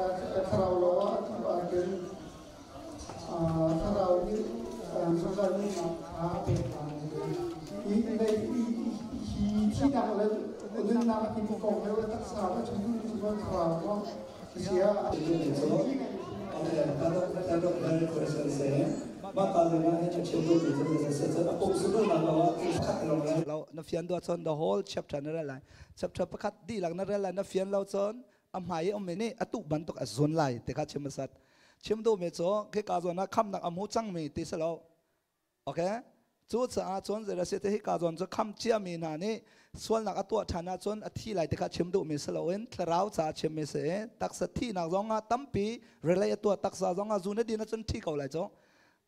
Thlarau lo ah a thuh ahcun thlarau nih zungzal nunnak kha a pek hna. Hi thihnak le nunnak a timi kong he taksa a chung cu thlarau maw sia. Na fian do cun the whole chapter na rel lai. Chapter pakhat dihlak na rel lai na fian lo cun a hmai i ummi nih a tuh bantuk a zun lai ti kha chim hmasat. Chim duhmi cu khika zawn ah khamnak a hmu cangmi ti si lo. Okay? Cucaah cun zei si te hika zawn cu kham ciami hna nih sualnak a tuah ṭhan ahcun a thi lai ti kha chim duhmi si loin thlarau caah chimmi si i taksa thihnak zong ah tampi relay a tuah taksa zong ah zu na din ahcun thi ko lai cu.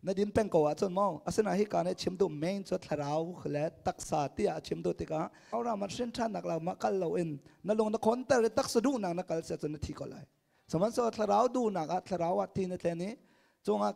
Na din peng ko ahcun maw asinain hika nih chim duh main cu thlarau le taksa tiah a chim duh tikah ram ah hrin ṭhannak lam ah kal loin na lung na khonter i taksa duhnak na kal si ahcun na thi ko lai. Sihmanhsehlaw thlarau duhnak ah thlarau ah thi na thlen i cungah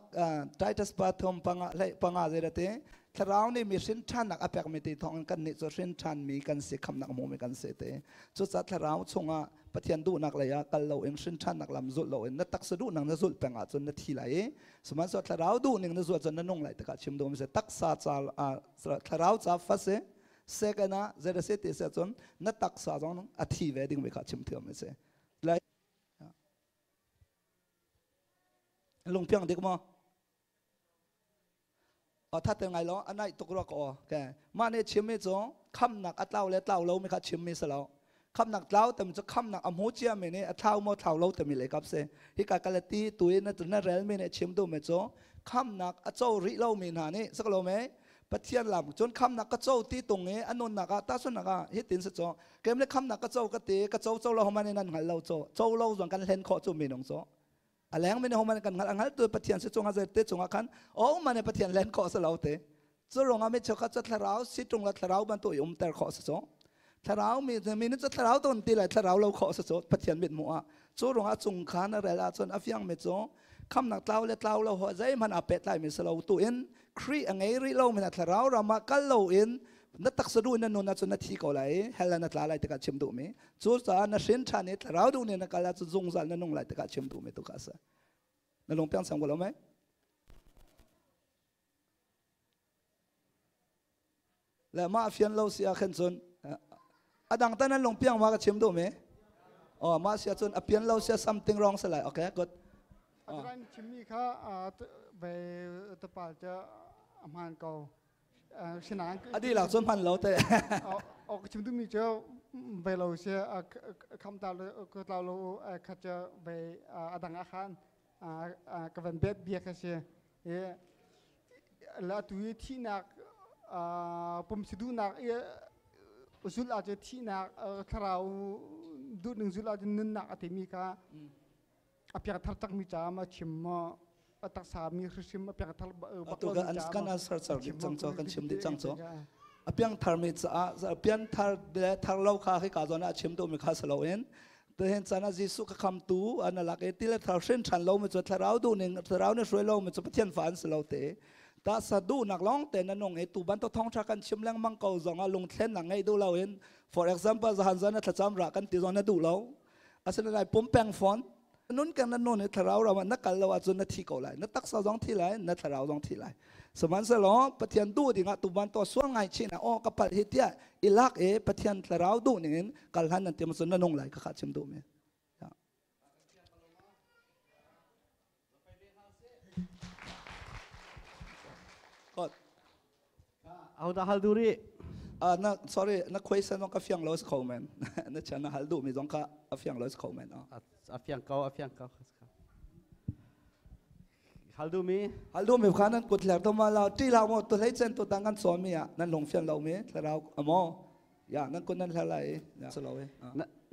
Titus pathum panga hlei panga zei te thlarau nih mi hrin ṭhannak a pekmi ti thawng in kannih cu hrin ṭhanmi kan si khamnak hmumi kan si te cucaah thlarau chungah Pathian duhnak lei ah kal loin hrin ṭhannak lam zulh loin na taksa duhnak na zulh peng ahcun na thi lai i sihmanhsehlaw thlarau duhning na zulh cun na nung lai tikah chim duhmi si taksa ca thlarau ca fa si second ah zei si ti si ahcun na taksa zong a thi ve dingmi kha chim thiam a si. Lungpiang dik maw? That te ngai lo anai tuk rua ko ke mah nih chimmi cu khamnak a tlau le tlau lo mi kha chimmi si lo khamnak tlau tami cu khamnak a hmu cia mi nih a thlau maw thlau lo tami le kap si hika kalati tu in na rel mi nih chim duh mi cu khamnak a co rih lo mi hna nih sak lo me Pathian lam cun khamnak ka co ti tung i a nunnak ah tahchunhnak ah hitin si cu kem le khamnak ka co ka ti ka co co lo homan in an hngal lo cu co lo zong kan hlen khawh cu minung cu a leng min homan kan hngal a hngal tu Pathian si cungah zei te cungah khan o man Pathian hlen khawh si lo te cu ruangah mi chokha cu thlarau si tung la thlarau bantuk i umter khawh si cu thlarau mi mi cu thlarau ton ti lai thlarau lo khawh si cu Pathian mit hmuh ah cu ruangah cung khan a rel ahcun a fiang mi cu khamnak tlau le tlau lo ho zeihmanh aa pehtlai mi si lo tu in Khrih a ngei rih lo mi na thlarau ram ah kal lo in na taksa duh na nun ahcun na thi ko lai i hell ah na tla lai tikah chim duhmi cucaah na hrin ṭhan i thlarau duh nih na kal ahcun zungzal na nung lai tikah chim duhmi tu kha a si na lung piang sang ko lo mei le mah fian lo si ah khan cun a dang tan an lung piang ma ka chim duh mi oh mah sia cun a pian lo sia something wrong sa lai okay good Aturan chimmi kha ve tapal ca a hmaan ko. Sinain a dihlak cun hman lo te. Ok chim duhmi cu ve lo si kham ta ko tlau lo kha cu ve a dang ah khan ka van bet bia kha si. La tu i thihnak pumsi duhnak i zulh ah cu thihnak thlarau duhning zulh ah cun nunnak a timi kha a piangthar takmi caah ma chim maw a taksa mi hrim a piangthar bak lo kan kan answer char dih cang cho kan chim dih cang cho a piangthar mi caah piangthar le thar lo kha khi ka zawn ah chim duh mi kha si loin tuhin chan ah Jesuh ka khamtu an lak i ti le thar hrin ṭhan lo mi cu thlarau duh ning thlarau nih hruai lo mi cu Pathian fa an si lo te ta sa duhnak lawng te na nung i tu bantuk thawngṭha kan chim lengmang ko zong ah lungthlen nak ngei duh lo in for example zahan zan na thlacam ra kan ti zong na duh lo asinain pum peng fawn nun kan na nun i thlarau ram ah na kal lo ahcun na thi ko lai na taksa zong thi lai na thlarau zong thi lai sihmanhsehlaw Pathian duh dingah tuban to sual ngai chin ah aw ka palh hi tiah i lak i Pathian thlarau duh ning in kal hlan nan tim cun na nung lai ka kha chim duh mi God. Ahodah hal duh rih? Na sorry, na question zong ka fiang lo si kho men. Na chan na hal duh mi zong kha a fiang lo si kho men. A fiang ko, a fiang ko. Hal duh mi? Hal duh mi kha nan kut hler to ma la ti la mo tu hlei chen tu tang kan chawn mi ah nan lung fian lo mi thlarau amo ya nan kut nan hler lai ya so lo e.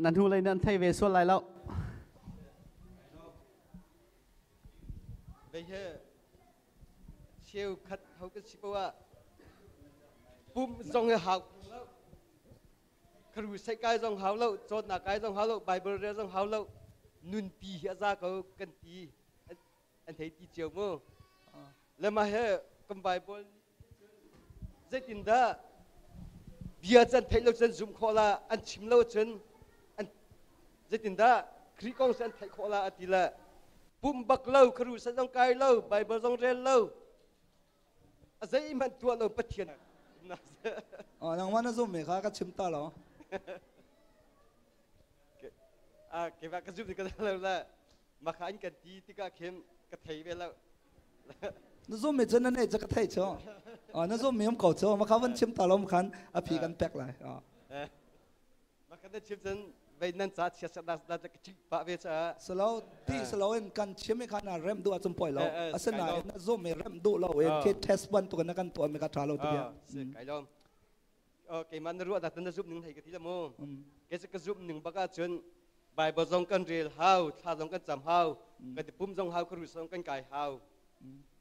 Nan hnu lei nan thei ve sual lai lo. Vei he cheukhat ho kan si poah pum zong hi hau lo kharu sai kai zong hau lo cawnnak kai zong hau lo bible rel zong hau lo nunpi hi a za ko kan ti an thei ti cio mu le mah he kan bible zeitindah bia can theih lo cun zum khawh la an chim lo cun an zeitindah Khrih kong an theih khawh la ati le pum bak lo kharu sa zong kai lo Bible zong rel lo a zeihmanh tuah lo Pathian. Oh, nangmah na zum me kha ka chim ta lo. A keimah ka zum ka lo la makha an kan ti tikah khin ka thei ve lo. Na zum mi cu na nei cu ka thei cu. Na zum mi um ko cu makha van chim ta lo khan a phi kan pek lai. Makha na chim cun vei nan ca chia sak da da ka chim pa ve cha. Salo ti salo in kan chim i khan rem du achum poi lo. Asinain na zum mi rem du lo in ke test ban tu na kan tuan mi ka tha lo tu bia. Kai lom. Keimah na ruah dah na zumh ning hei ka ti la mu. Ke ka zumh ning bak ahcun Bible zong kan rel hau, thla zong kan cam hau, kan pum zong hau, ka ru zong kan kai hau.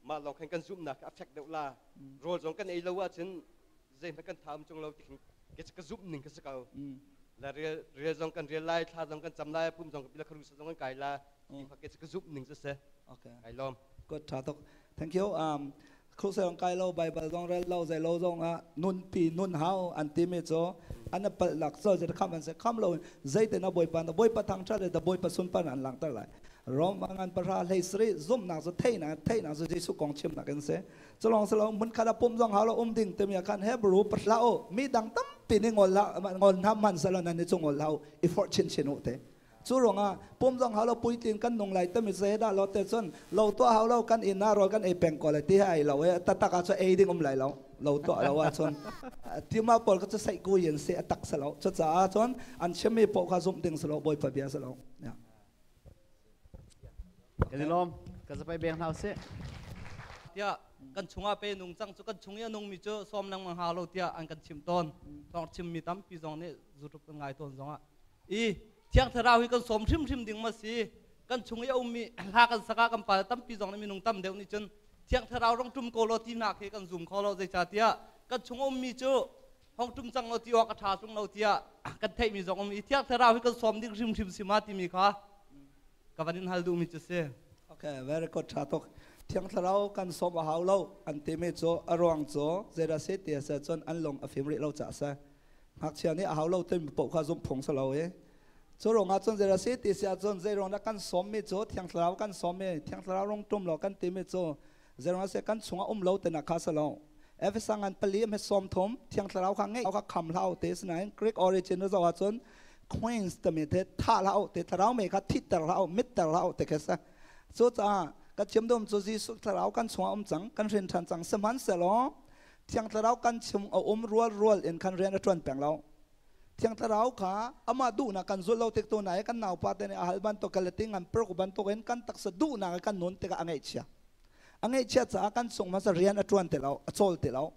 Mah lawng khan kan zumhnak a fek deuh la. Rawl zong kan ei lo ahcun zeihmanh kan tham chung lo ti ke ka zumh ning ka si ko. La rel rel zong kan rel lai, thla zong kan cam lai, pum zong kan ka ru zong kan kai la. Ti ke ka zumh ning cu si. Okay. Ai lom. Good, tha tuk. Thank you. Khuasang kai lo Baibal zong rel lo zei lo zong ah nunpi nun hau an timi cu an palhnak cu zei kham an se kham lo zeite na bawipa na bawipa thangṭhat le bawipa sunpan an langhter lai. Rom ngan pahra hlei sari zumhnak cu theihnak theihnak cu Jesuh kong chimnak in si. Culong silo mun khat a pum zong hau lo um ding timi khan Hebrew pahla o mi dang tampi nih ngol la ngol nam man salo nan ni cu ngol hau i forh chin chin u te. Cu ruangah pum zong hau lo puitlin kan nung lai tami zei dah lo te cun lo tuah hau lo kan inn ah rawl kan ei peng ko lai ti hai lo e tatak ah cu ei ding um lai lo lo tuah lo ahcun tima pawl ka cu saih ku yin se a tak sa lo cucaah cun an chimmi paoh kha zumh ding si lo bawipa bia si lo. Kan i lawm ka zapai beng hna usih. Tiah kan chungah pe nung cang cu kan chung i a nungmi cu sawm lengmang hau lo tiah an kan chimh tawn. Thawng chimmi tampi zong nih zurup kan ngai tawn zongah i Thiang Thlarau hi kan sawm hrimhrim ding ma si? Kan chung i a ummi hla kan sak ah kan pa tampi zong nih minung tam deuh nih cun Thiang Thlarau rong ṭum ko law tinak hi kan zum kho lo. Zeicahtiah kan chung a ummi cu hong ṭum cang law ti awk a ṭha tung lo tiah kan theihmi zong um i Thiang Thlarau hi kan sawm ding hrimhrim si ma timi kha ka van in hal duhmi cu si. Okay, very good. Tha tuk. Thiang Thlarau kan sawm a hau lo an timi cu a ruang cu zeidah si ti a si cun an lung a fim rih lo caah si. Ngakchia nih a hau lo timi paoh kha zumh phung si lo i cu ruangah cun zei si ti si ahcun zei ruang dah kan sawmmi cu Thiang Thlarau kan sawmmi Thiang Thlarau rung ṭum lo kan timi cu zei ruang si kan chungah um lo tinak kha si lo. Efesa ngan pali me sawm thum Thiang Thlarau kha ngeih kha kham hlah te sinain Greek origin na zoh ahcun queens timi te thah hlah te thlarau me kha thitter hlah mitter hlah te kha sa. Cucaah ka chim dum cu Jesuh thlarau kan chungah um cang kan hrin ṭhan cang sihmanhsehlaw Thiang Thlarau kan chung a um rual rual in khan rian a ṭuan peng lo. Thiang Thlarau kha amah duhnak kan zulh lo tik tu na i kan naupa te nih a hal bantuk kalati ngan peruk bantuk in kan taksa duhnak kan nun tikah a ngaihchia. A ngaihchia caah kan chung hmasa rian a ṭuan ti lo, a cawl ti lo.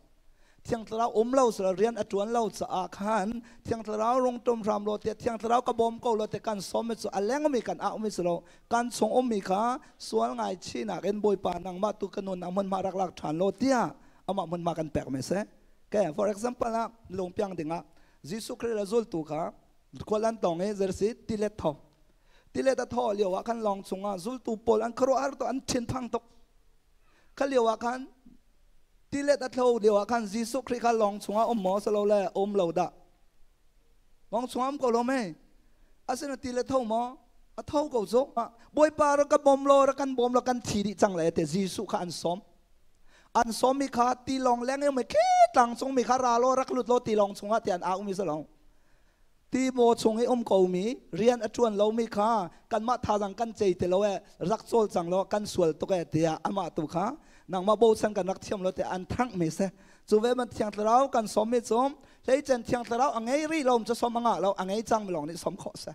Thiang Thlarau um lo sila rian a ṭuan lo caah khan Thiang Thlarau rung ṭum hram lo tiah Thiang Thlarau ka bawm ko lo ti kan sawm mi cu a lengmi kan auhmi si lo kan chung ummi kha sual ngaichihnak in Bawipa nangmah tu ka nun ah hmunhma rak lak ṭhan lo tiah amah hmunhma kan pek mi si. Okay, for example ah lungpiang dingah Jesuh Khrih le zultu kha khual an tong i zersi tilet tho tilet a tho lio ah khan lawng chungah zultu pawl an khuaruahhar tuk an thinphang tuk kha lio ah khan tilet a thlo lio ah khan Jesuh Khrih kha lawng chungah um maw silo le um lo dah lawng chungah um ko lo mei asina tilet tho maw a tho ko cu Bawipa rak ka bawm law rak kan bawm law kan thi dih cang le te Jesuh kha an sawm an sawmmi kha tilawng leng i khi tlang cung mi kha ra law rak lut law tilawng chungah ti an au mi si lo. Ti maw chung i um ko mi rian a ṭuan lomi kha kanmah thazang kan cei ti lo e rak cawl cang law kan sual tuk e tiah amah tu kha nangmah bochan kan rak thiam lo tiah an thangh mi si. Cu ve man Thiang Thlarau kan sawm mi cu hleicen Thiang Thlarau a ngei rih lo cu sawm a ngah lo a ngei cang mi lawng nih sawm khawh si.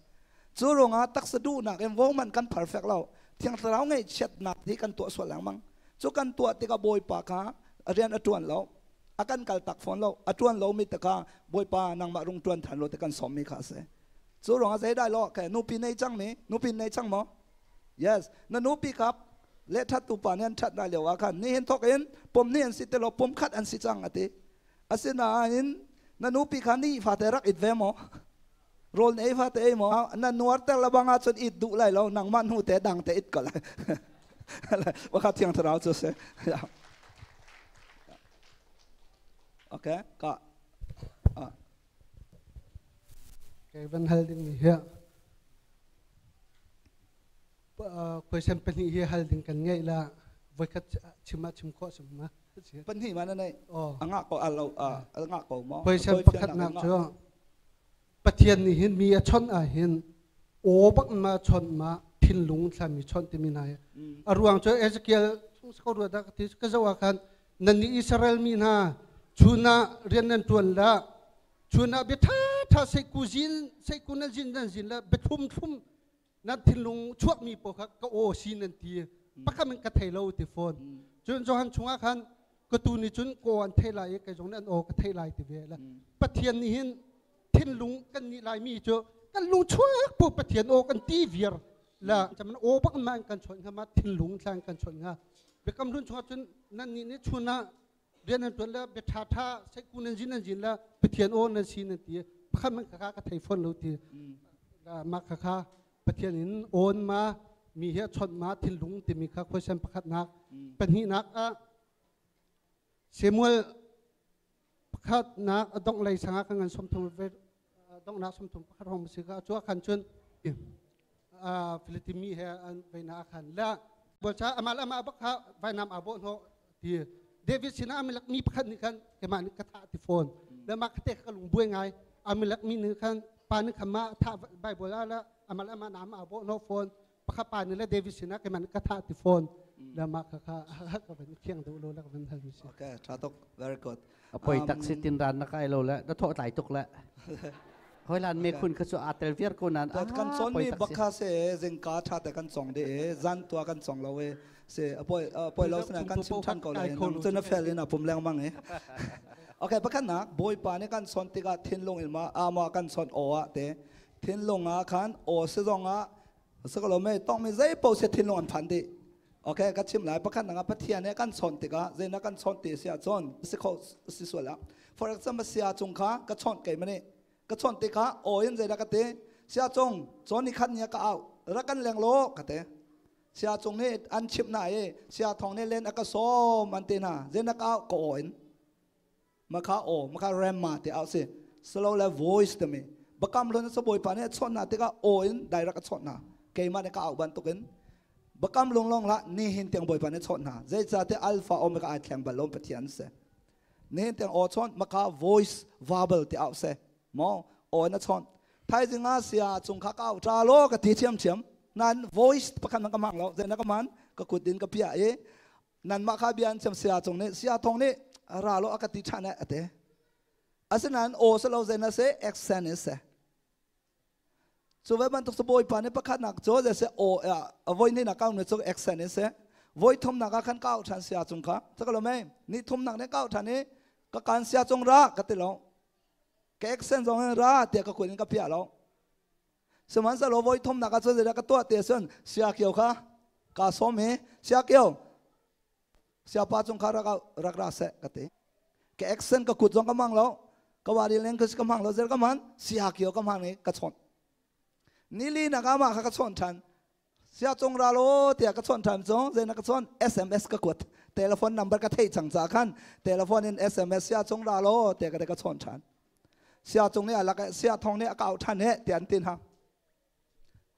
Cu ruangah taksa duhnak in vo man kan perfect lo Thiang Thlarau ngaihchiatnak hi kan tuah sual lengmang. Cu kan tuah tikah Bawipa kha rian a ṭuan lo a kan kal tak fawn lo a ṭuan lomi te kha Bawipa nangmah rung ṭuan ṭhan lo te kan sawmmi kha a si. Cu ruangah zei dai lo ke nupi nei cang mi nupi nei cang maw? Yes, na nupi kha le ṭhat tu pa nih an ṭhat na lio ah khan nihin thawk in pum ni an si ti lo pum khat an si cang a ti. Asinain na nupi kha ni fate rak it ve maw? Rawl na ei fate ei maw? Na nuar ter la bang ahcun it duh lai lo nangmah hnu te dang te it ko lai. Wakha Thiang Thlarau cu si. Okay, ka. Kei van hal ding mi hi. Question pahnih hi hal ding kan ngeih la voikhat chim ah chim khawh sim ma. Pahnih ma na nei? A ngah ko alo a ngah ko maw? Question pakhatnak cu Pathian nih hin mi a chawnh ah hin aw bak ma chawnh ma thinlung thlami chawnh timi hna hi. A ruang cu Ezekiel chung ko rua dah ka ti ka zoh ah khan nan nih Israel mi hna chun ah rian nan ṭuan la chun ah bia ṭha ṭha seiku zin seiku nan zin nan zin la bia thlum thlum nan thinlung chuakmi paoh kha ka aw si nan ti pakhat in ka thei lo ti fawn. Cun Johan chungah khan ka tu nih cun kaw an thei lai i kei zong nih an aw ka thei lai ti ve la. Pathian nih hin thinlung kan nih laimi cu kan lung chuak pu Pathian aw kan ti viar la chaman aw bak ma kan chawnh hnga ma thinlung thlang kan chawnh hnga. Biakam hlun chungah cun nan nih nih chun ah rian nan tuan le bia ṭha ṭha seiku nan zin nan zin la Pathian aw nan si nan ti pakhat man kha ka thei fawn lo ti ma kha kha Pathian in awn ma mi he chawnh ma thinlung timi kha question pakhatnak. Pahnihnak ah Samuel pakhatnak a dongh lei sangah kan ngan 30 ve donghnak 31 hong si ka chu khan cun Filistimi he an veina khan la bolcha amal ama bak kha vainam abo no ti David sinah amilak mi pakhat nih khan keimah nih ka thah ti fawn le mah kate ka lung buai ngai amilak mi nih khan pa nih khan ma thah Bible ah la amal ama nam abo no fawn pakhat pa nih le David sinah keimah nih ka thah ti fawn le mah kha kha ka van khiang deuh lo la ka van hal mi si. Okay, tha tuk, very good. A poi tak si tin ran na kai lo le na thawh tlai tuk le hoi lan me khun kha chu a tel viar ko nan. Kan chon mi bakha se zingka tha te kan chong de zan tua kan chong lo e se apoi apoi lo sna kan chim than ko le nang chun a fel in a pum leng mang e. Okay, pakhat nak Bawipa ne kan son tikah thinlung in ma ama kan son o a te thinlung ah khan o se zong ah sakalo me tong mi zei po se thinlung an phan di. Okay, ka chim lai pakhat nanga Pathian he kan chawnh tikah zeina kan chawnh ti si ahcun si kho si sual ah. For example, sia cung kha ka chawnh kei mani ka chawnh tikah aw in zeidah ka ti sia cung cawn ni khat ni ka au rak kan leng lo ka ti sia cung nih an chimh na i sia thong nih len a ka sawm an ti hna zeina ka au ka aw in makha aw makha rema te au si slow le voice te mi bakam lon sa Bawipa nih a chawnh na tikah aw in direct a chawnh na keimah nih ka au bantukin bakam lung long la ni hin tiang Bawipa nih chawnh hna zeicahtiah alpha omega ai thleng bal lo Pathian se nihin tiang aw chawnh maka voice verbal ti au se mo aw na chawnh thaizing ah sia cung kha ka au ta lo ka ti thiam thiam nan voice pakhat man ka mang lo zei na ka man ka kut in ka pia i nanmah kha bia an chim sia cung nih sia thong nih ra lo a ka ti ṭhan a te asinain aw si lo zei na se accent in se cu ve bantuk cu Bawipa nih pakhatnak cu zei se aw a voi hnih nak kau ne cu accent in se voi thumnak ah khan kau ṭhan sia cung kha cu lo mei ni thumnak nih kau ṭhan i ka kan sia cung ra ka ti lo ka accent zong in ra tiah ka kut in ka piah lo. Sihmanhsehlaw voi thumnak ah cun zeidah ka tuah ti ahcun siakio kha kaa sawm i siakio siapa cung kha rak rak ra seh ka ti. Ka accent ka kut zong ka hmang lo, ka wari leng ka hmang lo, zer ka hman siakio ka hmang i ka chawnh. Nili nak ah mah kha ka chawnh ṭhan. Sia cung ra lo tiah ka chawnh ṭhan cu zeinak ka chawnh SMS ka kuat. Telephone number ka theih cang caah khan telephone in SMS sia cung ra lo tiah ka chawnh ṭhan. Sia cung nih a lak sia thong nih a kau ṭhan he tiah an ti hna.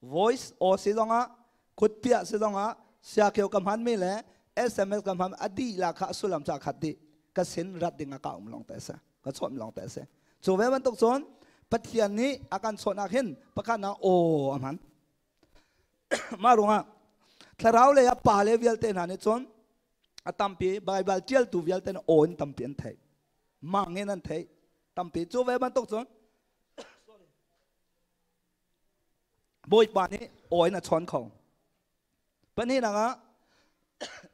Voice aw si zongah kutpiah si zongah sia kio ka hmanmi le SMS ka hman a dih la kha sullam ca khat dih ka sin rat ding a ka um long te se ka chawnh long te se. Cu ve bantuk cun Pathian nih a kan chawnh ah khin pakhat na aw a hman. Mah ruangah thlarau lei ah pa le vialte hna nih cun a tampi Baibal ṭialtu vialte nih aw in tampi an theih. Mang in an theih tampi. Cu ve bantuk cun Bawipa nih aw in a chawn kho. Pahnihnak ah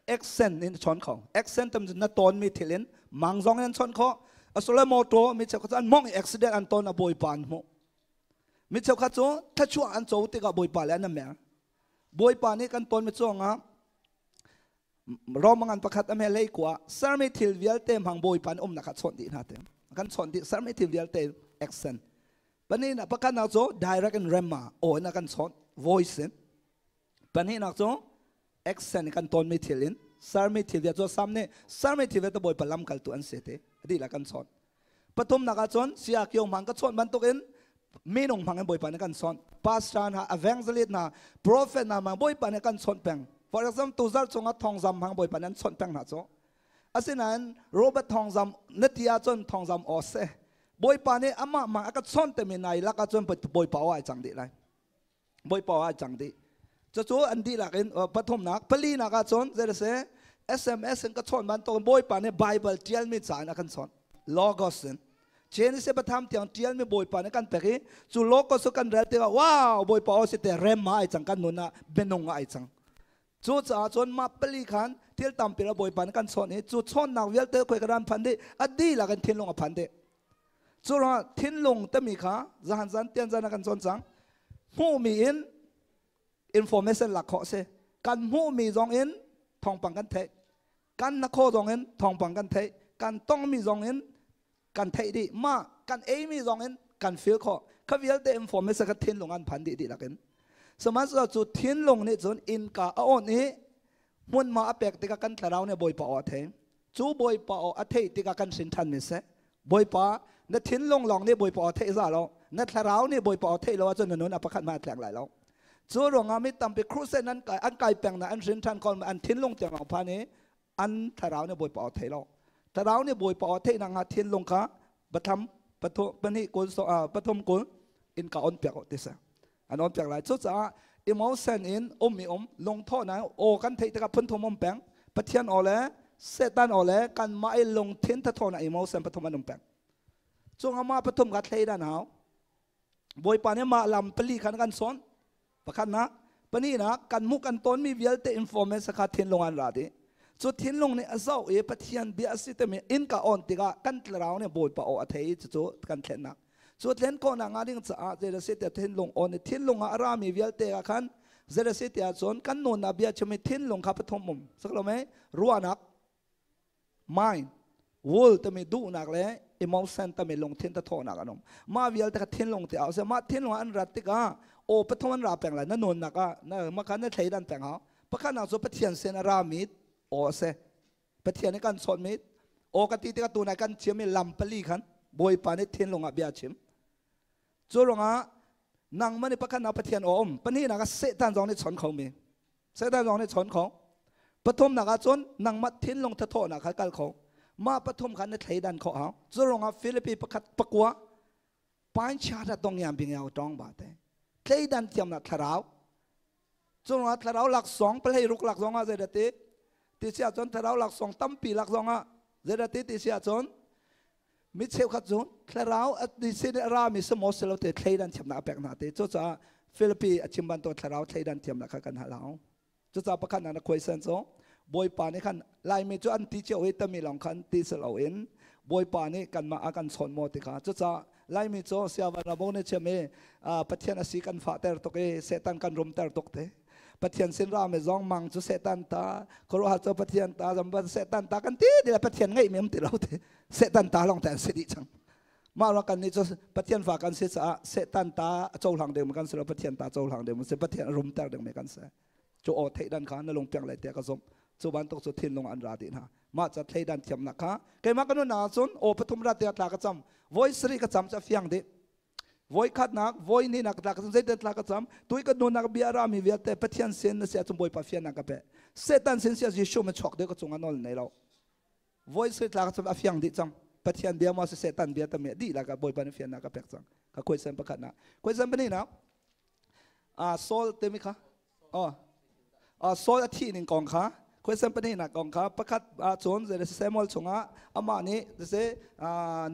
accent in a chawn kho. Accent tam na tawnmi thil in mang zong in an chawn khawh. Asule motor mi cheukhat cu an mong i accident an ton a Bawipa an hmuh. Mi cheukhat cu thluachuah an co tikah Bawipa le an mer. Bawipa nih kan tawnmi cuangah Rom ngan pakhat a me lei kua sermi thil vialte hmang Bawipa nih umnak ah chawnh dih hna te. Kan chawnh dih sermi thil vialte accent. Pahnihnak pakhatnak cu direct in rema aw in a kan chawnh voice in. Pahnihnak cu accent kan tawnmi thil in sermi thil vialte cu Sam nih sermi thil vialte Bawipa lamkaltu an si te. Adih la kan chawnh. Pathumnak ah cun sia kio hmang ka chawnh bantukin. Minung hmang in Bawipa nih kan chawnh. Pastor hna, evangelist hna, prophet hna hmang Bawipa nih kan chawnh peng. For example, tuzarh chungah thawngzam hmang Bawipa nih an chawnh peng hna cu. Asinain Robert thawngzam na ti ahcun thawngzam aw seh. Bawipa nih amah hmang a ka chawnh timi nai lak ahcun Bawipa aw ai cang dih lai. Bawipa aw ai cang dih. Cucu an dihlak in pathumnak, palinak ahcun zei si SMS in ka chawnh bantuk Bawipa nih Bible tialmi ca in a kan chawnh. Logos in. Genesis patham tiang tialmi Bawipa nih kan pek i cu logos cu kan rel tikah wow Bawipa aw si te rem ma ai cang kan nun ah bianung ah ai cang. Cucaah cun mah pali khan thil tampi ra Bawipa nih kan chawnh i cu chawnhnak vialte khoi ka ran phan dih a dihlak in thinlung a phan dih. Cu ruangah thinlung timi kha zahan zan tian zan ah kan cawn cang. Hmuhmi in information lak khawh si. Kan hmuhmi zong in thawngpang kan theih. Kan na khaw zong in thawngpang kan theih. Kan tongmi zong in kan theih dih. Mah kan eimi zong in kan feel khawh. Kha vialte information kha thinlung an phan dih dihlak in. Sihmanhsehlaw cu thinlung nih cun innka a on i hmunhma a pek tikah kan thlarau nih Bawipa aw a thei. Cu Bawipa aw a theih tikah kan hrin ṭhanmi seh. Bawipa na thinlung lawng nih Bawipa aw theih za lo. Na thlarau nih Bawipa aw theih lo ahcun na nun a pakhat hmanh a tleng lai lo. Cu ruangah mi tampi crusade an kai an kai peng na an hrin ṭhan ko an thinlung tiang lawng phan i an thlarau nih Bawipa aw thei lo. Thlarau nih Bawipa aw theih nak hnga thinlung kha patham pathum pahnih kul so pathum kul in ka on piak ti si. An on piak lai. Cucaah emotion in um i um lungthawhnak aw kan theih tikah phunthum um peng. Pathian aw le Satan aw le kanmah i lungthin thathawnak emotion pathum an um peng. Cung amah pathum kha thleidan hau. Bawipa nih mah lam pali khan kan sawn. Pakhatnak, pahnihnak, kan hmuh kan tawnmi vialte information kha thinlung an ra dih. Cu thinlung nih a zoh i Pathian bia a si timi inn ka on tikah kan thlarau nih Bawipa aw a thei i cucu kan thlennak. Cu thlen khawhnak hnga ding caah zei si tiah thinlung on i thinlung ah a rami vialte ah khan zei si tiah cun kan nunnak bia chim i thinlung kha pathum um. Sak lo mei? Ruahnak, mind will timi duhnak le emotion timi lungthin thathawhnak an um mah vialte kha thinlung te ah mah thinlung an rat tikah aw pathum an ra peng lai na nunnak ah na mah kha na thleidan peng hau pakhatnak cu Pathian sin a ra mi aw a si Pathian nih kan chawnh mi aw ka ti tikah tunai kan chim mi lam pali khan Bawipa nih thinlung ah bia chim cu ruangah nangmah nih pakhatnak Pathian aw um pahnihnak ah Satan zong nih chon kho mi Satan zong nih chawn kho. Pathumnak ah cun nangmah thinlung thathawhnak kha kal kho. Mah pathum kha na thleidan khawh hau. Cu ruangah Filipi pakhat pakua pain chia da dong yam bing yao tong ba te. Thleidan thiamnak thlarau. Cu ruangah thlarau laksawng palhei ruk lak zong ah zei dah ti? Ti si ahcun thlarau laksawng tampi lak zong ah zei dah ti ti si ahcun mi cheukhat cu thlarau a sin a rami si maw si lo te thleidan thiamnak a pek hna te cucaah Philippi a chim bantuk thlarau thleidan thiamnak kha kan hal hau cucaah pakhat na question cu Bawipa nih khan Laimi cu an ti cio i tami lawng khan ti si loin Bawipa nih kanmah a kan chawn maw ti kha cucaah Laimi cu siavan rabo nih chim i Pathian a si kan fahter tuk i Satan kan rumter tuk te Pathian sin ra mi zong mang cu Satan ta khuaruahhar cu Pathian ta zamban Satan ta kan ti ti Pathian ngeih mi um ti lo te Satan ta lawng te an si dih cang mah ruang kan nih cu Pathian fa kan si caah Satan ta a cohlang ding kan si lo Pathian ta cohlang ding si Pathian a rumter ding mi kan si cu aw theihdan kha na lungpiang lai tiah ka zumh cu bantuk cu thinlung an ra dih hna mah ca thleidan thiamnak kha keimah ka nunnak ah cun aw pathum ra tiah tla ka cam voi sarih ka cam ca fiang dih voi khatnak voi hnihnak tla ka cam zeitin tla ka cam tui ka nunnak bia rami vialte Pathian sin na si ahcun Bawipa fiannak ka pe Satan sin sia Jesuh ma chuak dih ka cung ah nawl nei lo voi sui tla ka cam a fiang dih cang Pathian bia maw si Satan bia tam dih la ka Bawipa nih fiannak ka pek cang ka question pakhat na question pahnih na a Saul timi kha oh Saul a thih ning kong kha question pahnih nak kong kha pakhat ahcun Samuel chungah amah nih siseh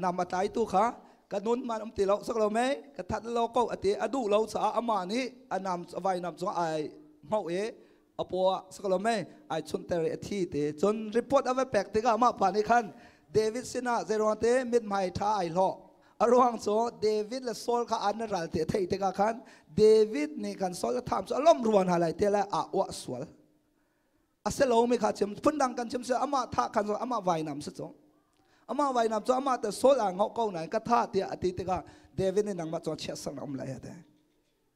nam a tlaitu kha ka nun man um ti lo sak lo mei ka that lo ko ati a duh lo caah amah nih a nam vainam cungah ai hmoh i a paw ah sak lo mei ai chunter i a thi ti cun report a va pek tikah mah pa nih khan David sinah zeiruang te mithmai ṭha ai hlawh A ruang cu David le Saul kha an ral ti a theih tikah khan David nih khan Saul a tham cu a lawmh ruan hna lai te le aa uah sual. A si lomi kha chim phundang kan chim si amah thah khan amah vainam si cu. Amah vainam cu amah te Saul aa ngoh ko nain ka thah tiah a ti tikah David nih nangmah cu chiatsernak um lai a ti.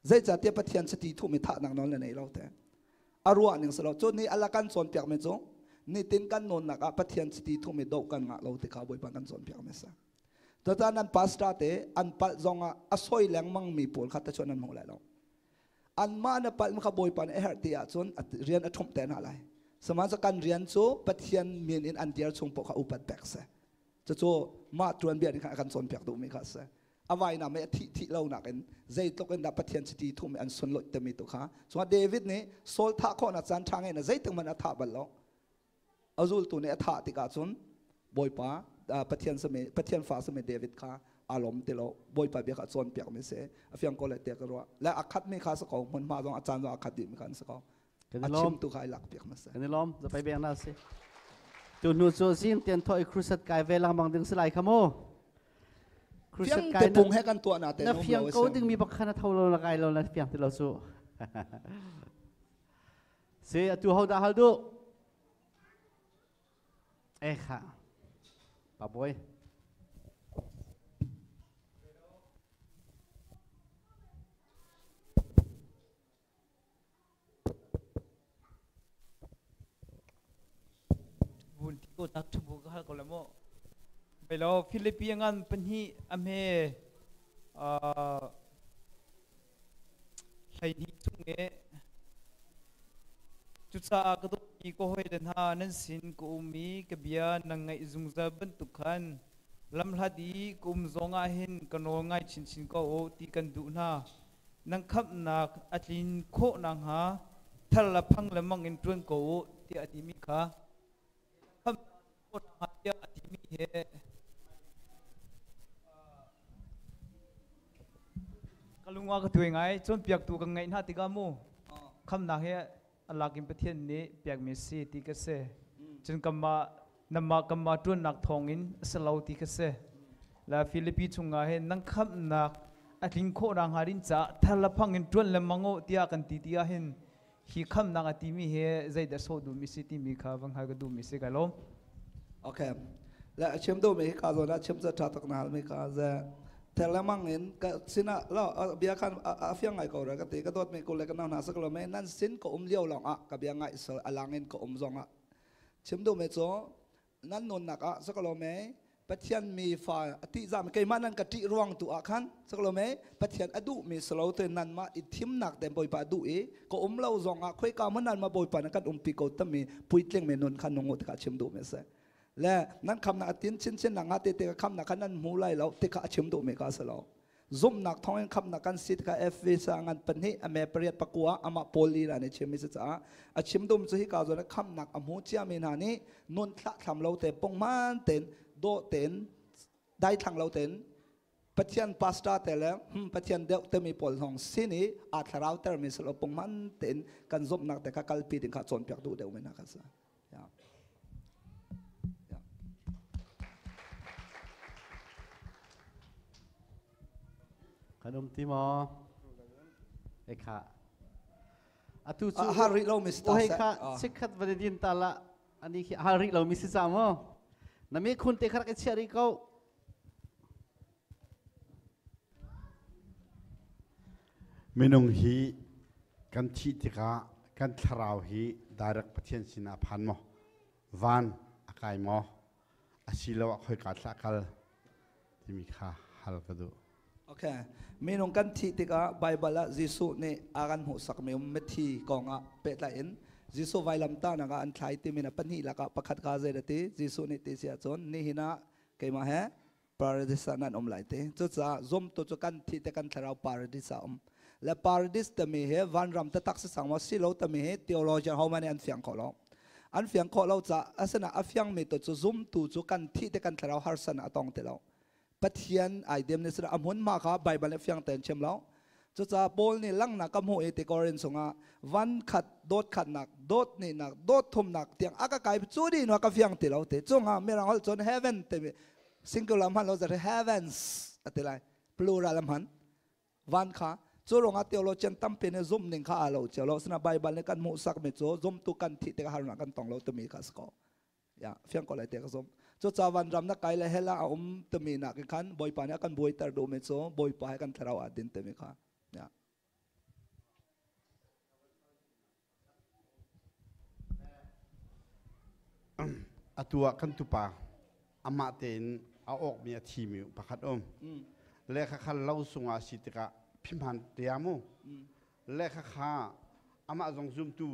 Zeicahtiah Pathian chiti thuhmi thahnak nawl na nei lo te. A ruah ning si lo. Cu ni ala kan cawnpiakmi cu nitin kan nawnnak ah Pathian chiti thuhmi doh kan ngah lo ti kha Bawipa kan cawnpiakmi si. Tata nan pastor te an palh zong ah a soi lengmang mi pawl kha ta chuan nan hmu lai lo. An mah na palh kha Bawipa nih a herh ti ahcun rian a ṭhumh te hna lai. Sihmanhsehlaw kan rian cu Pathian min in an dir chung poh kha upat pek si. Cucu mah tuanbia nih khan a kan cawnpiak duhmi kha a si. A vainam i a thih thih lo nakin zeitluk in dah Pathian chiti thuhmi an sunlawih timi tu kha. Cungah David nih Saul thah khawhnak caan ṭha ngei na zeitik hmanh a thah bal lo. A zultu nih a thah tikah cun Bawipa Pathian simi Pathian fa simi David kha aa lawm ti lo. Bawipa bia kha a cawnpiakmi si. A fiang ko le tiah ka ruah. Le a khatmi kha si ko. Hmunhma zong a caan zong a khat dihmi kha an si ko. Kan A i lawm. chimtu kha ai lak piak hmasa. Kan i lawm. Zapai beng na si. Tu hnu cu zing tian thaw i crusade kai ve lengmang ding si lai kha mu. Crusade Fiang kai te na pung he kan tuah na te na nom fiang lo ko ding mi bak kha na tho lo na kai lo na fiang ti lo su. Si atu ho dah hal duh? Eh kha. Pa boy. Vun ti ko tak thubu ka hal ko la mu. Belo Philippi ngan pahnih a hme 12 chung e cucaah ka dawtmi ka hawile hna nan sin ka um i ka bia nan ngaih zungzal bantuk khan lamhlat i ka um zong ah hin ka nawl ngai chinchin ko u ti kan duh hna. Nan khamhnak a tlin khawh nakhnga thar le phang le mang in ṭuan ko u tiah a timi kha khamhnak khawh nakhnga tiah a timi he ka lung a ka tuai ngai. Cawnpiaktu kan ngeih hna tikah mu khamnak hi a lak in Pathian nih pekmi a si ti ka si. Cun kanmah namah kanmah ṭuannak thawngin a si lo ti ka si. La Filipi chungah hin nan khamhnak a tling khawh nakhnga ding caah thar le phang in ṭuan lengmang u tiah kan ti ti ahhin hi khamhnak a timi hi zeidah sawh duhmi si timi kha van hngal ka duhmi si kai lawm. Okay. Le a chim duhmi hi ka zawn ah chim ca ṭha tak na halmi ka ze therlemang in ka sinah lo bia khan a fiang ngai ko ra ka ti ka dawtmi ko le ka nau hna sak lo me nan sin ka um lio lawng ah ka bia ngai sal alang in ka um zong ah chim duhmi cu nan nunnak ah sak lo me Pathian mi fa a tih zam keimah nan ka ṭih ruang tu ah khan sak lo me Pathian a duh mi salo te nan mah i thimnak te Bawipa a duh i ka um lo zong ah khoi ka hmun nan ma Bawipa na kan umpi ko tami puitling mi nun khan nung u tikha chim duh mi se le nan khamnak a tin chinchin nak nga te te ka khamnak kha nan hmu lai lo tikha a chim duh mi ka si lo zumhnak thawngin khamnak kan si tikha FV sa ngan pahnih a me pariat pakua amah Paul lila nih chim mi si caah a chim dum cu hi ka zawn khamnak a hmu cia mi hna nih nun thlah thlam lo te pungman ten dawh ten dai thlang lo ten Pathian pastor te le Pathian deuh temi pawl zong sin i aa thlarau termi silo pungman tein kan zumhnak te kha kalpi ding kha cawnpiak duh deuh mi hna kha si. Yeah. Yeah. Kan um ti maw? E kha. Atu cu har rih lo mi si kha sikhat va din ta la ani khi har rih lo mi si cha mo. Na me khun te kharak i chia rih ko. Minung hi kan thih tikah kan thlarau hi direct Pathian sinah a phan maw? Van a kai maw? Asiloah khoika thlah kal timi kha hal ka duh. Okay. Minung kan thih tikah Bible ah Jesuh nih a kan hmuhsakmi um mithi kong ah pehtlai in Jesuh vailamtahnak ah an thlai timi na pahnih lakah pakhat kha zei dah ti? Jesuh nih ti si ahcun nihin ah keimah he paradise ah nan um lai te. Cucaah zumtu cu kan thi te kan thlarau paradise ah um. Le paradise tami he vanram taktak si sang maw si lo tami he theologian ho mah nih an fiang kho lo. An fiang khawh lo caah asina a fiangmi tu cu zumtu cu kan thi te kan thlarau harsan a tong ti lo. Pathian ai dem ni sina a hmun ma kha Bible nih fiang tein chim lo. Cucaah Paul nih langnak ka hmuh i ti Korin chungah van khat dawt khatnak dawt nihnak dawt thumnak tiang a ka kai cu dih nu ka fiang ti lo ti cungah mirang holh cun heaven timi singular hman lo zari heavens a ti lai plural hman van kha cu ruangah theologian tampi nih zumh ning kha aa lo cio lo sina Bible nih kan hmuhsak mi cu zumtu kan thih tikah harnak kan tong lo timi kha si ko ya fiang ko lai te ka zum cu ca van ram na kai le hell ah a um timi nak in khan Bawipa nih a kan buaiter duh mi cu Bawipa he kan thlarau aa din timi kha ya. Atu ah kan tupa amah tein a A awkmi a thimi pakhat um. Le kha lo sungah si tikah phimhan tia mu. Le kha kha amah zong zumtu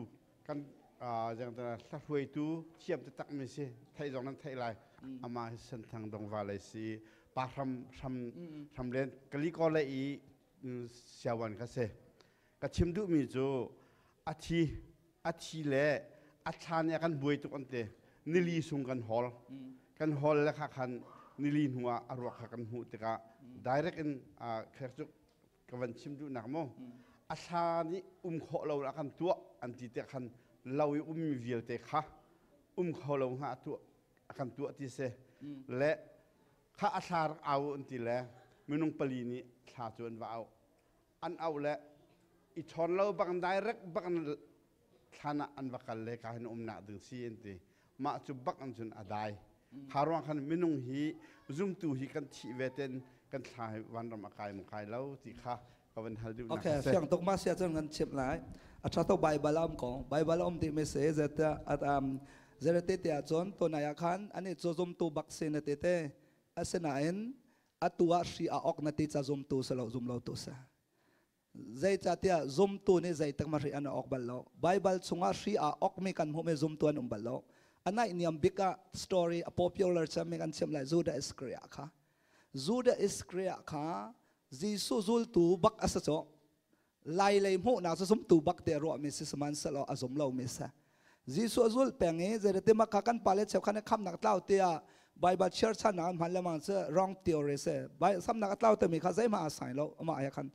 kan hlahruaitu thiam taktak mi si theih zong nan theih lai. Amah hi Senthang Dongva lei si pa hram hram hram len kali ko le i siawan kha si. Ka chim duhmi cu a thi a thi le a thla nih a kan buai tuk an ti. Nili sung kan hawl. Kan hawl le kha khan nili hnu ah a ruak kha kan hmuh tikah direct in khek cu ka van chim duhnak mu. A thla nih um khawh lo a kan tuah an ti te khan lo i ummi vialte kha um kho lo hnga a tuah a kan tuah ti si. Le kha a thla rak au an ti le minung pali nih thla cu an va au. An auh le i chawn lo bak direct bak thlan ah an va kal le ka hin umnak ding si an ti. Mah cu bak an cun a dai. Kha ruang khan minung hi zumtu hi kan thih ve ten kan thla hi vanram a kai mu kai lo ti kha ka van hal duh nak. Okay, fiang tuk ma sia cun kan chimh lai. A tha to Bible am ko. Bible om ti me se zeta at am zerete te cun tonai ah khan ani cu zumtu bak sin te te asinain atu ah hri a ok na ti ca zumtu si lo zum lo tu si. Zeicahtiah zumtu nih zeitik ma hri an ok bal lo. Bible chungah hri a ok mi kan hmuh mi zumtu an um bal lo. A naih niam bik ah story a popular cem kan chim lai Judah Iscariot kha. Judah Iscariot kha Jesuh zultu bak a si cu. Lai lei hmuhnak cu zumtu bak te ruah mi si sihmanhsehlaw a zum lo mi si. Jesuh a zulh peng i zeirati maka kan pale cheukhat nih khamnak tlau tiah Bible chir chan an hman lemang cu wrong theory si. Samnak a tlau timi kha zeihmah a sai lo amah he khan.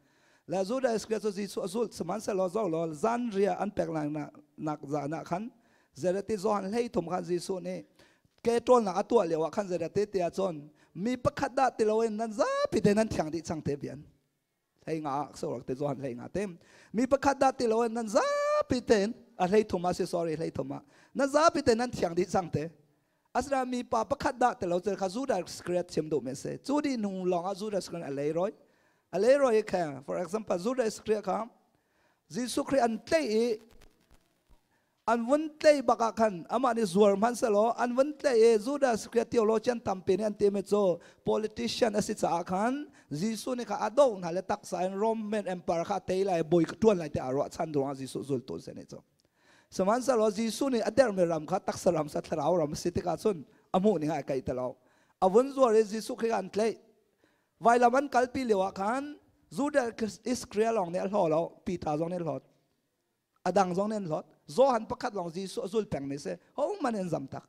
Le Judah Iscariot cu Jesuh a zulh sihmanhsehlaw zo law zan ria an pek nak nak zan ah khan zeirati Johan hlei thum khan Jesuh nih ke ṭawlnak a tuah lio ah khan zeirati tiah cun mi pakhat dah ti loin nan zapi te nan thiang dih cang te bian. Hlei nga so te Johan hlei nga te mi pakhat dah ti lo nan zapi ten a hlei thum a si sorry hlei thum a nan zapi te nan thiang dih cang te asra mi pa pakhat dah ti lo che kha Judas Iscariot chim duh me se chu di nung long a Judas Iscariot a lei roi a lei roi kha for example Judas Iscariot kha Jesuh Christ an tlei i An vun tlei bak ah khan amah nih zuar hmanh selaw an vun tlei i Judas Iscariot theologian tampi nih an timi cu politician a si caah khan Jesuh nih kha a doh hna le taksa in Roman Empire kha a tei lai bawi ka ṭuan lai tiah aa ruahchan ruangah Jesuh zultu a si nih cu. Sihmanhsehlaw Jesuh nih a dermi ram kha taksa ram sa thlarau ram a si tikah cun a hmuh ning ah a kaih ti lo. A vun zuar i Jesuh Khrih an tlaih. Vailam an kalpi lio ah khan Judas Iscariot lawng nih a hlaw lo, Peter zong nih a hlawt. A dang zong nih an hlawt. Johan pakhat lawng Jesuh a zul pengmi si. Hohmanh an zam tak.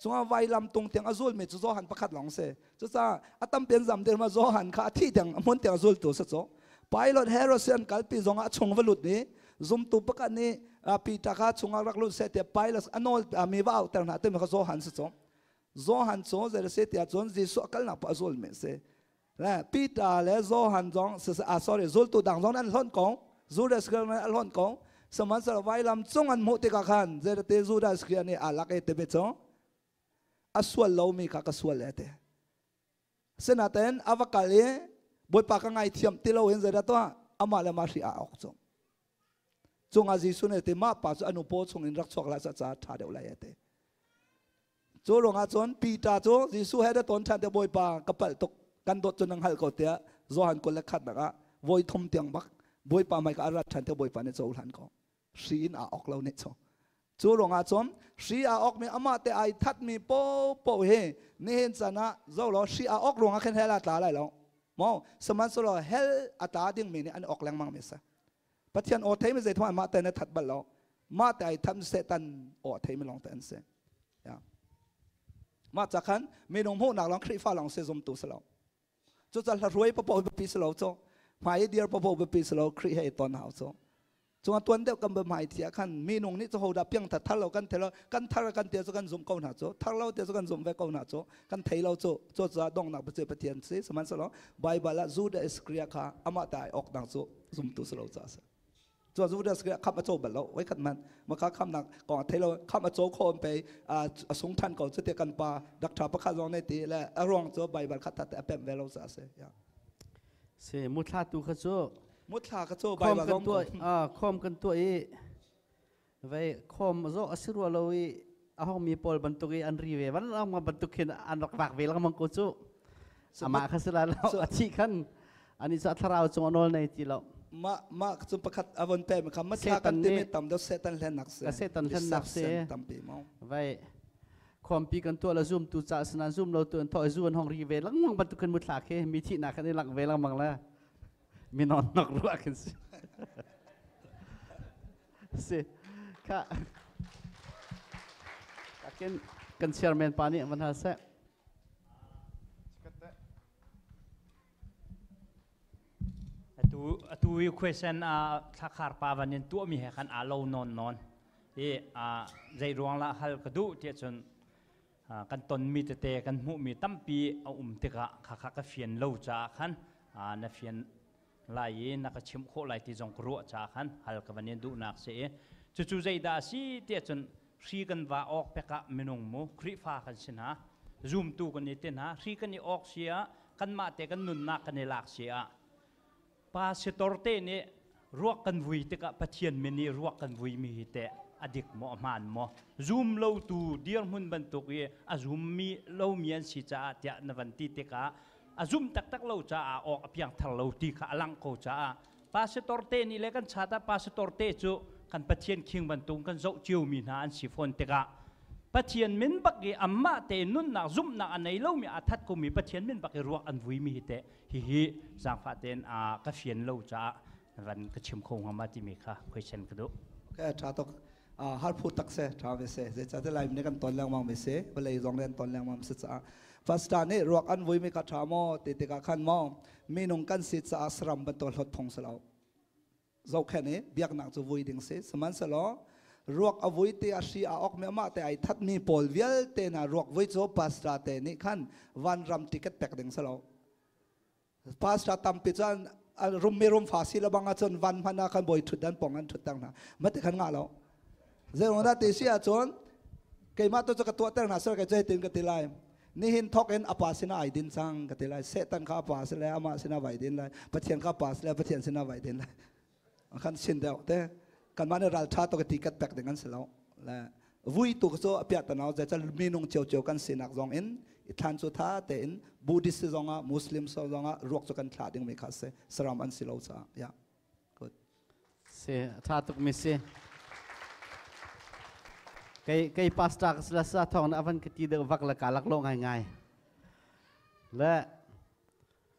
Cungah vailam tung tiang a zulmi cu Johan pakhat lawng si. Cucaah a tampi an zam dir ma Johan kha a thih tiang a hmun tiang a zultu si cu. Pilot Herod si an kalpi zong ah a chung va lut i zumtu pakhat nih Peter kha chungah rak lut seh tiah Pilot a nawl mi va auhter hna timi kha Johan si cu. Johan cu zei si tiah cun Jesuh a kalnak pa a zulmi si. Le Peter le Johan zong ah sorry zultu dang zong an hlonh ko. Judas Iscariot an hlonh ko. Sihmanhsehlaw vailam cung an hmuh tikah khan zeirate Judas Iscariot nih aa lak i timi cu a sual lomi kha ka sual e ti. Sinain a va kal i Bawipa ka ngaithiam ti loin zeidah tuah amah le mah hri aa awk cu. Cungah Jesuh nih ti mah pa cu a nu paw chungin rak chuak hlah seh caah ṭha deuh lai a ti. Cu ruangah cun Peter cu Jesuh he da ton ṭhan te Bawipa ka palh tuk kan dawt cu na hngalh ko tiah Johan 21 nak ah voi thum tiang bak Bawipa hmai ka a rat ṭhan te Bawipa nih cohlan ko. Hri in aa ok lo nih cu. Cu ruangah cun hri aa ok mi amah te ai that mi popo hi nihin chan ah zo law hri aa ok ruangah khin hell a tla lai lo. Mo sihmanhsehlaw hell a tla ding mi nih an ok lengmang mi si. Pathian aw thei mi zei thawng mah te na that bal lo. Mah te ai tham Satan aw thei mi lawng te an si. Ya. Mah ca khan minung hmuhnak lawng Khrihfa lawng si zumtu si lo. Cucaah hla ruai papo biapi si lo cu. Hmai i dir papo biapi si lo Khrih he i ton hau cu. Cunga tuan deuh kan hmai thia khan minung nih cu hodah piang thar thar lo kan thei lo kan thar kan te cu kan zum ko hna cu thar lo te cu kan zum ve ko hna cu kan thei lo cu cu ca dongnak pa Pathian si sihmanhsehlaw Bible ah Judah Iscariot kha amah ta ai ok dang cu zumtu si lo ca si cu Judas Iscariot kham a co bal lo voi khat man maka khamnak kong a thei lo kham a co kho pe a sung than ko cu te kan pa doctor pakhat zong ne ti le a ruang cu Bible khat te a pem ve lo ca si ya Si muthla tu kha cu muthla kha cu Bible zong tuah khom kan tuah i vei khom zo a si rua lo i. A hong mi pawl bantuk i an ri ve van lang bantuk khin an rak vak ve lengmang ko cu. Amah kha si lai lo a thi khan ani cu a thlarau cung a nawl nei ti lo. Ma ma cu pakhat avon pe mi kha ma thla kan ti mi tam do setan hlen nak se. Setan hlen nak se. Tampi mo. Vai khompi kan tuah la zoom tu cha sana zoom lo tu an tho zu an hong ri ve lengmang bantuk khan mu thla khi mi thi na khan i lang ve lengmang la mi non nok ruah khin si. Si kha akin kan chairman pa nih van hal seh. Atu atu i question a thlakhar pa van in tuah mi he khan a lo non non i a zei ruang la hal ka duh ti cun kan ton mi tete kan hmuh mi tampi a um tikah kha kha ka fian lo caah khan na fian lai i na ka chimh khawh lai ti zong ka ruah caah khan hal ka van in duhnak si i cucu zeidah a si tiah cun hri kan va awk pekah minung mu Khrihfa kan si hna zumtu kan i ti hna hri kan i awk si ah kanmah te kan nunnak kan i lak si ah pa sitor te nih ruak kan vui tikah Pathian min i ruak kan vui mi hi teh a dik maw a hmaan maw zum lo tu dirhmun bantuk i a zum mi lomi an si caah tiah na van ti tikah a zum taktak lo caah awk a piangthar lo ti kha a langh ko caah pastor te nih le kan chat ah pastor te cu kan Pathian khing bantuk kan zoh ciomi hna an si fawn tikah Pathian min bak i amah te nunnak zumhnak a nei lomi a that komi Pathian min bak i ruak an vuimi hi teh hihi zaangfah tein a ka fian lo caah van ka chim kho hnga ma timi kha question ka duh. Okay, tha tuk. Har phu tak se tha ve se zeicahtiah Laimi nih kan ton lengmang mi si vawlei zong nih an ton lengmang si caah Pastor nih ruak an vui mi kha tha maw ti tikah khan maw minung kan si caah saram bantuk hlot phung si lo zohkhenh i biaknak cu vui ding si sihmanhsehlaw ruak a vui ti a hri a ok mi amah te ai that mi pawl vialte hna ruak vui cu pastor te nih khan vanram ticket pek ding si lo pastor tampi cun rum mi rum fa si lo bang ahcun van hman ah khan bawi thut dan pong an thut tang hna mate khan ngah lo zei dah ti si ahcun keimah tu cu ka tuah ter hna sir ke tin ka ti lai nihin thok in apa sinah ai din cang ka ti lai Satan kha apa si lai amah sinah vai din lai Pathian kha pa si lai Pathian sinah vai din lai kan sin deuh te kanmah nih raltha to ka ti kat pek ding an si lo le vui tu cu a piah tanau zei cal minung cio cio kan sinak zong in i thlan cu tha tein Buddhist zong ah Muslim zong ah ruak cu kan thlah ding mi kha si saram an si lo caah ya good si tha tuk mi si kei kei pastor ka sila sa thong na avan ka ti deuh vak la ka lak lo ngai ngai le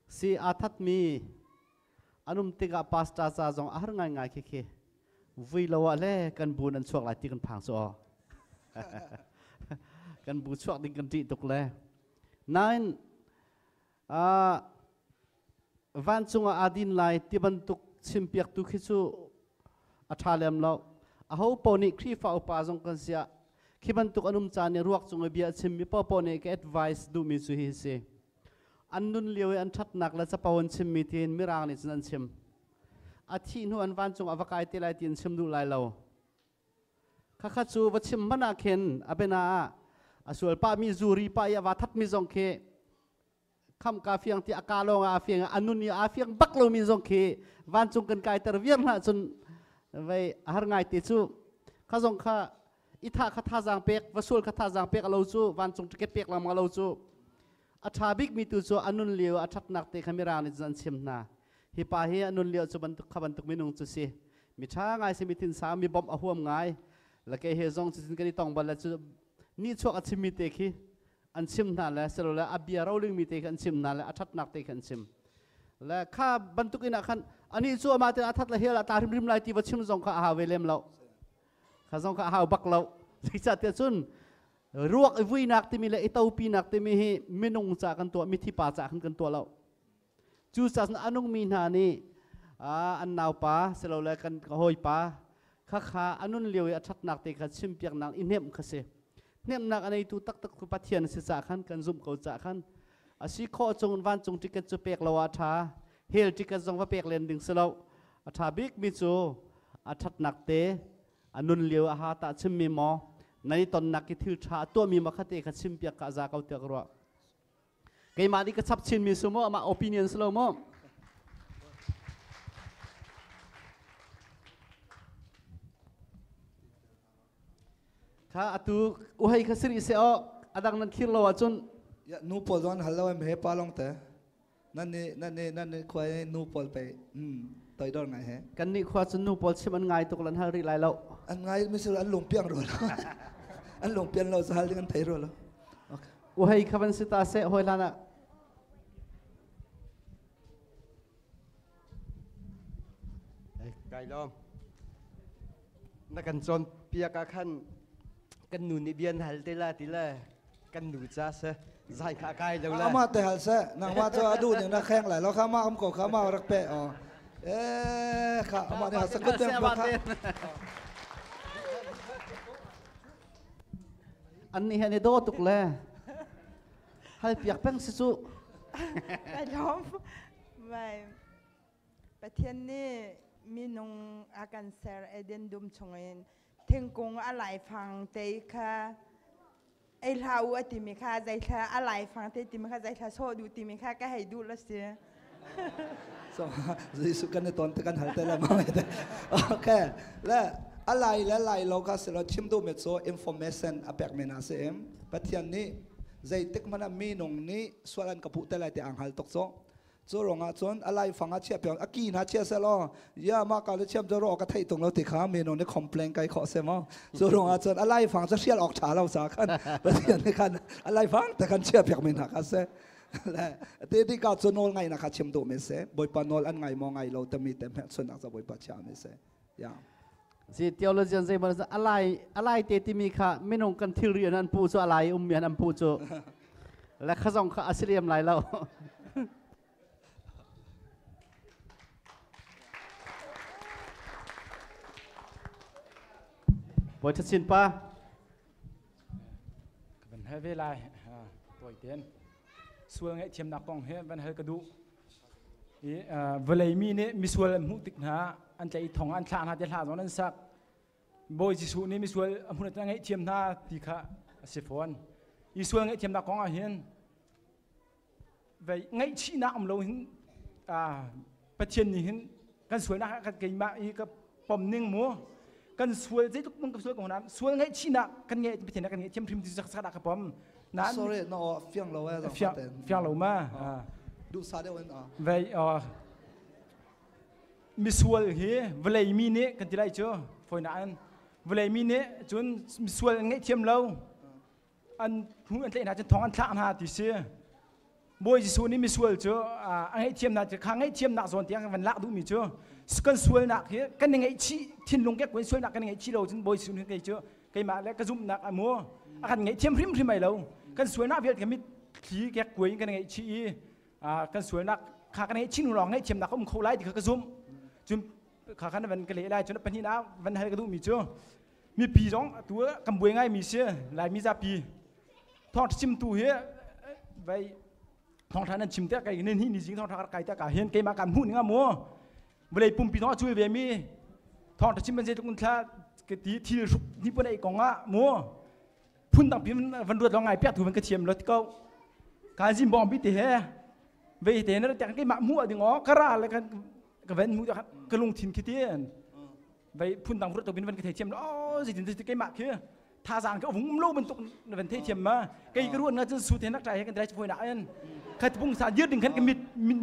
si a that mi an um tikah pastor ca zong a har ngaingai khi khi vui lo ah le kan bu nan chuak lai ti kan phang cu aw kan bu chuak ding kan ṭih tuk le nain vancung ah aa din lai ti bantuk chimpiaktu khi cu a ṭha lem lo aho paoh nih Khrihfa upa zong kan siah khi bantuk an um caan i ruak cung i bia a chimmi paohpaoh nih ka advice duhmi cu hi si An nun lio i an ṭhatnak le capo an chimmi tiin Mirang nih cun an chim. A thih hnu an vancung a va kai te lai ti an chim duh lai lo. Khakha cu va chim hmanh ah khin a bena ah a sual pahmi zuri pa i a va thatmi zong khi kham ka fiang ti a ka lawng ah a fiang a nun i a fiang bak lomi zong khi vancung kan kaiter viar hna cun vei a har ngai te cu kha zong kha i tha kha thazaang pek va sual kha thazaang pek a lo cu vancung ticket pek lengmang a lo cu A ṭha bikmi tu cu a nun lio a ṭhatnak te kha Mirang nih cun an chim hna. Hi pa hi a nun lio cu bantuk kha bantuk minung cu si. Mi ṭha ngai si, mi thinsang, mi bawmh a huam ngai. La kei he zong cutin kan i tong bal le cu nihchuak a chimmi te khi an chim hna le silole a bia rolingmi te khi an chim hna le a ṭhatnak te khi an chim. Le kha bantuk in ah khan anih cu amah tein a that le hell ah tla hrimhrim lai ti va chim zong kha a hau ve lem lo. Kha zong kha a hau bak lo. Zeicahtiah cun Ruak i vuinak timi le i topinak timi hi minung ca kan tuah, mithi pa ca khan kan tuah lo. Cucaah cun a nungmi hna nih an naupa silole kan hawipa khakha a nun lio i a ṭhatnak te kha chimpiaknak i hnemh kha si. Hnemhnak a neitu taktak cu Pathian si caah khan kan zumh ko caah khan a si khawh chung vancung ticket cu pek lo ah a ṭha. Hell ticket zong va pek len ding si lo. A ṭha bikmi cu a ṭhatnak te a nun lio a ha tah chimmi maw nan i tonnak i thil ṭha a tuahmi maw kha te kha chimpiak ka za ko tiah ka ruah keimah nih ka chap chinmi su maw amah opinion si lo maw Kha atu uhei kha siri se o adang nan thlir lo ahcun Ya nu pawl zong an hal lo em he pa long te. Nan ni nan ni nan ni khua i nu pawl pe toidor ngai he. Kan nih khua cun nu pawl chim an ngai tuk lan hal rih lai lo. An ngai misir an lung piang ro lo. An lung pian lo hal ding an thei ro lo. Okay. Uhei kha van si ta seh hoi hlan ah. Kai lawm. Na kan cawn piak ah khan kan nu nih bia na hal te la ti le kan nu ca se zai kha kai lo le. Ama te hal se nangmah cu adu ning na kheng lai lo kha ma am ko kha ma rak pe o. Eh kha ama ne hal se kut kha. An nih he ni do tuk le. Hal piak peng si cu. Kai lawm. Mai Pathian nih minung a kan ser Eden dum chungin thingkung a laifang te kha ei hlah u a timi kha zeithla a laifang te timi kha zeithla sawh duh timi kha ka hei duh la si. So Jesuh kan i ton te kan hal te le ma te. Okay. Le alai le lai lo kha silo chim duh mi cu information a pek mi na si im. Pathian nih zeitik hmanh ah minung nih sual an ka puh te lai ti ang hal tuk cu. Cu ruangah cun a laifang ah chiah piak a ki hna chia seh law ya mah ka le chiam cu rawh ka theih tung lo ti kha minung nih complain kai khawh se maw. Cu ruangah cun a laifang cu hrial awk ṭha lo sa khan Pathian nih khan a laifang te khan chiah piak mi hna kha si. Le ti dika cu nawl ngaihnak kha chim duh mi si. Bawipa nawl an ngai maw ngai lo timi te hmelchunhnak cu Bawipa chia mi si. Ya. Si theologian zei ban alai alai te timi kha minung kan thilri an pu cu alai ummi an pu cu le kha zong kha asiliam lai lo. Bawi Thachin pa. Ka van hal ve lai tawi ten. Sual ngaihthiamnak kong hi van hal ka duh. I vawlei mi nih misual an hmuh tik hna an tlaih thong an thlah hna te hla zong an sak. Bawi Jesuh nih misual a hmun a ngaihthiam hna ti kha a si fawn. I sual ngaihthiamnak kong ah hin vei ngaihchihnak um lo hin Pathian nih hin kan sualnak kan keimah i ka pom ning mu kan sual zeitluk mong ka sual ko na sual ngaihchihnak kan ngeih Pathian kan ngeih thiam hrim ti sak sak ka pom na sorry no fiang lo eh fiang fiang lo ma duh sa deuh in vei misual hi vawlei mi nih kan ti lai cu foi na an vawlei mi nih cun misual an ngaihthiam lo an hnu an tlaih hna cun thong an thlak hna ti si Bawi Jesuh nih misual cu a ngaihthiamnak cu kha ngaihthiamnak zawn tiang van lak duhmi cu kan sualnak hi kan i ngaihchih thinlung kek kuin sualnak kan i ngaihchih lo cun Bawi Jesuh nih kei cu keimah le ka zumhnak a mu a kan ngaihthiam hrimhrim ai lo kan sualnak vialte kan mitthli kek kuai in kan ngaihchih i kan sualnak kha kan ngaihchih hnu lawng ngaihthiamnak a um kho lai ti kha ka zumh cun kha khan van ka leh lai cun pahnih ah van hal ka duhmi cu mipi zong atu kan buai ngaimi si Laimi zapi thawngṭha chimtu hi vai thawngṭha nan chim te kai ni ni zing thawngṭha kai te ka hin keimah kan hmuh ning amu vawlei pumpi zong a cul ve mi thawngṭha chim ban zeitluk thla ka ti thil hruk ni pun ei kong ah mu phun dang pi van ruat long ngai piak tu van ka thiam lo ko ka zim bong bi te he ve te na te keimah mu ading o kara le kan ka ven mu ka lungthin khi tin vei phun dang ruat to bin van ka thei thiam lo zeitin te keimah khi thazaang ka vung lo bantuk na van thei thiam ma kei ka ruan nga cun su te nak trai he kan trai phoi na en khat bung sa dir ding khan ka mit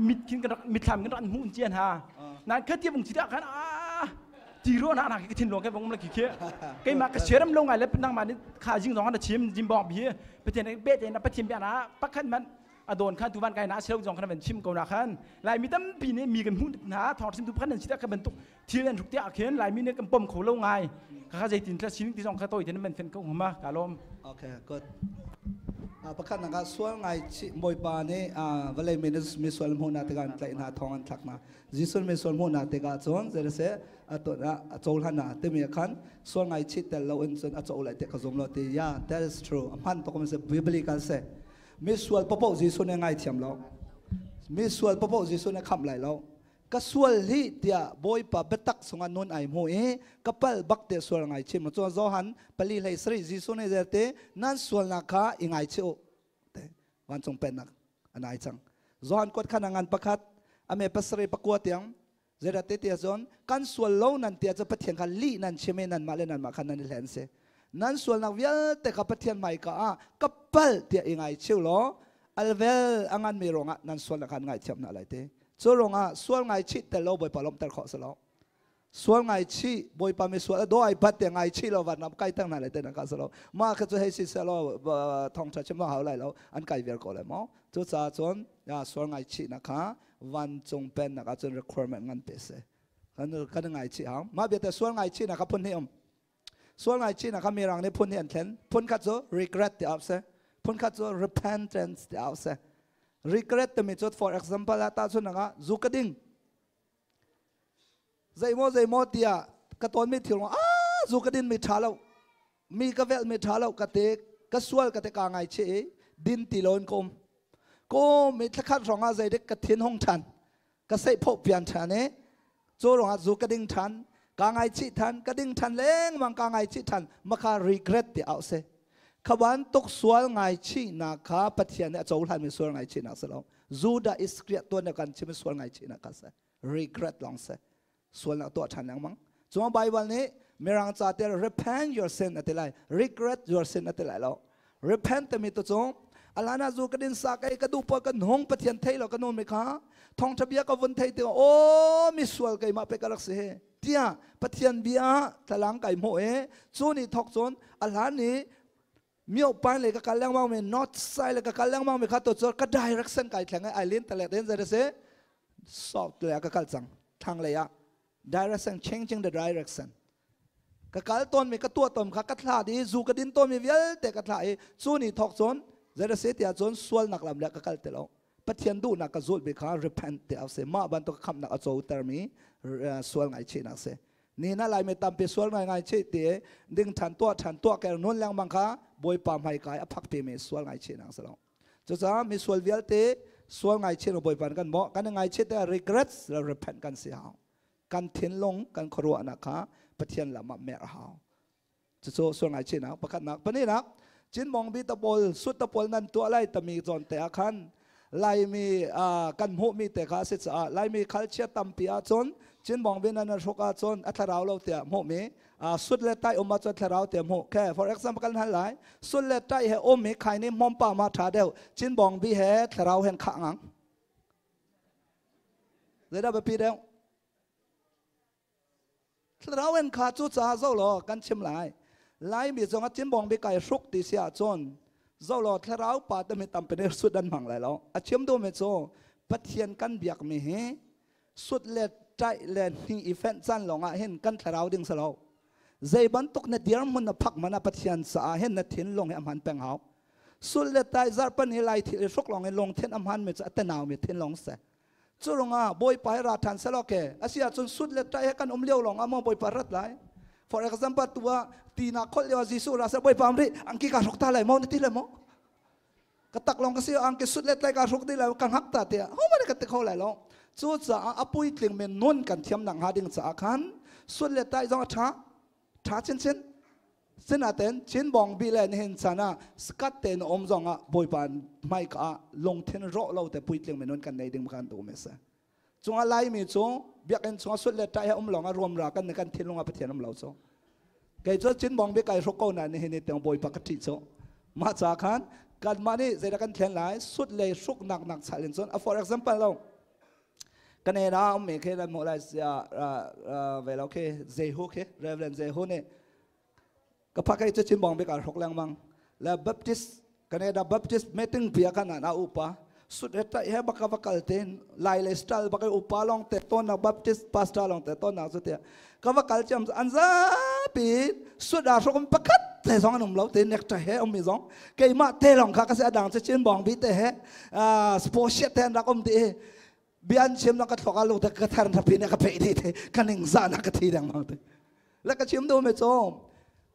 mit khin kan mit thlam kan ran mu chian ha nan khat ti bung chi da khan a ti ro na na ki thin lo ke bung la ki khe kei ma ka sheram lo ngai le nang ma ni kha jing zong na chim jim bong bi pathian be te na pathian bia na pakhat man a don khan tuvan kai na selo zong khan van chim ko na khan lai mi tampi nih mi kan hmuh na thong sim tu pakhat nan chi da ka bantuk thil an ruk te ah khin laimi nih kan pom kho lo ngai kha zeitin tla sining ti zong kha toi ten man fen ko ma ka lom okay good pakhat nak ah sual ngai chi bawipa nih vawlei mi mi sual hmuh na tikah an tlaih hna thong an thlak hna Jesuh mi sual hmuh na tikah cun zeirase a ton a cohlan na timi khan sual ngai chi tel lo in cun a co lai te ka zum lo ti yeah that is true a hman tok mi se biblical se mi sual popo Jesuh nih ngai thiam lo mi sual popo Jesuh nih khamh lai lo ka sual hi tiah Bawipa biatak chungah nun ai hmu i ka pal bak te sual ngai chim cun Johan pali hlei sarih Jesuh nih zerte nan sualnak kha i ngaichih u te vancung pennak an ai cang Johan kuat khan ngan pakhat ame pasarih pakua tiang zeidah te tia cun kan sual lo nan tia cu Pathian kha lih nan chim i nanmah le nanmah kha nan i hlen si. Nan sualnak vialte kha Pathian hmaika ah ka palh tiah i ngaichih law alvel a nganmi ruangah nan sualnak kha an ngaihthiam hna lai ti. Cu ruangah sual ngaichih tel lo Bawipa lawmhter khawh si lo. Sual ngaichih Bawipa mi sual a daw ai bat te ngaichih lo vanram kai tang hna lai te nan ka si lo. Mah kha cu hei si seh law thawngṭha chim hau lai lo an kai viar ko lai maw. Cucaah cun sual ngaichihnak kha vancung pennak ah cun requirement ngan pe si. Kan ngaichih hau. Mah biate sual ngaichihnak kha phun hnih um. Sual ngaichihnak kha mirang nih phun hi an thlen. Phun khat cu regret ti au si. Phun khat cu repentance ti au si. Regret timi cu for example ah tahchunhnak ah zu ka ding. Zeimaw zeimaw tiah ka tawnmi thil ah zu ka din mi ṭha lo. Mi ka velh mi ṭha lo ka te ka sual ka te ka ngaichih i din ti lo in ka um. Ko mi thlakhat hrawng ah zeidek ka thin hung ṭhan. Ka seihphoh pian ṭhan i cu ruangah zu ka ding ṭhan ka ngaichih ṭhan ka ding ṭhan lengmang ka ngaichih ṭhan maka regret ti au si kha bantuk sual ngaichihnak kha Pathian nih a cohlanmi sual ngaichihnak si lo Judah Iskriat tuan kan chim sual ngaichihnak kha si regret lawng si sualnak tuah ṭhan lengmang cuma Bible nih mirang ca te repent your sin a ti lai regret your sin a ti lai lo repent timi tu cu alana zu ka din sa kai ka du pa kan hung pathian thei lo ka nun mi kha thongtha bia ka vun thei ti o mi sual keimah pe ka rak si he tiah pathian bia thlalang kai mo e chu ni thok chon ahlan ni mio pan le ka kal lengmang mi north side le ka kal lengmang mi kha to chor ka direction kai thleng ai lin tale den zai se south le ka kal chang thang le ya direction changing the direction ka kal tawn mi ka tuah tawn kha ka thla di zu ka din tawn mi vialte ka thla i cu ni thok cun zei se tiah cun sualnak lam le ka kal ti lo pathian duhnak ka zul bi kha repent te se mah bantuk khamnak a co ter mi sual ngai chihnak se ni na lai mi tampi sual ngai ngai chih ti ding than tuah than tuah ker nun lengmang kha bawipa hmai kai a phak pi mi sual ngai chihnak se lo cucaah mi sual vialte sual ngai chih bawipa kan mo kan ngai chih te regrets repent kan si hau kan thinlung kan khuaruahnak kha Pathian lam ah mer a hau cucu sual ngaihchihnak pakhatnak pahnihnak Cinmong bi tapawl sut tapawl nan tuah lai tami zawn te ah khan Laimi kan hmuhmi te kha a si caah Laimi khalchia tampi ahcun Cinmong bi nan hruk ahcun a thlarau lo tiah hmuhmi sut le tai um ahcun thlarau tiah hmuh ke for example kan hal lai sut le tai he um hi khai ni hmom pa ma tha deuh Cinbong bi he thlarau hen khah ngang Zeidah biapi deuh? Thlarau in kha cu caah zo law kan chim lai. Laimi zong a cimbong bi kai hruk ti si ahcun zo law thlarau pa te mi tampi nih sut an hmang lai lo. A chim duhmi cu Pathian kan biakmi hi sut le ṭaih le hni i fenh caan lawngah hin kan thlarau ding si lo. Zei bantuk na dirhmun na phak man ah Pathian caah hin na thinlung hi a hman peng hau. Sul le tai zarpan hi lai thil i hruk lawng in lungthin a hman mi cu a tenau mi thinlung si. Cu ruangah Bawipa hi ra ṭhan selaw ke a si ahcun sut le ṭai he kan um lio lawng ah maw Bawipa rat lai. For example tu ah ti na kholh lio ah Jesuh ra seh Bawipa am ri angki ka hruk ta lai maw na ti le maw? Ka tak lawng ka si angki sut le tlai ka hruk ti lai ka hngak ta tiah ho man ka ti kho lai lo. Cucaah a puitling men nun kan thiam nak hnga ding caah khan sut le tai zong a ṭha ṭha chinchin Sinaten Chinbong bi le nihin chan ah skat te na um zong ah Bawipa hmai ka ah lungthin rawh lo te puitling minun kan nei ding kan tu me se. Chunga Laimi cu biakinn chunga sut le ṭai he um lawng ah ruam ra kan kan thinlung ah Pathian um lo cu. Kei cu Chinbong bi kai hruk ko na nihin ni tiang Bawipa ka ṭih cu. Mah ca khan kanmah nih zeidah kan thlen lai sut le hruk nak nak chal in cun a for example lo kan e ra um me khe ran mo lai sia ve lo khe Jehu khe Reverend Jehu nih ka pha kai chu chimbong bik ar hrok lengmang le Baptist Canada Baptist meeting pia kan na upa sut he tai he baka vakal ten lai le style baka upa long te ton na Baptist pastor long te ton na chu te ka vakal cham an za pi sut a hrokum pakhat te zong an um lo te nek ta he um mi zong keimah te long kha ka se adang che chin bong bi te he sport te an rak um ti bian chim na ka thloka lu te ka thar na pi ne ka phei ti te ka ning za na ka thi dang mang te la ka chim do me chom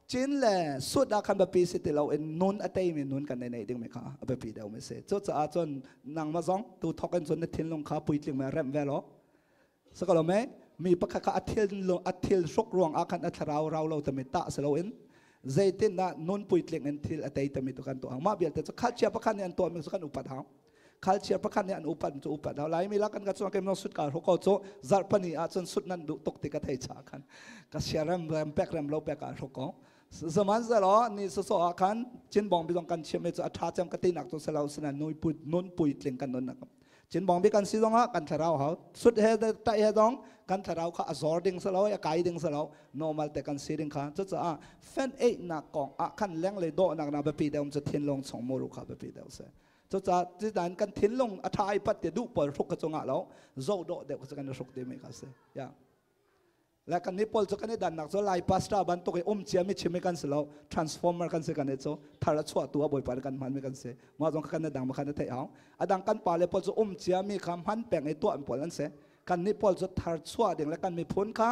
chin le sut a khan bapi si ti lo in nun a tei mi nun kan nei nei ding me kha a biapi deuh me se chu cha chon nang ma zong tu thok in chon na thinlung kha puitling me rem ve lo sakalo me mi pakhat kha a thil a thil hruk ruang ah khan a thlarau rau lo tami ta se lo in zeitin dah nun puitling in thil a tei tami tu kan tu hang mah vialte cu khalchia pakhat nih an tuah mi cu kan upat hang khalchia pakhat nih an upat cu upat hau lai mi la kan ka chuang kem sut ka ro ko cu zarh pani ah cun sut nan duh tuk ti ka thei cha khan ka sia rem rem pek rem lo pek a ro ko. Zaman zalo ni so so khan chin bong bi zong kan chiam chu a tha cham ka ti nak chu selo sina nui pui nun pui tling kan nun nak chin bong bi kan si zong ah kan thlarau hau sut he tai he zong kan thlarau kha a zor ding selo a kai ding selo normal te kan si ding kha chu cha fan ei nak kong a khan leng le do nak na ba pi deum chu thin long chong mo ru kha ba pi deu se chu cha chi dan kan thin long a tha ai pat te du pol ruk ka chunga lo zo do de ka kan ruk de me ka se ya และกันนี้ปอลจะกันนี้ดันนักจะไล่พาสต้าบันตกอมเจียมิชิมิกันเสลา transformer กันเสกันนี้จะทาระชั่วตัวบ่อยปานกันมันไม่กันเสมาจงกันนี้ดังมากันนี้เทเอาอดังกันปาเลปอลจะอมเจียมีคำหันแปลงไอตัวอันปอลันเสกันนี้ปอลจะทาระชั่วเด้งและกันมีผลค่ะ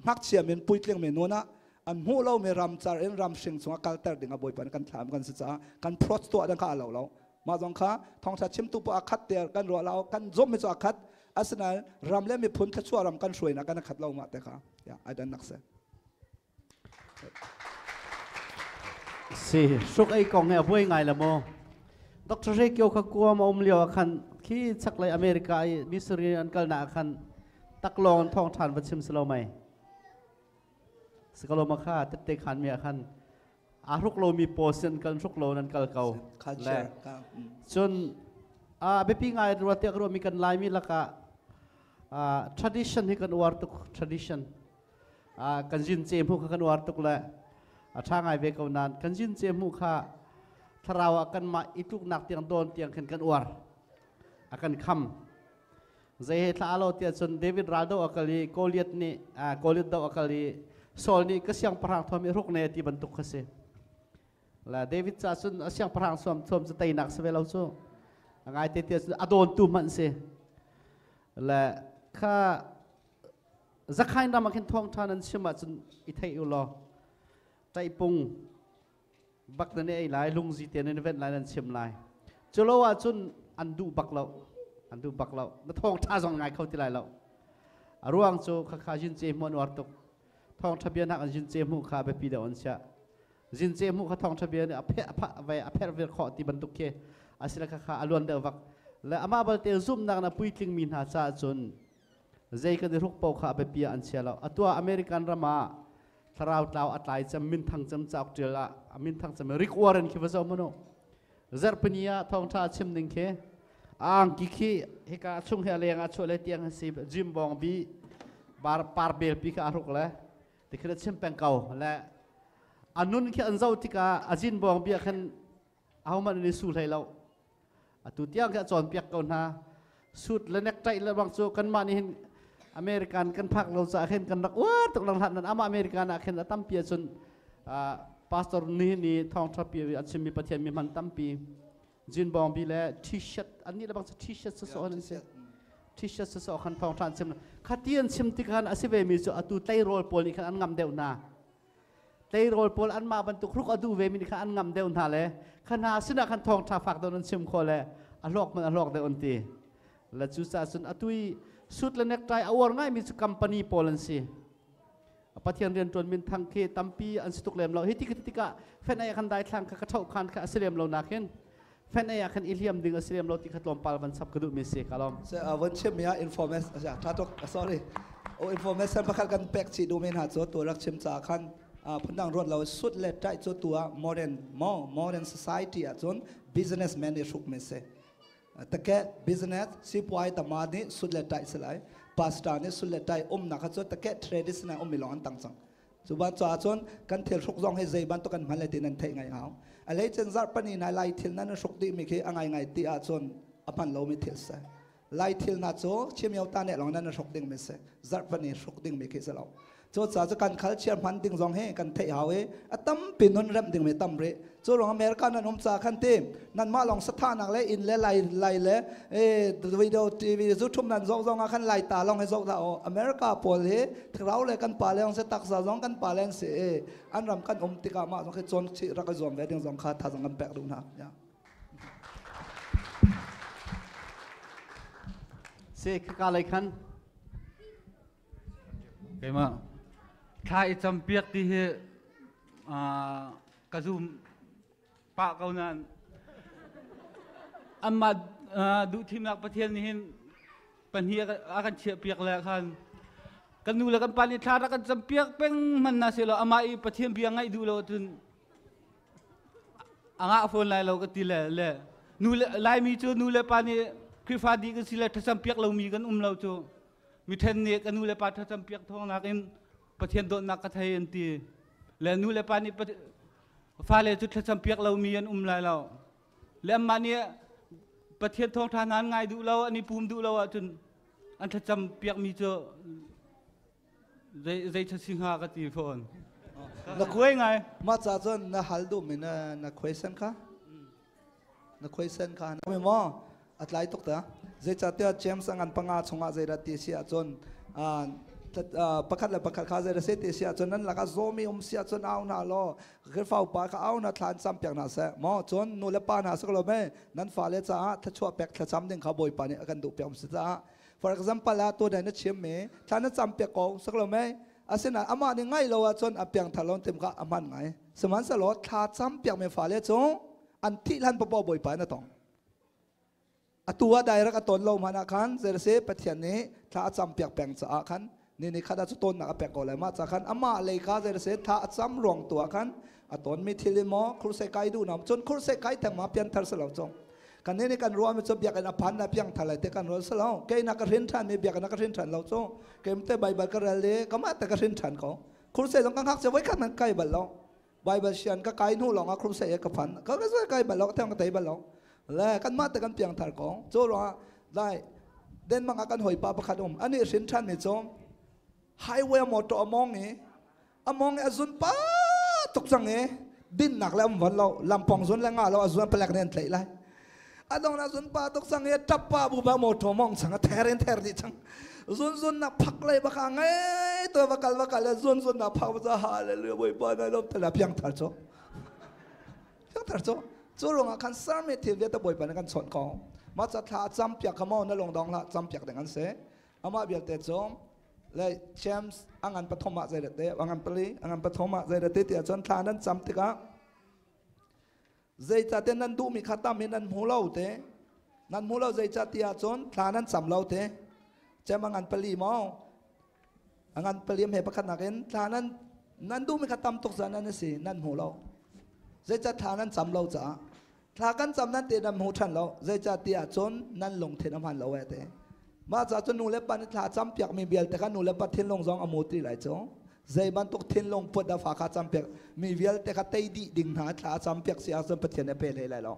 มักเชียมินปุยเลียงเมนูนะอันหูเราเมรำจาเอ็นรำสิงสงกัลเตอร์เด้งบ่อยปานกันถามกันศึกษากันพรอสตัวดังข้าเราเรามาจงค่ะทองชาชิมตุปอาคัดเตียกันรัวเรากันจมไม่จะอาคัดอาศนารำเล่มีผลชั่วรำกันช่วยนะกันขัดเรามาแต่ค่ะอย่าไอ้ดันนักเสสิสุกไอ้กองเนี่ยพูดไงละโมดรเรเกียวขกัวมาอมเลียวขันขี้ชักเลยอเมริกามิสซูรีอันกัลนาขันตักลองทองฐานวัชิมสโลไหมสกโลมาฆ่าเตเตขันเมียขันอารุกโลมีโปเซนกันรุกโลนันกัลเกาและจนอาเบปีไงรัวเตียกรัวมีกันลายมีละกะ tradition ให้กันวาร์ตุก tradition กันจินเจมูกันวาร์ตุกและทางไอเวกนานกันจินเจมูค่ะทราวกันมาอิตุกนักเตียงโดนเตียงขึ้นกันวาร์กันคำใจเหตุอาโลเตียจนเดวิดราโดอักลีโกเลียตนี่โกเลียตดอักลีโซลนี่ก็เสียงพรางทอมีรุกเนตีบรรทุกเสและเดวิดจะจนเสียงพรางสวมทอมจะตีนักเสวเราโซ่ไงเตียจนอโดนตูมันเสและข้าจะใครนำมาขึ้นท้องท่านั้นเชื่อมาจนอิเทอุลอใจปุงบักนั่นไอ้หลายลุงจีเตียนนั่นเว้นหลายนั่นเชื่อมหลายจุลว่าจนอันดูบักเราอันดูบักเราแล้วท้องท่าสองไงเขาที่ไรเราร่วงโจข้าข้าจินเจมวนวัดตกท้องทะเบียนนักจินเจมุข้าไปปีเดียวอันเชียจินเจมุข้าท้องทะเบียนอเพะอภะไว้อเพะเวรขอตีบรรทุกเคอาศิลข้าข้าอลวนเดวักและอามาบัลเตซุมนักนะปุยทิงมินหาชาจนใจกันรุกเป่าขาไปเปียอันเชียเราตัวอเมริกันรามาทราวตาวอัตไลจะมินทังจำจากเจละมินทังจำริกวอร์เรนคิวเจ้ามโนเซอร์ปนียทองชาชิมหนึ่งเคอ่างกิคีเฮกาชุงเฮเลงอาชวเลเตียงสิจิมบองบีบาร์ปาร์เบลปีกอารุกและที่คือชิมแปงเก่าและอันนู้นคืออันเจ้าที่กาอาจินบองเบียขันเอามันในสูให้เราตัวเตียงแค่จอนเปียกก่อนนะสุดและนักใจและบางโจกันมานี่เห็นอเมริกันกันพักเราจะเห็นกันรักว้าตกลังหันนั้นอามาอเมริกันเห็นตั้มเปียจนพาสตอร์นี่นี่ทองทัพเปียอันชิมีประเทศมีมันตั้มปีจินบองบีและทีเชิตอันนี้เราบางทีเชิตสอนนั่นเสียทีเชิตสอนขันทองทานชิมขัดเตียนชิมติกันอาศัยเวมิจอตูไตโรลโพลิขันอันงามเดวนาไตโรลโพลอันมาบรรทุกรุกอดูเวมินขันอันงามเดวนาเลยขนาดสินะขันทองทาฝากโดนชิมโคเลยอัลลอกมันอัลลอกเดอนตีและจุดสุนอตุยสุดและเน็กไทอวอร์ง่ายมีสุกัมปานีโพลันซีปะเทียนเรียนจนมินทังเคตัมปีอันสุตุกเลมเราเฮติกติกะแฟนไอคันได้ทางกระเท่าคันกะเสลียมเรานักเห็นแฟนไอคันอิเลียมดึงเสลียมเราที่ขัดลมปาลวันซับกระดูกมีเสกอารมณ์เสวันเชื่อมี information ถ้าตก sorry โอ้ information ประกันแปลกจีดูเมนหาตัวรักเชื่อมจากคันพนังรถเราสุดเล็ดใจตัว modern more modern society อ่ะจน businessman เนี่ยสุกเมเสตะแก business สิปวยตมานี่สุดเล็ดใจสลายพาสต้านี่สุดเล็ดใจอมนักจนตะแก traditional อมมิลอนต่างจังสุบันจ้าจนกันเที่ยวสุกจงให้ใจบันตุกันมันเลยตีนันเทไงเอาอะไรเจนจัดปนีนายไล่เที่ยวนั้นสุกดีมีแค่อังไงไงตีอาจนอภันโลมีเที่ยวเสไล่เที่ยวน่าโจเชี่ยมยาวตาเนี่ยลองนั้นสุกดิ่งไม่เสจัดปนีสุกดิ่งมีแค่สลาวโจจ้าจะการคัลเชียร์พันดิ่งจงให้กันเทหาเวอตั้มปินนเริ่มดิ่งไม่ตั้มเรโจลงอเมริกานั้นอมจ้าขันเต็มนั่นมาลองสถานะเลยอินเลไลไลเลเอวิดีโอทีวีจุดทุ่มนั้นจงจงขันไลตาลองให้จงตาโออเมริกาโพลเฮเราเลยกันปาเลองเสตักซาจงกันปาเลนเสอันรำกันอมติกามาจงให้จนชิรักจงเวดิ่งจงขาดท่าจงกันแปลกดูนะเสกกาเลยขันเกมาถ้าอิจำเปียกที่เฮกระซุมปะเกานั้นอันมาดูทีมนักประเทศนี้เห็นปัญหาอาการเฉียเปียกแล้วคัน Kan nu le kan pa nih thla rak kan campiak peng hman na selaw amah i Pathian bia ngaih duh lo ahcun a ngah fawn lai lo ka ti le le nu le Laimi cu nu le pa nih Khrihfa dih kan si le thlacam piak lomi kan um lo cu mi then nih ka nu le pa thlacam piak thawng nakin Pathian dawtnak ka thei an ti le nu le pa nih fale cu thlacam piak lomi an um lai lo le amah nih Pathian thawngṭha hna an ngai duh lo an i pum duh lo ahcun an thlacam piakmi cu zei zei si hnga ka ti fawn na khuai ngai mah ca cun na hal duh mi na na question kha na question kha na maw a tlai tuk ta zeicahtiah James a ngan panga chungah zeidah ti si ahcun pakhat le pakhat kha zeidah se ti si ahcun nan lakah zawmi um si ahcun au hna law Khrihfa upa kha au na thla an cam piak hna seh maw cun nu le pa hna si ko lo me nan fale caah thluachuah pek thlacam ding kha Bawipa nih a kan duh piak si caah for example ah tuan na chim mi thla na cam piak ko si ko lo me asinain amah nih ngaih lo ahcun a piangthar lo tim kha a hman ngai sihmanhsehlaw thla cam piak mi fale cu an thih hlan popo Bawipa na tong atu ah direct a ton lo hmanh ah khan zeirase Pathian nih thla a cam piak peng caah khan ni ni khat ah cu tonnak a pek ko lai mah ca khan amah lei kha zeirase thla a cam ruang tu ah khan a ton mi thil in maw khurse kai duh nam cun khurse kai theng ma pian thar selo chung kan ni kan ruah mi cu biakinn a phan na piang thar lai te kan rual selo kei na ka hrin than mi biakinn ka hrin than lo cu kem te bible ka rel le kama te ka hrin than ko khurse zong ka ngak che voi khat man kai bal lo Bible sian ka kai hnu lawng ah crusade ka phan ka ka kai bal lo theng ka tei bal lo le kan mah te kan piang thar kong chu ruang dai Denmark ah kan hoi pa pakhat um ani hrin than mi cu highway motor among i among i azun pa tuk cang i dinnak le um von lo lampong zun le nga lo azun palek ne an tlaih lai adong na zun pa tuk sang e tappa bu ba motor mong chang a ther in ther di chang zun zun na phak lai baka ngai to va kal va kal zun zun na phak ba hallelujah boi pa na lom tala piang thar cho piang thar cho chu rong khan sar me thil ve ta boi pa na kan chon ko ma cha thla cham piak khamo na long dong la cham piak ding an se ama bial te chom le James angan pathoma zai te angan pali angan pathoma zai te ti chon thla nan cham tikah Zeicahtiah nan duhmi kha tam in nan hmu lo te. Nan hmu lo zeicahtiah cun thla nan cam lo te. Cem a ngan pali maw? A ngan pali he pakhat nakin thla nan nan duhmi kha tam tuk zan nan si nan hmu lo. Zeicah thla nan cam lo caah. Thla kan cam nan te nan hmu ṭhan lo. Zeicahtiah cun nan lungthin a hman lo e te. Mah ca cun nu le pa nih thla cam piakmi vialte kha nu le pa thinlung zong a mu ti lai cu. Zei bantuk thinlung put dah fa kha campiak mi vialte kha tei dih ding hna thla campiak si ahcun Pathian nih a pe hlei lai lo.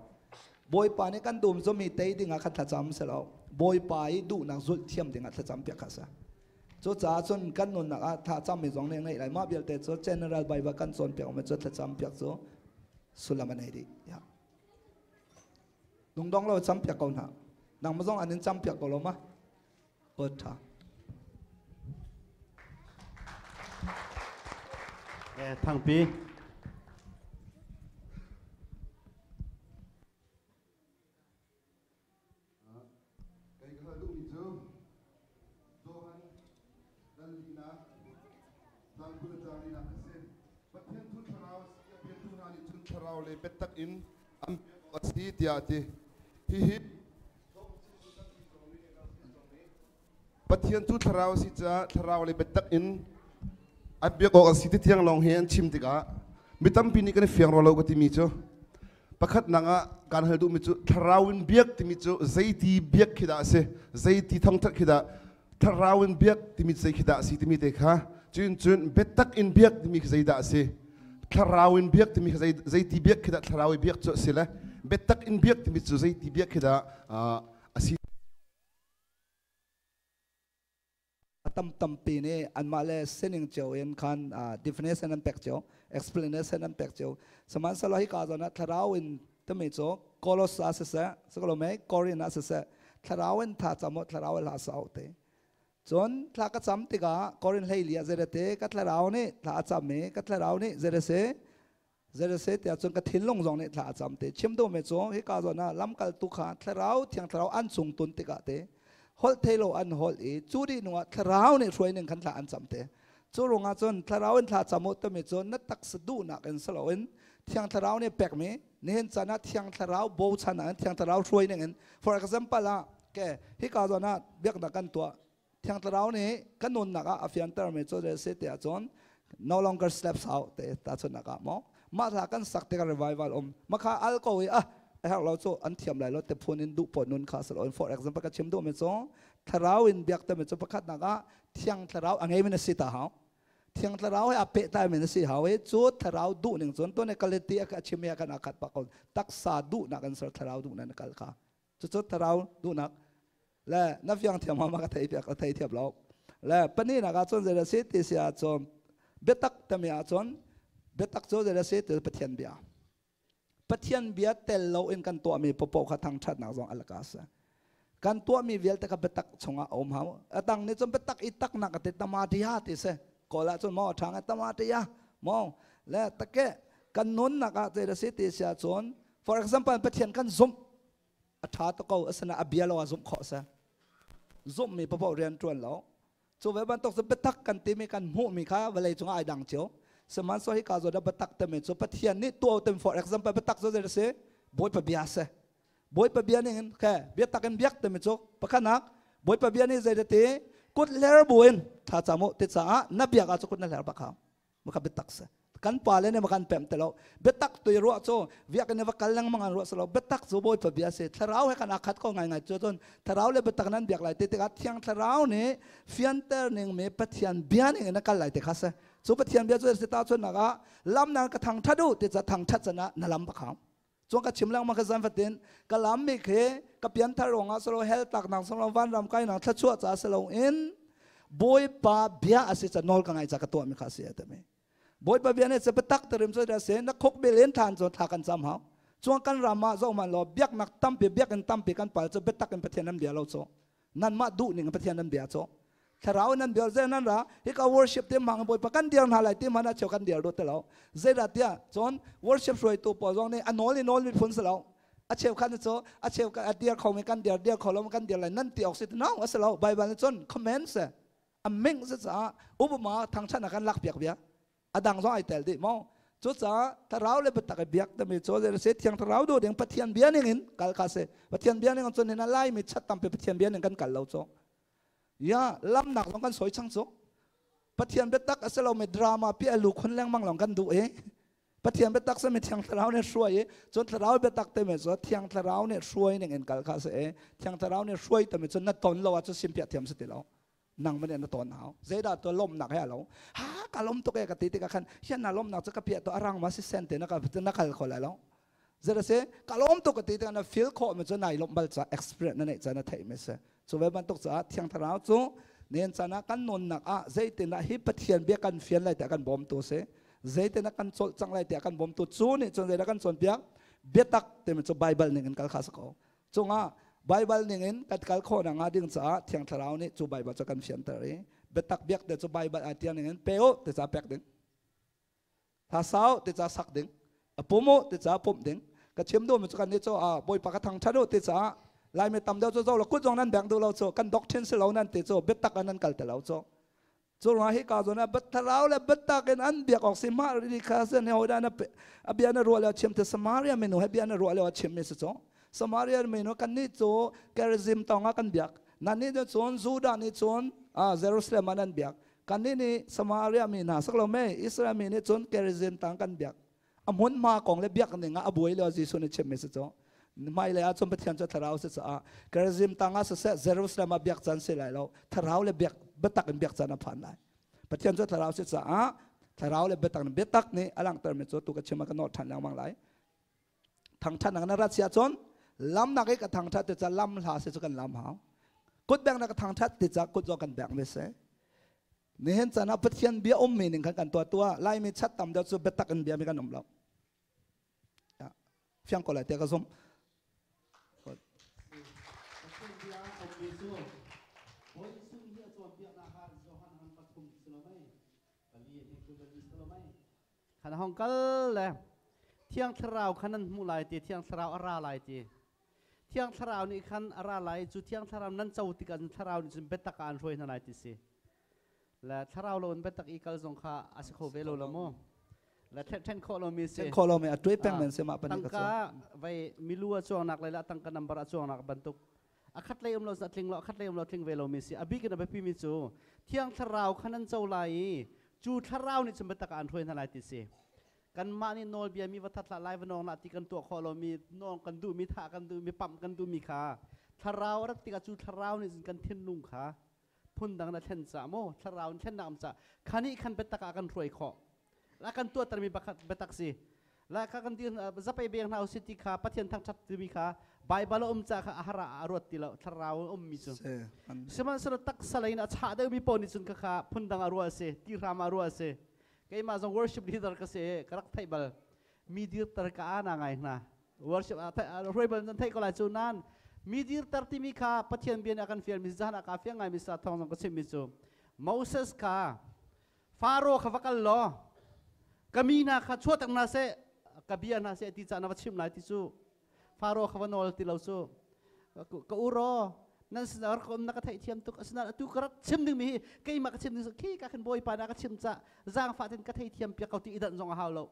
Bawipa nih kan dum cu mi tei ding ah khan thlacam si lo. Bawipa i duhnak zulh thiam ding ah thlacam piak kha si. Cucaah cun kan nunnak ah thlacam mi zong nih ngeih lai. Mah vialte cu general Bible kan cawnpiak mi cu thlacam piak cu sullam a nei dih. Ya. Lungdong lo campiak ko hna. Nangmah zong an in campiak ko lo ma? Good tha. Eh, Thangpi. Kei ka hal duhmi cu Johan dal linak cang 20 le cang linak a si. Pathian cu thlarau a si i a biatu hna nih cun thlarau le biatak in an biak awk a si tiah a ti. Hihi Pathian cu thlarau a si caah thlarau le biatak in an biak awk a si ti tiang lawng hi an chim tikah mi tampi nih kan i fiang rua lo ka timi cu pakhatnak ah kaan hal duhmi cu thlarau in biak timi cu zeiti biak khi dah a si zeiti thawngthat khi dah thlarau in biak timi zei khi dah a si timi te kha cun cun biatak in biak timi khi zeidah a si thlarau in biak timi khi zeiti biak khi dah thlarau i biak cu a si le biatak in biak timi cu zeiti biak khi dah a si tam tampi nih anmah le sining cio in khan definition an pek cio explanation an pek cio sihmanhsehlaw hi ka zawn ah thlarau in timi cu Kolos ah siseh sikolome Korin ah siseh thlarau in tha cam u thlarau in hla sa u te cun thla ka cam tikah Korin hleili ah zeirate ka thlarau nih thla a cam i ka thlarau nih zeirase zeirase tiah cun ka thinlung zong nih thla a cam te chim duhmi cu hika zawn ah lamkaltu kha thlarau thiang thlarau an cung tun tikah te holh theilo an holh i cu dih hnuah thlarau nih hruai ning khan thla an cam te cu ruangah cun thlarau in thla cam u timi cu na taksa duhnak in siloin thiang thlarau nih pekmi nihin caan ah thiang thlarau bochan ah thiang thlarau hruai ning in for example ah ke hika zawn ah biaknak kan tuah. Thiang Thlarau nih kan nunnak ah a fianter mi cu le si tiah cun no longer slaps out te ta chun nak ah mo mah hla kan sak tikah revival um makha al ko i ah a herh lo cu an thiam lai lo te phun in duh po nun kha salo for example ka chim duh mi cu thlarau in biak te mi cu pakhat nak ah thiang thlarau a ngei mi na si ta hau thiang thlarau he a pehtlai mi na si hau i cu thlarau duh ning cun tune kaleti a chim i kan akhat pa ko taksa duh nak an ser thlarau duh na kal kha cucu thlarau duhnak le na fiang thiam ma ka thei piak ka thei thiam lo le pani nak ah cun zei si ti si ah cun biatak tami ah cun biatak cu zei si ti Pathian bia Pathian bia tel lo in kan tuahmi popo kha thangṭhatnak zong alaka sa kan tuahmi vialte kha biatak chungah a um hau atang nih cun biatak i taknak ati tamatia ti si kawl ah cun maw ṭhang tamatia maw le take kan nunnak ah zei si ti si ah cun for example Pathian kan zumh a ṭha to ko asina a bia lo ah zumh khawh si zumhmi paoh rian ṭuan lo cu ve bantuk cu biatak kan timi kan hmuhmi kha vawlei cungah ai dang cio sihmanhsehlaw hi ka zawn ah biatak timi cu Pathian nih tuah tim for example biatak cu zei si Bawipa bia si Bawipa bia ning in khe biatak in biak timi cu pakhatnak Bawipa bia nih zei ti kut hler buin tha cam u ti caah na biak ah cu kut na hler bak hau maka biatak si kan pa le ne makan pem te lo biatak tu ruah cu viak in va kal lengmang an ruah salo biatak cu bawipa bia si thlarau he kan akhat ko ngai ngai cu cun thlarau le biatak nan biak lai te tikah thiang thlarau nih fianter ning mi pathian bia ning in kal lai te kha se cu pathian bia cu si ta chun nak ah lam nan ka thang that u te cha thang that chana na lam bakham chuan ka chim lengmang ka zan fatin ka lam mi khi ka pianthar ruangah salo hell tak nang salo van ram kai nang thlachuah ca salo in bawipa bia asi ca nawl ka ngai ca ka tuah mi kha si ate mi bawipa bia ne ca biatak tarim cu da se na khok bel in than cu thla kan cam hau chuan kan ram ah zo man lo biaknak tampi biakinn tampi kan pal cu biatak in pathian nan bia lo cu nanmah duh ning pathian nan bia cu thlarau nan bia ze nan ra hika worship te mang bawipa kan dir hna lai ti man a cheu kan dir do te lo zeidah tiah cun worship hruaitu pawl zong nih a nawl i nawl mi phun si lo a cheu khan cu a cheu a dir kho mi kan dir dir kho lo kan dir lai nan ti awk si no a si lo bible nih cun command se a ming se caah upama thangthat kan lak piak bia a dang zong ai tel dih maw cucaah thlarau le biatak i biak timi cu zei se thiang thlarau duh ding pathian bia ning in kal kha si pathian bia ning cun hin lai mi chat tampi pathian bia ning kan kal lo cu ya lamnak zong kan soi chang cu pathian biatak a si lo mi drama pi alu khun lengmang long kan duh i pathian biatak se mi thiang thlarau nih hruai i cun thlarau biatak te mi cu thiang thlarau nih hruai ning in kal kha si i thiang thlarau nih hruai timi cu na ton lo ah cu sim piah thiam si ti lo nang man na ton hau zeidah to lomnak he alo ha ka lom tuk e ka ti tikah khan hian na lomnak cu ka piah to arang ma si sen te na ka na kal kho lai lo zera se ka lom tuk ka ti tikah na feel khawh mi cu nai lom bal ca experience na neih ca na theih mi se cu ve bantuk caah thiang thlarau cu nen cana kan nunnak ah zeitinah hi pathian bia kan fian lai tiah kan bawm tu si zeitinah kan cawlh cang lai tiah kan bawm tu cu nih cun zeidah kan cawnpiak biatak timi cu bible ning in kal kha si ko cungah Bible ningin kan kal khawh nakhnga ding caah Thiang Thlarau nih cu Bible cu kan fianter i biatak biak te cu Bible ai tiang ningin pe u ti ca pek ding hla sau ti ca sak ding a pum u ti ca pumh ding ka chim duhmi cu kan nih cu a bawipa ka thangṭhat u ti caah laimi tam deuh cu zo lo kut zong nan beng duh lo cu kan doctrine si lo nan ti cu biatak ah nan kal te lo cu cu ruangah hi ka zawn ah thlarau le biatak in an biak awk si mah ri kha sen he hodah na a bia na ruah lio chim te Samaria minu he bia na ruah lio chim mi si cu Samaria minu kan nih cu Gerizim tong ah kan biak nan nih cun Judah nih cun Jerusalem ah nan biak kan nih nih Samaria mi hna sak lo me Israel mi nih cun Gerizim tang kan biak a hmunhma kong le biak ning ah a buai lio Jesuh nih chim mi si cu hmailei ah cun Pathian cu thlarau si caah Gerizim tang ah siseh Jerusalem ah biak caan si lai lo thlarau le biak biatak in biak caan a phan lai Pathian cu thlarau si caah thlarau le biatak in biatak nih a langhter mi cu tu ka chim ah ka nawr ṭhan lengmang lai thangṭhat nak na rat si ahcun lam nak i ka thangṭhat ti ca lam hla si cu kan lam hau kut beng na ka thangṭhat ti ca kut zong kan beng ve si Nihin caan ah Pathian bia ummi ning khan kan tuah tuah Laimi chat tam deuh cu biatak in bia mi kan um lo. Fiang ko lai tiah ka zumh. Pathian bia ummi cu Bawi Jesuh hi a cawnpiaknak ah Johan han pathum si lo mei pali he kul si lo mei khan hong kal le Thiang Thlarau khan nan hmuh lai ti Thiang Thlarau a ra lai ti Thiang Thlarau nih khan a ra lai cu Thiang Thlarau nan co tikah cun Thlarau nih cun biatak ah an hruai hna lai ti si. Le Thlarau lo in biatak i kal zong kha a si kho ve lo lo mu. Le then khawh lomi si. Then khawh lomi a tuai peng men si mah panih ka Tangka vai milu a chuangnak le la tangka number a chuangnak bantuk. Akhat lei um lo tling lo akhat lei um lo tling ve lo mi si. Abi kin a biapi mi cu Thiang Thlarau khan an co lai i cu thlarau nih cun biatak ah an hruai hna lai ti si. Kanmah nih nawlbia mi va that hlah lai va nawng hlah ti kan tuah khawh lomi nawng kan duhmi thah kan duhmi pamh kan duhmi kha thlarau a rat tikah cu thlarau nih cun kan thinlung kha phundang na thlen ca maw thlarau in thlennak um ca khani khan biatak ah kan hruai khawh la kan tuahtermi biatak si la kha kan dir zapei beng hna usih ti kha Pathian thangṭhat timi kha Baibal a um ca kha a har ah a ruat ti lo thlarau a ummi cu sihmanhsehlaw taksa lei in a chah deuhmi paoh nih cun khakha phundang a ruah a si ti hram ah ruah a si keimah zong worship leader ka si ka rak theih bal mi dirter ka ana ngai hna worship hruai bal nan theih ko lai cu nan mi dirter timi kha Pathian bia nih a kan fial mi zan ah ka fiang ngai mi sa thawng zong ka chim mi cu Moses kha Faro kha va kal law ka mi hna kha chuahtak hna seh ka bia hna seh ti ca na va chim lai ti cu Faro kha va nawl ti lo cu ka uro nan sin ar ka um na ka theih thiam tuk asinain atu ka rak chim ding mi hi keimah ka chim ding khi ka khin bawipa na ka chim ca zaangfah ten ka thei thiam piak ko ti idan zong a hau lo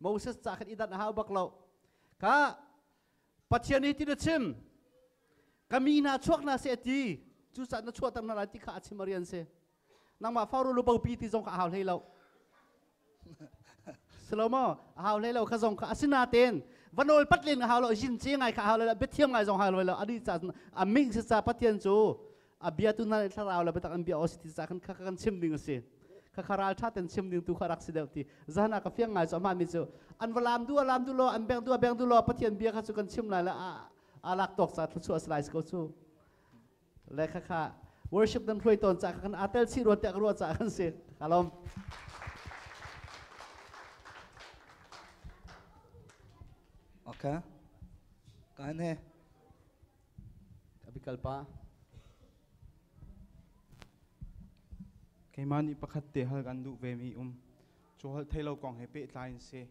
Moses ca khan idan a hau bak lo ka Pathian hi ti na chim ka mi hna chuak hna seh ti cu ca na chuahter hna lai ti kha a chim a rian si nangmah Faro lu bopi ti zong kha a hau hlei lo Salomo a hau hlei lo kha zong kha asinaten vanol pat len a hau lo jin che ngai kha a hau lo biathiam ngai zong hau lo ani ca a ming si ca Pathian cu a bia tu na thlarau le biatak an bia o si ti ca kan kha kan chim ding a si kha kha ral tha ten chim ding tu kha rak si deuh ti zan ah ka fiang ngai cu ama mi cu an va lam du lam du lo an beng du beng du lo Pathian bia kha cu kan chim lai le a a lak tawk ca thluachuah a si lai ko cu le kha kha worship dan hruai tawn ca khan atel chi ruat te ruat ca kan si kalom Okay. Kan he. Abikalpa. Keimah nih pakhat te hal kan duh ve mi um. Cu holh thei lo kong he pehtlai in si.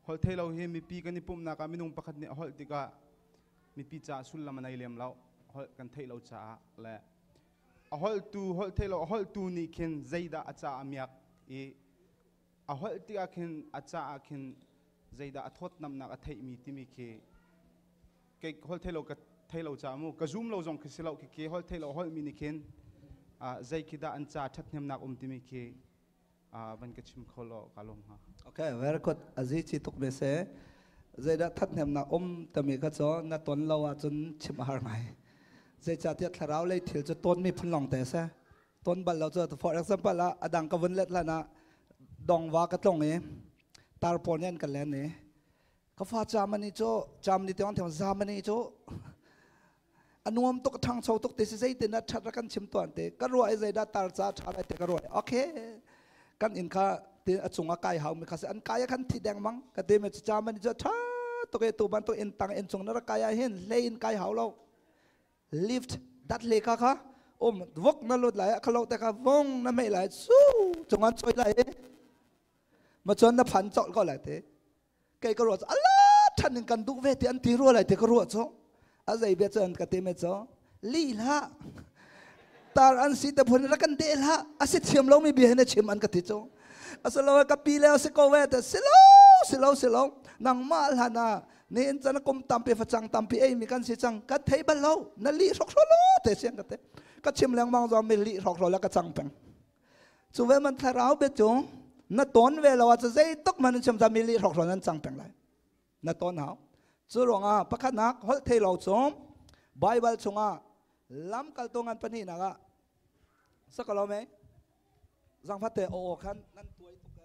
Holh thei lo hi mipi kan i pumhnak ah minung pakhat nih a holh tikah mipi caah sullam a nei lem lo. Holh kan theih lo caah le a holhtu holh thei lo a holhtu nih khin zeidah a ca a miak i a holh tikah khin a caah khin zeidah a thawtnamnak a theihmi timi khi kei holh thei lo ka thei lo caah mu ka zum lo zong khi si lo khi khi holh thei lo holhmi nih khin zei khi dah an ca ṭhathnemnak um timi khi van ka chim kho law ka lawm hnga. Okay, very good. Azi chi tuk me se. Zeidah thathnemnak um tami kha cu na ton lo ahcun chim a har ngai. Zeicahtiah thlarau lei thil cu ton mi phun lawng te se. Ton bal lo cu for example ah adang ka vun let lan ah dongva ka tlong i tar pawl nih an ka len i ka fa Germany cu Germany te on Germany cu a nuam tuk ṭhangcho tuk te si zeitin dah ṭhat ra kan chim tuan te ka ruah i zeidah tar ca ṭha lai te ka ruah okay kan inn kha te a cung ah kai hau mi kha si an kai ah khan thi deng mang ka te me cu Germany cu ṭha tuk e tu bantuk inn tang inn cung na rak kai ah hin hlei in kai hau lo lift dat le kha kha um vok na lut lai kha lo te kha vong na mei lai su cung an choi lai ma chuan na phan chol ko lai te kei ka ruah cu ala than in kan duh ve ti an ti rua lai ti ka ruah cu a zei bia cu an ka ti me cu li hlah tar an si te phun ra kan de hlah a si thiam lo mi bia hin a chim an ka ti cu asalo ka pi le si ko ve te silo silo silo nangmah hlan ah ni in chan kum tampi facang tampi ei mi kan si cang ka thei bal lo na li hrok hro lo te siang ka te ka chim lengmang zong mi li hrok hro la ka cang peng Cu ve man thlarau bia cu na ton ve lo ah zei tuk man chim mi li hrok nan cang peng lai. Na ton hau. Cu ruangah pakhatnak holh thei lo cu Bible chungah lamkaltu ngan pahnih nak ah sakalo me zangfate o o khan nan tuai tuk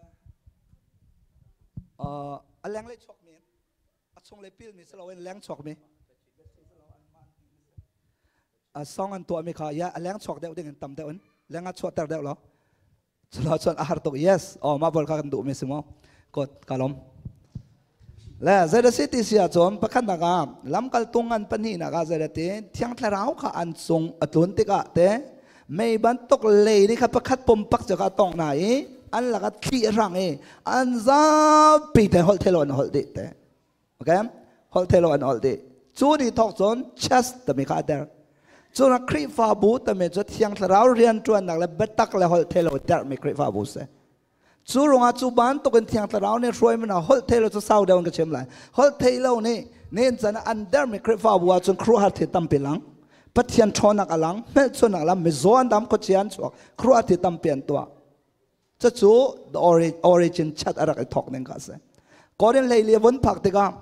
a leng le chuak mi a chung le pil mi silo in leng chuak mi a song an tuah mi kha ya a leng chuak deuh ding in tam deuh in leng a chuahter deuh lo chulo chuan a har tuk yes oh ma bol kha kan duh mi si mo kot kalom le zeida si ti si ahcun pakhat nak ah lamkal tung an pahnih nak ah zeida ti thiang thlarau kha an cung a tlun tikah te mei bantuk lei nih kha pakhat pumpak cu kha tong na i an laka thli a hrang i an zapi te holh thelo an holh dih te okay holh thelo an holh dih cu ni thawk cun chest tami kha a der cu na Khrihfabu tami cu thiang thlarau rian ṭuannak le biatak le holh thelo dermi Khrihfabu si. Cu ruangah cu bantukin Thiang Thlarau nih hruai mana holh thei lo cu sau deuh in ka chim lai. Holh thei lo nih nen can an dermi Khrihfabu ahcun khuaruahhar thil tampi lang. Pathian ṭhawnnak a lang, hmelchunnak a lang, mizaw an dam, khuachia an chuak, khuaruahhar thil tampi an tuah. Cucu the origin chat a rak i thawk ning kha a si. Korin hleili a vun phak tikah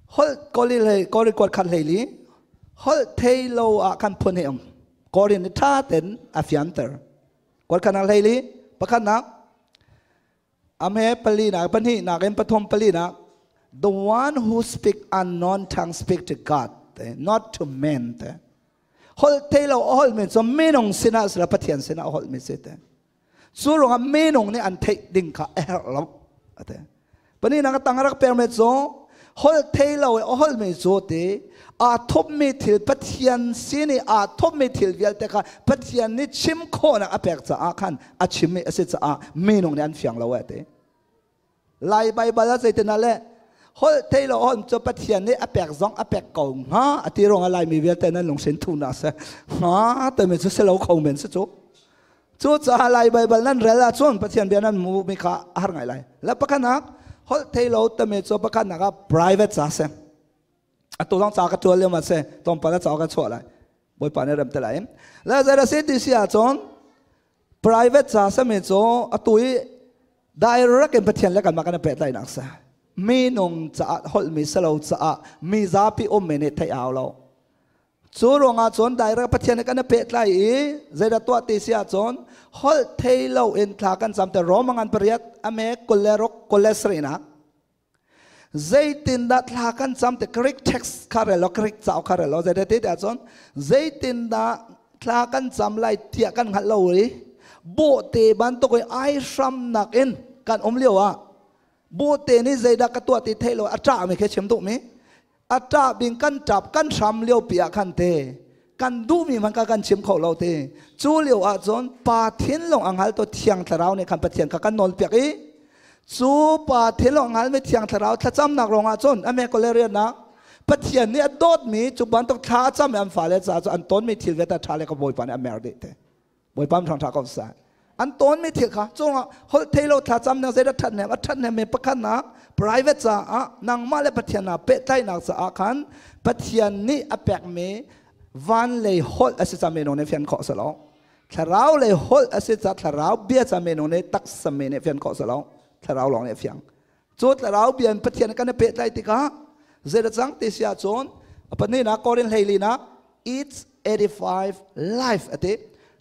holh Korin hlei Korin kuat khat hleili holh thei lo ah khan phun hi um. Korin nih ṭha tein a fianter. Kuat khat nak hleili pakhat nak amhe pali nak pahnih nak in pathum pali nak the one who speak unknown tongue speak to God not to men te. Holh thei lo a holh mi cu minung sinah sila Pathian sinah a holh mi si te. Cu ruangah minung nih an theih ding kha a herh lo ate. Pani nak tang rak per me cu holh thei lo i a holh mi cu ti aa thupmi thil Pathian sin i aa thupmi thil vialte kha Pathian nih chim khawhnak a pek caah khan a chimmi a si caah minung nih an fiang lo e ti. Lai Baibal ah zeitin ah le holh thei lo holh cu Pathian nih a pek zong a pek ko hnga a ti ruangah Laimi vialte nan lungsin thunak si hnga timi cu si lo kho men si cu. Cucaah Lai Baibal nan rel ahcun Pathian bia nan hmu mi kha a har ngai lai. Le pakhatnak holh thei lo timi cu pakhatnak ah private ca si. Atu zong ca ka tual lio ma si tlawmpal ah ca ka chuah lai. Bawipa nih rem te lai. Le zei si ti si ahcun private ca sami cu atu i direct in Pathian le kanmah kan i pehtlaihnak si. Minung caah holhmi si lo caah mi zapi ummi nih theih au lo. Cu ruangah cun direct Pathian he kan i pehtlai i zeidah tuah ti si ahcun holh thei lo in thla kan cam te Rome ngan pariat ame 26 27 nak zeitindah thla kan cam te Greek text kha rel lo Greek cauk kha rel lo zeidah ti ahcun zeitindah thla kan cam lai tiah kan hngalh lo i bawhte bantuk i ai hramnak in kan um lio ah bawhte nih zeidah ka tuah ti theih lo a ṭah mi khi chim duh mi a ṭah bing kan ṭap kan hram lio pi ah khan te kan duhmi hmanh kha kan chim kho lo te cu lio ah cun pa thinlung a hngal to thiang thlarau nih khan Pathian kha kan nawl piak i cu pa thinlung a hngalmi thiang thlarau thlacamnak ruangah cun ame kolerianak Pathian nih a dawtmi cu bantuk thla a cam i an fale caah cu an tonmi thil vialte ṭha le ka Bawipa nih a mer dih te Bawipa ṭhang ṭha ko seh. An tawnmi thil kha cungah holh thei lo thlacam nak zeidah ṭhat nem a ṭhat nem mi pakhatnak private caah nangmah le Pathian naa pehtlaihnak caah khan Pathian nih a pekmi van lei holh a si ca minung nih fian khawh si lo. Thlarau lei holh a si ca thlarau bia ca minung nih taksa mi nih fian khawh si lo. Thlarau lawng nih a fiang. Cu thlarau bia in Pathian kan i pehtlaih tikah zeidah cang ti si ahcun a pahnihnak Korin hleilinak it's 85 life ati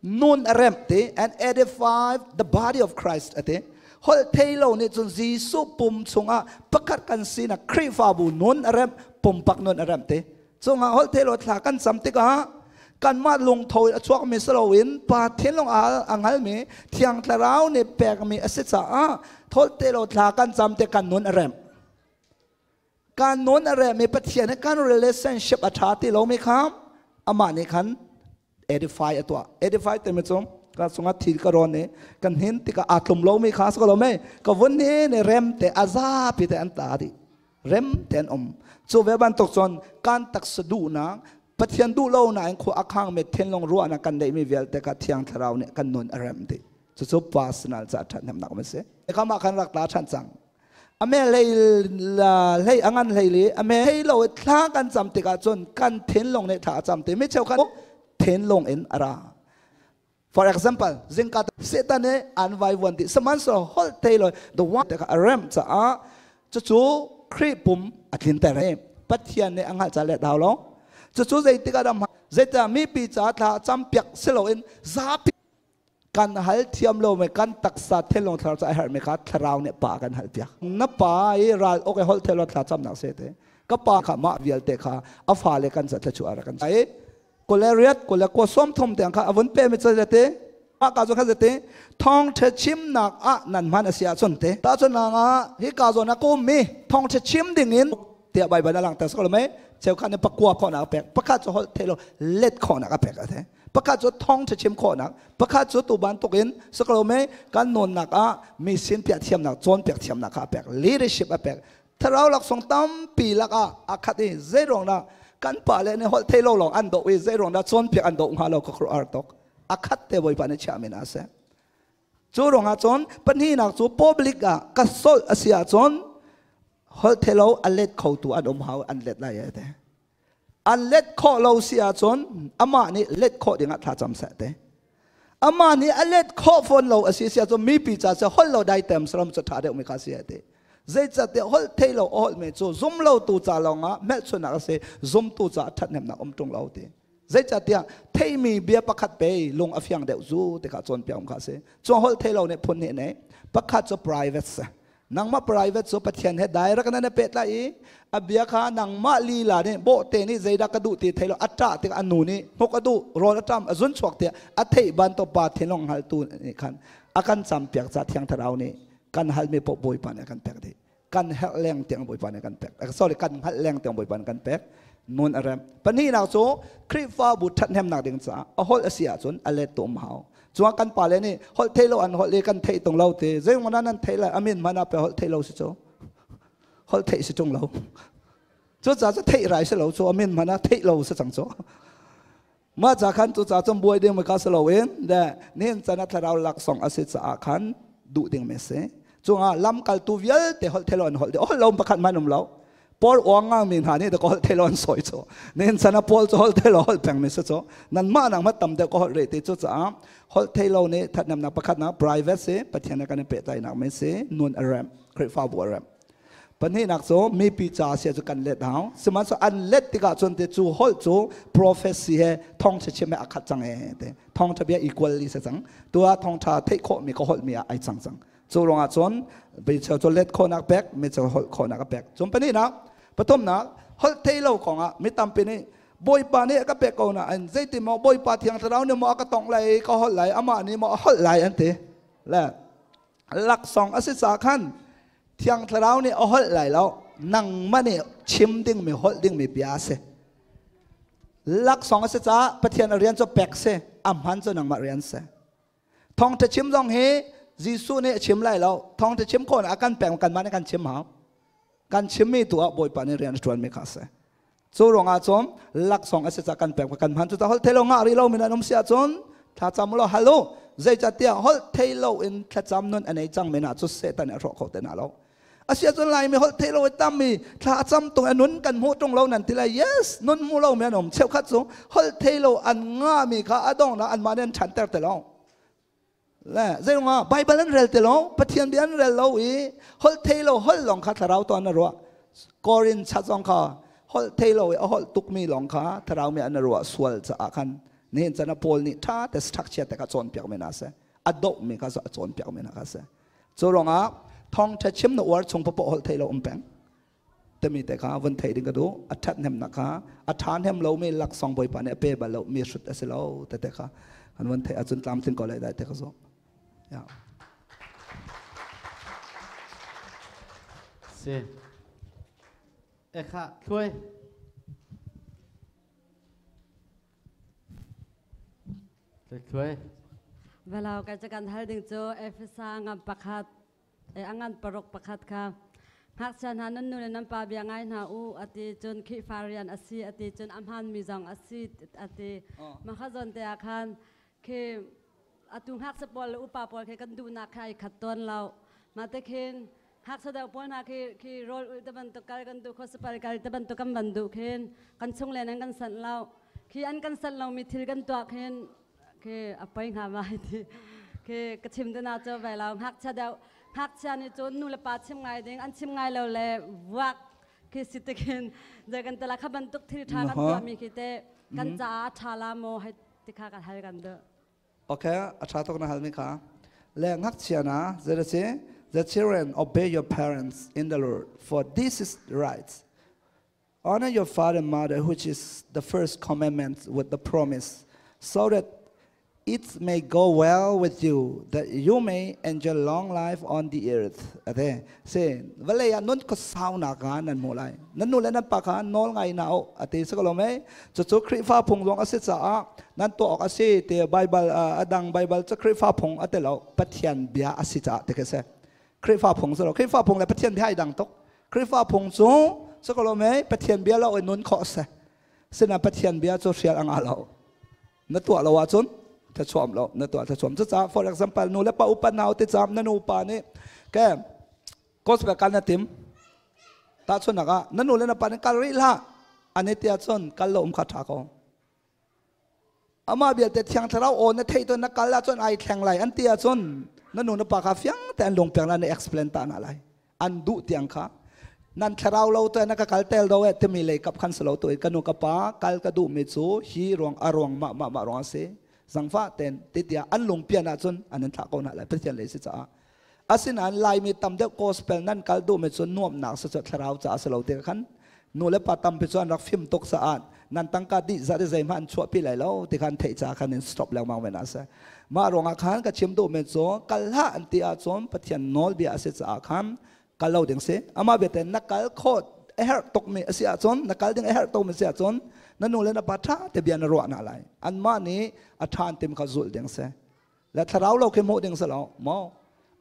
nun a remh ti and 85 the body of Christ ati holh thei lo nih cun Jesuh pum chungah pakhat kan sinak Khrihfabu nun a remh pumpak nun a remh ti cungah holh thei lo thla kan cam tikah kanmah lungtho in a chuakmi si loin Pa thinlung a hngalmi Thiang Thlarau nih pekmi a si caah holh thei lo thla kan cam ti kan nun a remh kan nun a remh i Pathian he kan relationship a ṭha ti lomi kha amah nih khan edify a tuah. Edify timi cu ka chungah thil ka rawn i kan hin tikah aa tlum lomi kha a si ko lo mei ka vun ni nih rem te a zapi te an ta dih rem te an um. Cu ve bantuk cun kan taksa duhnak Pathian duh lo nain khua a khangmi thinlung ruahnak kan neihmi vialte kha Thiang Thlarau nih kan nun a rem dih. Cucu personal ca ṭhathnemnak a si. Kam ah khan rak tla ṭhan cang. Ame hlei hlei a ngan hlei li ame hlei lo thla kan cam tikah cun kan thinlung nih thla a cam ti mi cheu khan thinlung in a ra. For example, zingka Satan nih an vai vuan ti sihmanhsehlaw holh thei lo the one te kha a remh caah cucu Khrih pum a tlinter i Pathian nih a hngalh ca le dau lo. Cucu zeitik ah dah zeitiah mipi ca thla campiak si loin zapi kan hal thiam lo mi kan taksa thinlung thlarau ca a herhmi kha thlarau nih pa kan hal piak. Na pa i ral ok holh thei lo thla camnak se te ka pa kha mah vialte kha a fale kan ca thla chu a rak kan ai 28 29 30 tiang kha a vun pe mi ca te mah ka zawn kha te thawng ṭha chimnak ah nan hman a si ahcun te ta cun ah hi ka zawn ah ka um mi thawng ṭha chim ding in tiah Baibal a langhter ko lo mei cheukhat nih pakua khawhnak a pek pakhat cu holh thei lo let khawhnak a pek a te pakhat cu thawng ṭha chim khawhnak pakhat cu tu bantuk in saklo mei kan nunnak ah mi sin piah thiamnak cawn piak thiamnak kha a pek leadership a pek thlarau laksawng tampi lakah a khat i zeiruang dah kan pale nih holh thei lo lawng an doh i zeiruang dah cawnpiak an doh hnga lo ka khuaruah tok a khat te Bawipa nih chiah min a seh. Cu ruangah cun pahnihnak cu public ah ka solh a si ahcun holh thelo a let khotu an um hau an let lai ai te. An let khawh lo si ahcun amah nih let khawh dingah thlacam seh te. Amah nih a let khawh fawn lo a si si ahcun mipi ca cu holh lo dai tem saram cu ṭha deuh mi kha si ai te. Zeicahtiah holh thei lo a holh mi cu zum lo tu ca lawngah hmelchunhnak a si, zumtu caah ṭhathnemnak um ṭung lo ti. Zeicahtiah theimi bia pakhat pe lung a fiang deuh zu ti kha cawnpiak um kha si. Cu holh thei lo nih phun hnih nei. Pakhat cu private si. Nangmah private cu Pathian he direct na na pehtlai i a bia kha nangmah lila nih bawhte nih zeidah ka duh ti thei lo a ṭah tikah a nu nih hnuk a duh rawl a ṭam a zun chuak tiah a theih bantuk pa thinlung hngaltu nih khan a kan campiak ca Thiang Thlarau nih kan halmi paoh Bawipa nih a kan pek dih. Kan herh leng tiang Bawipa nih kan pek. Sorry, kan hngalh leng tiang Bawipa nih kan pek. Nun a rem. Pahnihnak cu Khrihfabu ṭhathnemnak ding caah a holh a si ahcun a let tu um hau. Cuang kan pale nih holh thei lo an holh i kan theih tung lo ti. Zeihmanh nan theih lai amin hmanh ah pe holh thei lo si cu. Holh theih si tung lo. Cucaah cu theih rai si lo cu amin hmanh ah theih lo si cang cu. Mah ca khan cu ca cun buai ding ka si loin de nihin chan ah thlarau laksawng a si caah khan duh ding mi si. Cungah lamkaltu vialte holh thelo an holh dih. Holh lo pakhat man um lo. Paul uang ngang mi hna nih ka holh thelo an sawi cu. Nihin chan ah Paul cu holh thelo holh peng mi si cu. Nan mah nang ma tam deuh ka holh re ti cu caah holh thelo nih thatnemnak pakhat nak private si Pathian he kan i pehtlaihnak mi si nun a rem Khrihfabu a rem. Pahnihnak cu mipi ca sia cu kan let hau. Sihmanhsehlaw an let tikah cun te cu holh cu prophecy he thawngṭha chim he a khat cang ee te. Thawngṭha bia equally se cang. Tu ah thawngṭha theih khawhmi ka holh mi ah ai cang cang. Cu ruangah cun micheu cu let khawhnak pek, micheu holh khawhnak a pek. Cun pahnihnak, pathumnak, holh thei lo kongah mi tampi nih Bawipa nih a ka pek ko nain zeitin maw Bawipa Thiang Thlarau nih maw a ka tongh lai, ka holh lai, amah nih maw a holh lai an ti. Le laksawng a si ca khan Thiang Thlarau nih a holh lai lo nangmah nih chim dingmi holh dingmi bia a si laksawng a si caah Pathian a rian cu pek si a hman cu nangmah rian si thawngṭha chim zong hi Jesuh nih a chim lai lo thawngṭha chim khawh a kan pek kanmah nih kan chim hau kan chimmi tu ah Bawipa nih rian a ṭuanmi kha a si Cu ruangah cun laksawng a si ca kan pek kan hman cu ta holh thei lo ngah rih lo min an um si ahcun thlacam lo hal u zeicahtiah holh thei lo in thlacam nun a nei cang men ah cu Satan nih a hrawh kho te na lo a si ahcun Laimi holh thei lo i tammi thla a cam tung a nun kan hmuh tung lo nan ti lai yes nun hmu lo mi an um cheukhat cu holh thei lo an ngahmi kha a donghnak anmah nih an ṭhanter te lo le zeiruangah Bible an rel ti lo Pathian bia an rel lo i holh thei lo holh lawng kha thlarau tuan na ruah Korin chat zong kha holh thei lo i a holh tukmi lawng kha thlarau mi an ruah sual caah khan nihin chan ah Paul nih tha te structure te kha cawnpiak mi na si a doh mi kha a cawnpiak mi na kha si cu ruangah thawngtha chim na uar chung papoh holh thei lo um peng timi te kha vun theih ding ka duh a ṭhathnemnak kha a ṭha hnem lomi laksawng Bawipa nih a pe bal lo mi hrut a si lo tete kha kan vun theih ahcun tlamtling ko lai dai te ka zawh yeah. Si. Ekha thluai. Thluai. Velau ka kan hal ding cu Efesa ngam pakhat a ngan paruk pakhat kha ngakchia hna nan nu le nan pa bia ngai hna u a ti cun Khrihfa rian a si a ti cun a hmaanmi zong a si a ti mah kha zawn te ah khan khi atu ngakchia pawl le upa pawl khi kan duhnak kha ai khat tawn lo mah te khin ngakchia deuh pawl hna khi khi rawl ulh te bantuk kal kan duh khuasapal kal te bantuk kan van duh khin kan chung len an kan sanh lo khi an kan sanh lomi thil kan tuah khin khi a poi hnga ma ti khi ka chim te na cu ve lo ngakchia deuh ngakchia nih cun nu le pa chim ngai ding an chim ngai lo le vuak khi si te khin zei kan tala kha bantuk thil tha kan tuah mi khi te kan caah a tha la maw hai ti kha kan hal kan duh Okay, a tha tuk na hal mi kha le ngakchia na zei si the children obey your parents in the Lord for this is right Honor your father and mother, which is the first commandment with the promise, so that it may go well with you, that you may enjoy long life on the earth. Ate, se, vale ya nun ko sau na ka nan mo lai. Nan nu le nan pa kha nawl ngai na o. Ate se ko lo me. Cu cu Khrihfa phung zong a si caah nan tuah awk a si te Bible adang Bible cu Khrihfa phung ate lo Pathian bia a si caah te ke se. Khrihfa phung cu lo Khrihfa phung le Pathian bia ai dang tuk Khrihfa phung cu sakalo mei Pathian bia lo in nun khawh se sina Pathian bia cu hrial anga lo na tuah lo ahcun Thachuam lo na tuah thachuam. Cucaah for example nu le pa upa nau te cam na nu pa nih ke gospel kal na tim. Tahchunhnak ah na nu le na pa nih kal rih hlah an i ti ahcun kal lo um kha ṭha ko. Amah vialte Thiang Thlarau aw na theih tawn na kal ahcun ai thleng lai an ti ahcun na nu na pa kha fiang te an lung peng lai na explain ta na lai. An duh tiang kha nan thlarau lo te na ka kal tel do e timi lei kap khan salo tu ka nu ka pa kal ka duh mi cu hi ruang a ruang ma ma ma ruang a si zangfa ten ti tiah an lung pian ahcun an in thlah ko na lai Pathian lei si caah asinain Laimi tam deuh gospel nan kal duh mi cu nuamnak si cu thlarau caah si lo ti khan nu le pa tampi cu an rak fim tuk caah nan tangka dih zat i zeihmah an chuahpi lai lo ti khan theih caah khan in stop lengmang ve na si. Mah ruangah khan ka chim duh mi cu kal hlah an ti ahcun Pathian nawlbia a si caah khan kal lo ding si. Amah belte na kal khawh a herh tuk mi a si ahcun, na kal ding a herh tuk mi a si ahcun na nu le na pa ṭha te bia na ruah na lai. Anmah nih a ṭha an tim kha zulh ding si. Le thlarau lo khi hmuh ding si lo maw?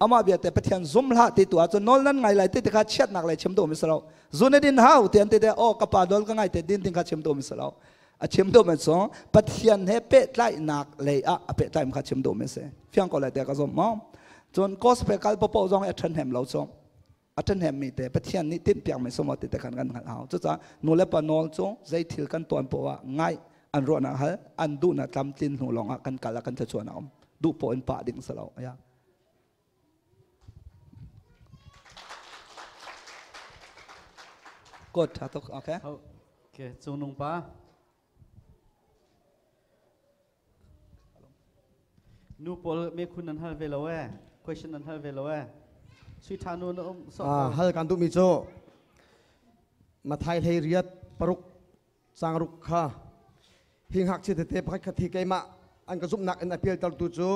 Amah bia te Pathian zum hlah ti tu ahcun nawl nan ngai lai ti ti kha chiatnak lei chim duh mi si lo. Zun i din hau ti an ti te oh ka pa nawl ka ngai te din ding kha chim duh mi si lo. A chim duh mi cu Pathian he pehtlaihnak lei ah a pehtlaih mi kha chim duh mi si. Fiang ko lai te ka zum maw? Cun gospel kal popo zong a ṭhahnem lo cu. A ṭhahnem mi te Pathian nih tinhpiak mi sawm ti te khan kan hngalh hau. Cucaah nu le pa nawl cu zei thil kan tuan poah ah ngaih an ruahnak hal an duhnak tlamtlin hnu lawng ah kan kal ah kan thluachuah a um. Duh poah in pah ding si lo. Ya. Good, tha tuk. Okay. Okay, cung nung pa. Nu pawl me khun nan hal ve lo e. Question nan hal ve lo e. Sui tha nu na um so. Ah, hal kan duh mi cu Mathai hlei riat paruk changruk kha hi ngakchia tete pakhat khat hi keimah an ka zumhnak in a pialtertu cu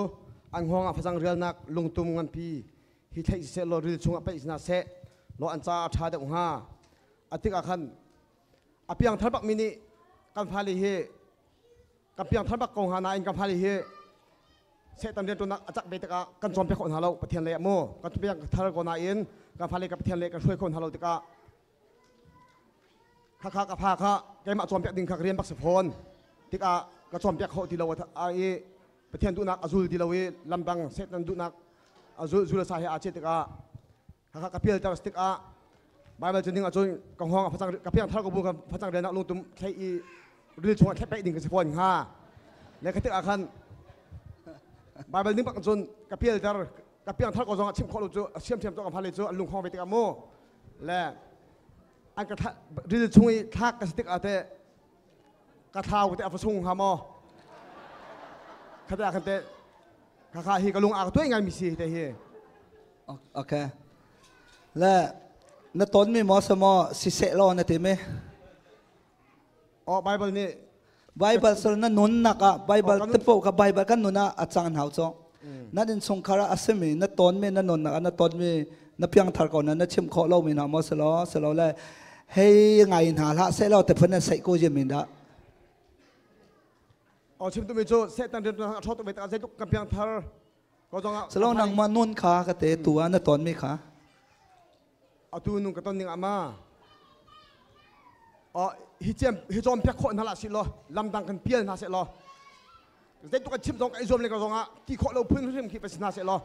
an hngawng ah facang rialnak lungtum nganpi hi thlaih siseh law ril chungah paih hna seh law an caah a ṭha deuh hnga. A tikah khan a piangthar bakmi nih kan fale hi kan piangthar bak ko hnga nain kan fale hi Satan rianṭuannak a cak ve tikah kan cawnpiak khawh hna lo Pathian lei ah mu kan piangthar ko nain kan fale ka Pathian lei kan hruai kho hna lo tikah khakha ka fa kha keimah cawnpiak ding kha ka rian bak si fawn tikah ka cawnpiak khawh ti lo a i Pathian duhnak a zul ti lo i lamdang Satan duhnak a zul zul sa he aa ceh tikah khakha ka pialter tikah Bible cu ning ahcun ka hngawng ah facang ka piang thar ko bu ka facang rian ah lungtum thlei i ril chungah thlep ding ka si fawn hnga le ka tikah khan Bible ning bak cun ka pialter ka piang thar ko zong ah chim khawh lo cu siam thiam to ka phale cu an lung khong ve tikah mu le an ka ril chung i thlak ka si tikah teh ka thlau te a fa sung hnga maw khate ah khan teh khakha hi ka lung a ka tuai ngai mi si te hi. Okay, le na ton mi maw sa maw siseh law na ti mi? Oh, Bible nih Bible sal na nun nak ah Bible te po ka Bible kan nun ah a cang hau cho na din chungkhar ah a simi na ton mi na nun nak ah na ton mi na piangthar ko na na chim khawh lo mi hna maw selo selo le hei ngai hna hlah se lo te phun na sei ko je min dah. Oh, chim tu mi cu Satan rian a ṭhaw tuk ve tak zeitluk kan piangthar ko zong ah selo nangmah nun kha ka te tu ah na ton mi kha. Atu nung ka ton ning ama oh hi cem hi cawm piak khawh hna lah si law lamdang kan pial hna seh law zeitluk kan chim zong ka i zuam le ka zong ah ti khawh lo phun hrim khi pa si hna seh law.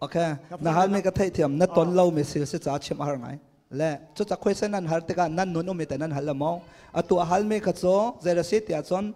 Okay, na hal mi ka theih thiam. Na ton lo mi sil si ca chim a har ngai. Le cu ca question nan har tikah nan nun um te nan hal la maw? Atu a hal mi kha cu zei si tiah cun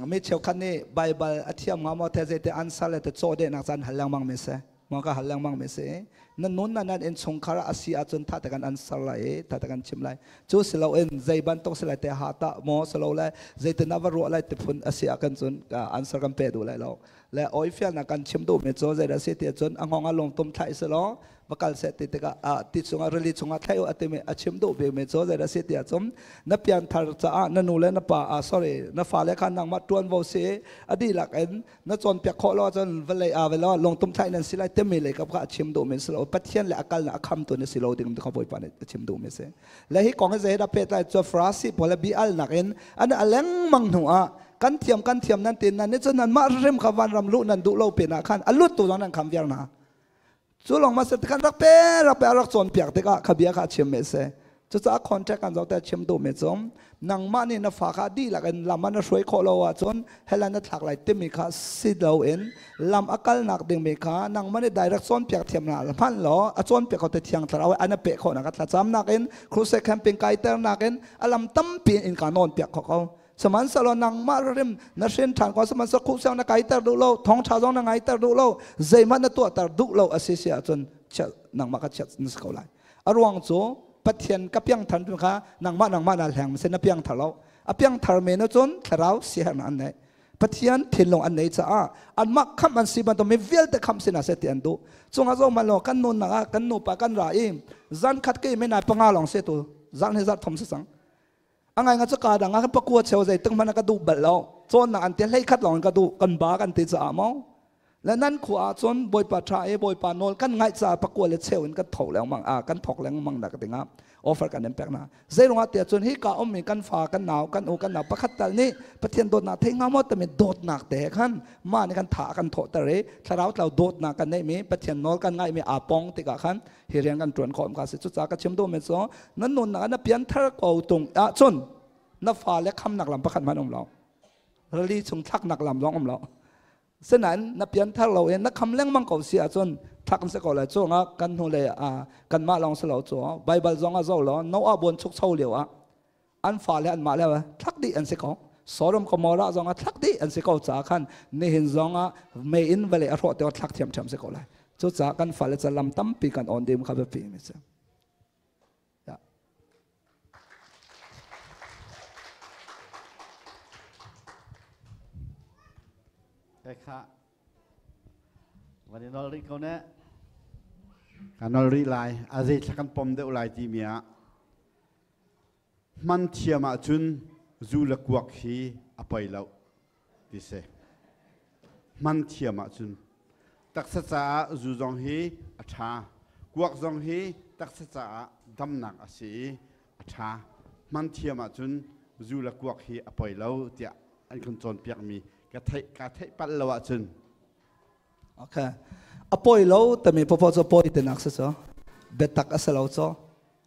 mi cheukhat nih Bible a thiam nga maw the zei te answer le te chaw de nak caan hal lengmang mi si. Maw ka hal lengmang mi si. Na nun na nan innchungkhar a si ahcun tha te kan answer lai i tha te kan chim lai. Cu si lo in zei bantuk si lai te ha ta maw si lo le zeitin dah va ruah lai ti phun a si ah kan cun answer kan pe duh lai lo. Le oi fialnak kan chim duhmi cu zeidah si ti ahcun a hngawng ah lungtum thlaih si law va kal seh ti tikah ti chungah rili chungah thlaih u a timi a chim duh bikmi cu zeidah si ti ahcun na pianthar caah na nu le na pa ah sorry na fale kha nangmah ṭuanvo si a dihlak in na cawnpiak khawh lo ahcun vawlei ah velo lungtum thlaih nan si lai timi lei kap kha a chim duhmi si lo. Pathian le a kalnak a khamtu na si lo ding kha Bawipa nih a chim duhmi si. Le hi kong hi zei dah pehtlai cu Farasi pawl le bi alnak in an a lengmang hnu ah kan thiam kan thiam nan tin nan nih cun nan mah rim kha vanram luh nan duh lo pin ah khan a lut tu zong nan kham viar hna. Cu lawng ma se khan rak pe rak pe a rak cawnpiak tikah kha bia kha a chim me se. Cucaah contract kan zoh te chim duh mi cu nangmah nih na fa kha dihlak in lam ah na hruai khawh lo ahcun hell ah na thlak lai timi kha si loin lam a kalnak dingmi kha nangmah nih direct cawnpiak thiam hna hmanh law a cawnpiak kho te thiang thlarau an a peh khawh nak thlacamnak in crusade camping kaiternak in a lam tampi in ka nawn piak kho ko. Sihmanhsehlaw nangmah rim na hrin ṭhan ko, sihmanhsehlaw khuhsiang na kaiter duh lo, thawngṭha zong na ngaiter duh lo, zeihmanh na tuahter duh lo a si si ahcun nangmah kha chiat na si ko lai. A ruang cu Pathian ka piangthar tu kha nangmah nangmah na hleng sin na piangthar lo. A piangthar men cun thlarau sihernak an nei. Pathian thinlung an nei caah anmah khamh an si bantuk mi vialte khamh sin ah seh ti an duh. Cungah zong man lo kan nunnak ah kan nupa kan ra i zan khat ke men ai panga lawng se tu zan he zat thom se sang. A ngai nga cu ka dang ah kan pakua cheu zei tung hmanh ka duh bal lo. Cawnnak an ti hlei khat lawng ka duh kan ba kan ti caah maw. Le nan khua ah cun Bawipa ṭha i Bawipa nawl kan ngaih caah pakua le cheu in kan tho lengmang ah kan thawk lengmang nak dingah offer kan in pek hna. Zei ruangah tiah cun hi ka ummi kan fa kan nau kan u kan nau pakhat tal nih Pathian dawtnak thei hnga maw timi dawtnak te he khan mah nih kan tha a kan thawhter i thlarau tlau dawtnak kan neihmi Pathian nawl kan ngaihmi aa pong tikah khan hi rian kan ṭuan khawh ka si. Cucaah ka chim duhmi cu nan nunnak ah na pianthar ko tung ahcun na fale khamnak lam pakhat hmanh um lo. Rili chung thlaknak lam zong um lo. Sinain na pianthar lo in na kham lengmang ko si ahcun thak si ko lai. Cu nga kan hnu le kanmah lawng si lo cu Bible zong a zo lo Noah buan chuk cho lio ah an fale an mah le thak dih an si ko. Sodom Gomorrah zong ah thak dih an si ko caah khan nihin zong ah mei in vale a hrawh te thlak thiamthiam si ko lai. Cucaah kan fale ca lam tampi kan on dim kha biapi mi si. Kha van i nol rih ko ne. Ka nol rih lai. A zei thla kan pom deuh lai ti mi ah hman thiam ahcun zu le kuak hi a poi lo ti si. Hman thiam ahcun taksa caah zu zong hi a ṭha. Kuak zong hi taksa caah damnak a si i a ṭha. Hman thiam ahcun zu le kuak hi a poi lo tiah an kan cawnpiakmi ka theih ka theih palh lo ahcun. Okay. A poi lo tami popo cu poi tinak si cu. Biatak a si lo cu.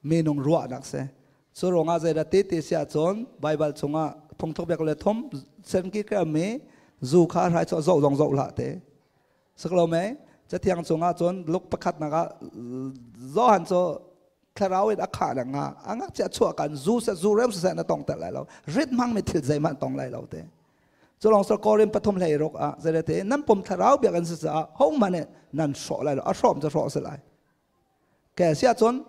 Minung ruahnak si. Cu ruangah zeidah ti ti si ahcun Baibal chungah phungthuk biak le thum sen ki ka mi zu kha hrai cu zoh zong zoh hlah te. Siklo me cathiang chungah cun luk pakhat nak ah Johan cu thlarau in a khah nak nga a ngakchia chuah kan zu se zu rem se na tong tel lai lo rit hmang mi thil zeihmanh tong lai lo te. Cu lawng sor Korin pathum hlei ruk ah zeirete nan pum thlarau biak an si caah ho hmanh nan hrawh lai lo a hrawm cu hrawh si lai. Ke sia cun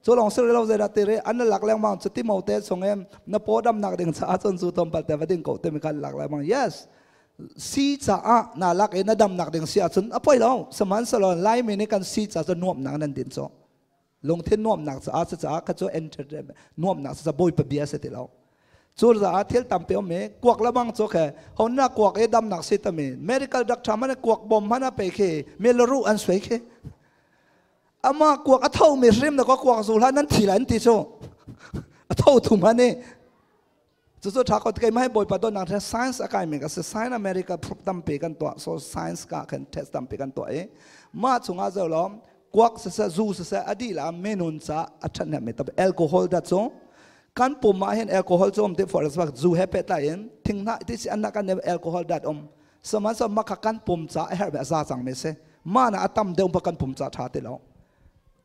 cu lawng si lo zeidah ti ri an lak lengmang cu Timote chung in na paw damnak ding caah cun zu tom palte va ding ko timi kha lak lengmang. Yes, si caah na lak i na damnak ding si ahcun a poi lo. Sihmanhsehlaw Laimi nih kan si caah cun nuamhnak nan din cu lungthin nuamhnak caah cu caah kha cu entertainment nuamhnak cu bawipa bia si ti lo. Cu caah thil tampi um i kuak lamang cu khe hon na kuak i damnak si tami medical doctor man kuak bom hman a pe khi mi laru an suai khi ama kuak a tho mi hrim na ko kuak zu hlah nan thi lai an ti cu a tho thum han i cu cu tha ko kai mai bawipa don nang science a kai mi ka se science America proof tampi kan tuah so science ka kan test tampi kan tuah i ma chungah zo lom kuak se se zu se se adi la menun cha a than me tab alcohol da chu kan pum ma hen alcohol chu om te for example zu he pe ta in thing na ti si an na kan alcohol dat om sama sa ma kha kan pum ca a herh ve za cang me se ma na atam deuh pa kan pum ca tha ti lo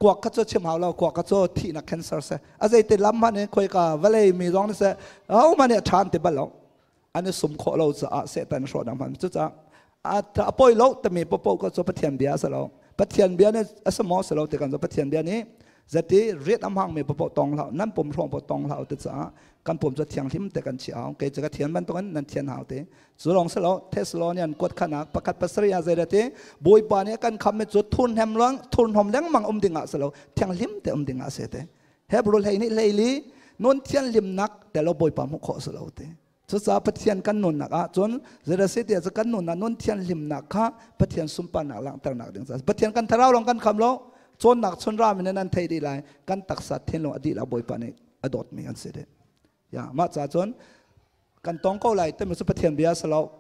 kuak kha chu chim hau lo kuak kha chu thi na cancer se a zei te lam man khoi ka vale mi zong se au man e than ti bal lo an sum kho lo cha a se tan hro na man chu cha a ta poi lo te mi po po ka chu pathian bia sa lo pathian bia ne asamo sa lo te kan pathian bia ni zati riat am hang mi po po tong hlau nan pum hrawng po tong hlau te cha kan pum chu thiang hlim te kan chi au ke cha ka thian ban to nan thian hau te Cu lawng si lo Thessalonian kuat khanak pakhat pasarih ah zeidah ti Bawipa nih a kan kham mi cu thurhnem luang thurhnawm lengmang um ding ah si lo thianghlim te um ding ah si te Hebrew hlei nih hleili nun thianhlimnak te lo Bawipa hmuh khawh si lo te cucaah Pathian kan nunnak ah cun zeidah si ti ah kan nunnak nun thianhlimnak kha Pathian sunparnak langhternak ding caah Pathian kan thlarau lawng kan kham lo cawnnak chun ram in nan thei dih lai kan taksa thinlung a dih la Bawipa nih a dawtmi an si dih Ya, mah ca cun kan tong ko lai timi cu Pathian bia si lo.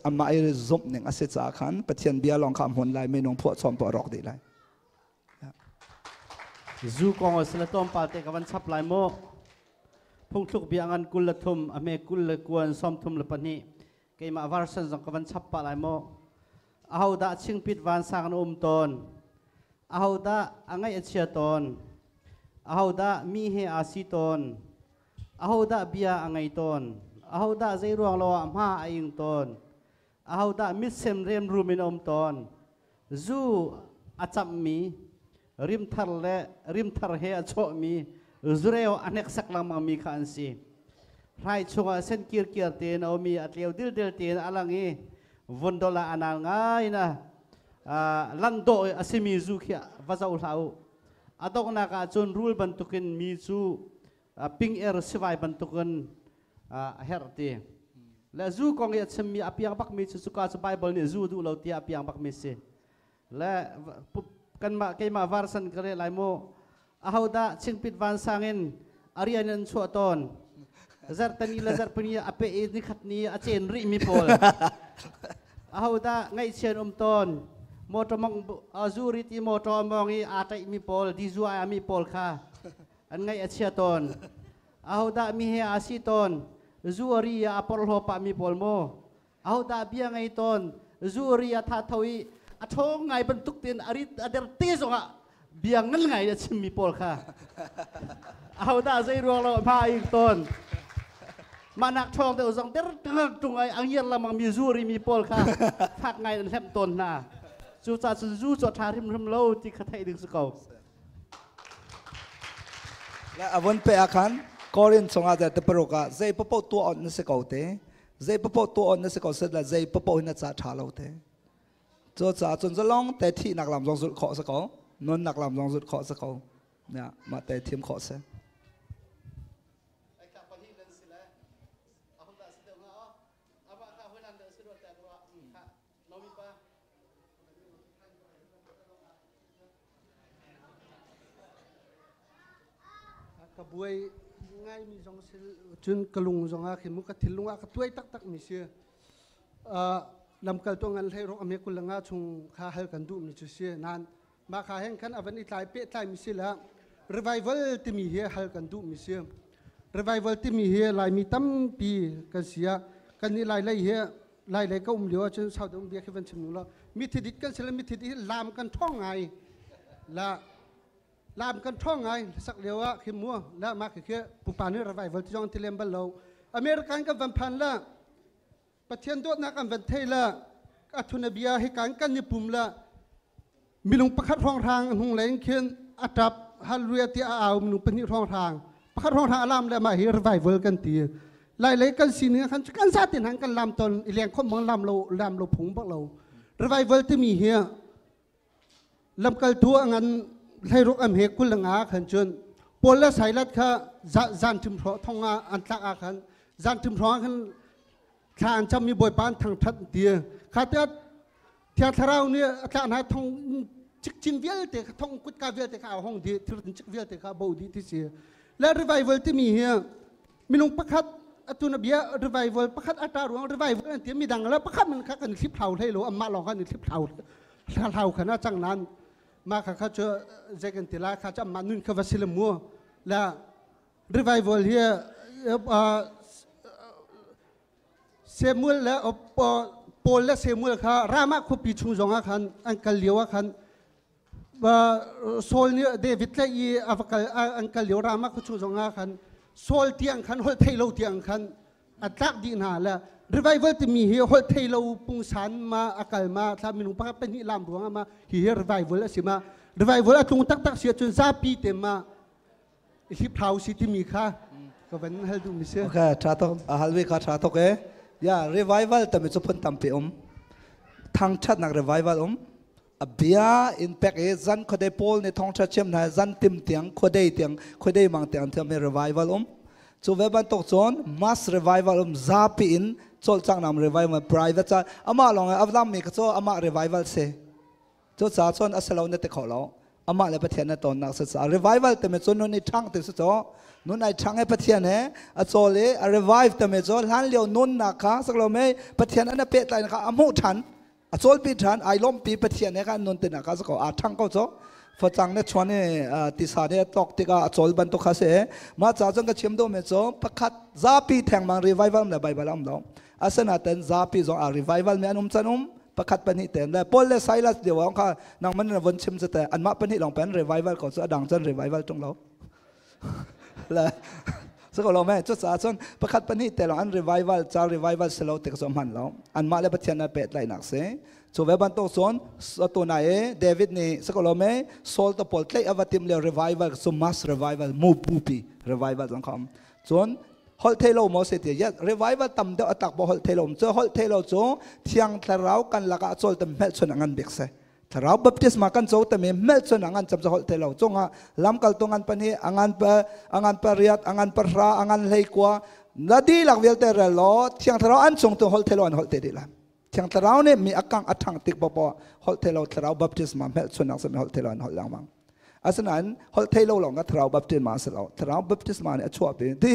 Amah i zumh ning a si caah khan Pathian bia lawng kha a hmun lai, minung phuah chom pawh a rawk dih lai. Zu kong a sila tlawmpal te ka van chap lai mu. Phungthluk bia ngan 23 a hme 29 32 keimah version zong ka van chap pah lai mu. Ahodah chingpit vansang na um tawn? Ahodah a ngaih a chia tawn? Ahodah mi he aa si tawn? Ahodah bia a ngei tawn? Ahodah zeiruang lo ah hma a ing tawn? Ahodah mitsem remrum in a um tawn? Zu a camhmi, rimthar le rimthar he a chawhmi, zureu a hneksak lengmangmi kha an si. Hrai chungah sen kirkiar tein a um i a tleu dildel tein a lang i vundol ah a nal ngai in a lan dawh a simi zu khi va zoh hlah u. A donghnak ah cun rul bantukin mi cu ping er sivai bantukin a herh ti. Le zu kong i a chimmi a piang bakmi cu cuka cu Bible nih zu duh lo tiah a piang bakmi si. Le kanmah keimah varsan ka rel lai mu. Ahodah chingpit vansang in a rian in chuah tawn. Zarhtani le zarhpini a pe i nikhat ni a cen rih mi pawl. Ahodah ngaihchian um tawn. Motor mong zu rit i motor mong i aa taih mi pawl, dizu ai mi pawl kha an ngaih a chia tawn. Ahodah mi he aa si tawn. Zu a ri a porhlaw pah mi pawl maw? Ahodah bia ngei tawn. Zu ri a tha tho i a ṭhawng ngai bantuk tein a rit a der te zongah bia ngan ngai a chimmi pawl kha. Ahodah zei ruang lo hma a ing tawn. Mah nak ṭhawng deuh zong der tung ai a ngiar lengmang mi zu ri mi pawl kha fak ngai an hlemh tawn hna. Cucaah cun zu cu a ṭha hrimhrim lo ti kha theih ding si ko. Le avon pe ah khan Korin chungah te paruk ah zei papoh tuah on na si ko te zei papoh tuah on na si ko set la zei papoh hin na ca ṭha lo te cu caah cun zalong te thihnak lam zong zulh khawh si ko nunnak lam zong zulh khawh si ko ya mah te thim khawh si. Ka buai ngaimi zong si cun ka lung zongah khi mu ka thinlung ah ka tuai taktak mi si. Lamkal to ngan hlei rok ame kul nga chung kha hal kan duh mi cu si nan mah kha heng khan avan i tlai pe tlai mi si la revival timi hi hal kan duh mi si. Revival timi hi Laimi tampi kan sia kan ni lai lei hi lai lei ka um lio ahcun South um bia khi van chim lo mithi dit kan sila mithi dit lam kan thong ngai la lam kan thong ngai sak lio ah khi mu la ma khi khi pupa nih revival ti zong ti lem bal lo American kan van phan la Pathian dawtnak an van thei la athuna bia hi kan kan ni pum la minung pakhat hrawng hrang hnung leng khin a tap hallelujah ti a au minung pahnih hrawng hrang pakhat hrawng hrang alam le mah hi revival kan ti lai lei kan sining khan kan za tin han kan lam ton i leng khom mang lam lo lam lo phung bak lo revival timi hi lamkaltu a ngan hleiruk am he kul nga khan chun Paul le Silas kha zan thim hro thong ah an tlak ah khan zan thim hro khan thla an cham mi bawipa an thangthat ti kha te Thiang Thlarau nih a tlah hna thong cikcin vialte kha thong kutka vialte kha a hong dih thil cik vialte kha bo dih ti si le revival timi hi minung pakhat atu na bia revival pakhat ata ruang revival an ti midang la pakhat man kha kan thlip thlau hlei lo amma lawng kan thlip thlau thlau khana chang nan ma kha kha chu zek an ti la kha cha ma nun kha vasil mu la revival hi Samuel le Paul le Samuel kha Ramah khuapi chung zongah khan an kal lio ah khan Saul nih David le i a va kal an kal lio Ramah khua chung zongah khan Saul tiang khan holh thei lo tiang khan a tlak dih hna le revival timi hi holh thei lo pungsan ma a kal ma thla minung pakhat pahnih lam ruangah ma hi hi revival a si ma revival a tlung taktak si ahcun zapi te ma hliphlau si timi kha ka van hal duh mi si. Okay, tha tok a hal ve kha tha tok e. Ya revival tami chu phun tampi um. Thangthatnak revival um. A bia in pek e zan khodei Paul ne thong tha chem na zan tim tiang khodei tiang khodei mang tiang thiam me revival um. Chu ve ban tok chon mass revival um zapi in chol chang nam revival private cha ama long avlam mi ka cho ama revival se. Cu ca cun a si lo na ti kho lo. Amah le Pathian na tonnak si ca revival timi cu nun i ṭhang ti si cu nun ai ṭhang i Pathian he a cawl i a revive timi cu hlan lio nunnak kha sak lo mei Pathian an a pehtlai kha a hmuh ṭhan a cawlpi ṭhan ai lawmpi Pathian he kha nun tinak kha si ko aa ṭhang ko cu. Facang ne chuan i tisa ne tlok tikah a cawl bantuk kha si. Mah ca cun ka chim duhmi cu pakhat zapi thengmang revival le Bible a um lo. Asinain zapi zong a revival mi an um can um pakhat pahnih ten le Paul le Silas lio ah kha nangman na von chim te anmah pahnih lawng pen revival ko cu a dang cun revival tung lo. Le so lo me cu ca cun pakhat pahnih te lawng an revival ca revival si lo tik cu hman lo. Anmah le Pathian na pehtlaihnak si. Cu ve bantuk cun tuna i David nih sakolome Saul te pawl tlaih a va tim lio revival cu mass revival mu bupi revival zong kha um. Cun holh thei lo maw si ti yes revival tam deuh atak bo holh thei lo cu holh thei lo cu thiang thlarau kan lakah cawl tam hmelchun a ngan bik si. Thlarau baptisma kan co tami hmelchun a ngan cam cu holh thei lo cungah lamkal tu ngan pan hi angan pa angan pariat angan pahra angan hleikua na dihlak vialte rel law thiang thlarau an chung tu holh thei lo an holh te dih la. Thiang Thlarau nih mi a kang a ṭhang tik popoh holh thei lo Thlarau baptisma hmelchunnak simi holh thei lo an holh lengmang. Asinain holh thei lo lawng ka Thlarau baptisma a si lo. Thlarau baptisma nih a chuahpi. Ti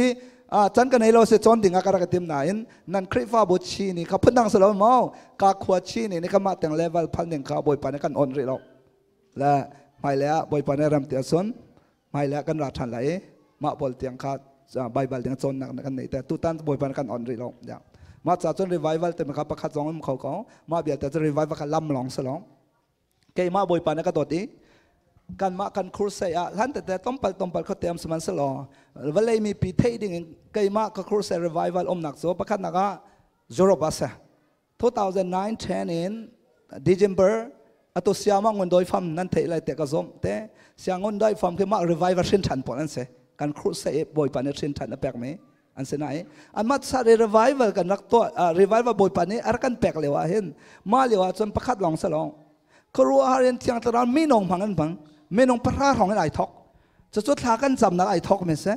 can ka nei lo si cawn ding ah ka rak i tim nain nan Khrihfabu chi nih kha phundang si lo maw ka khua chi nih ka mah teng level phal ning kha Bawipa nih kan on rih lo. Le hmailei ah Bawipa nih ram ti ahcun hmailei ah kan ra ṭhan lai i mah pawl tiang kha Baibal ding cawnnak na kan neih te tutan Bawipa kan on rih lo ya mah ca cun revival te kha pakhat zong um kho ko mah vialte cu revival kha lam lawng si long keimah Bawipa na ka dawt i kanmah kan crusade ah hlan tete tompal tompal kho te am sihmanhsehlaw vawlei mi pi theih ding in keimah ka crusade revival umnak cu pakhat nak ah Europe ah si 2009 10 in December atu siama ngun doi fam nan theih lai te ka zom te sia ngun doi fam khi mah revival hrin than pawl an si kan crusade bawipa nih hrin than a pek mi an si nai an mah sa revival kan rak to revival bawipa nih a rak kan pek lio ah hin mah lio ah cun pakhat lawng sa lawng khuaruahhar in thiang thlarau minung hmang an hmang minung pahra hrawng in ai thok cucu thla kan camnak ai thok mi si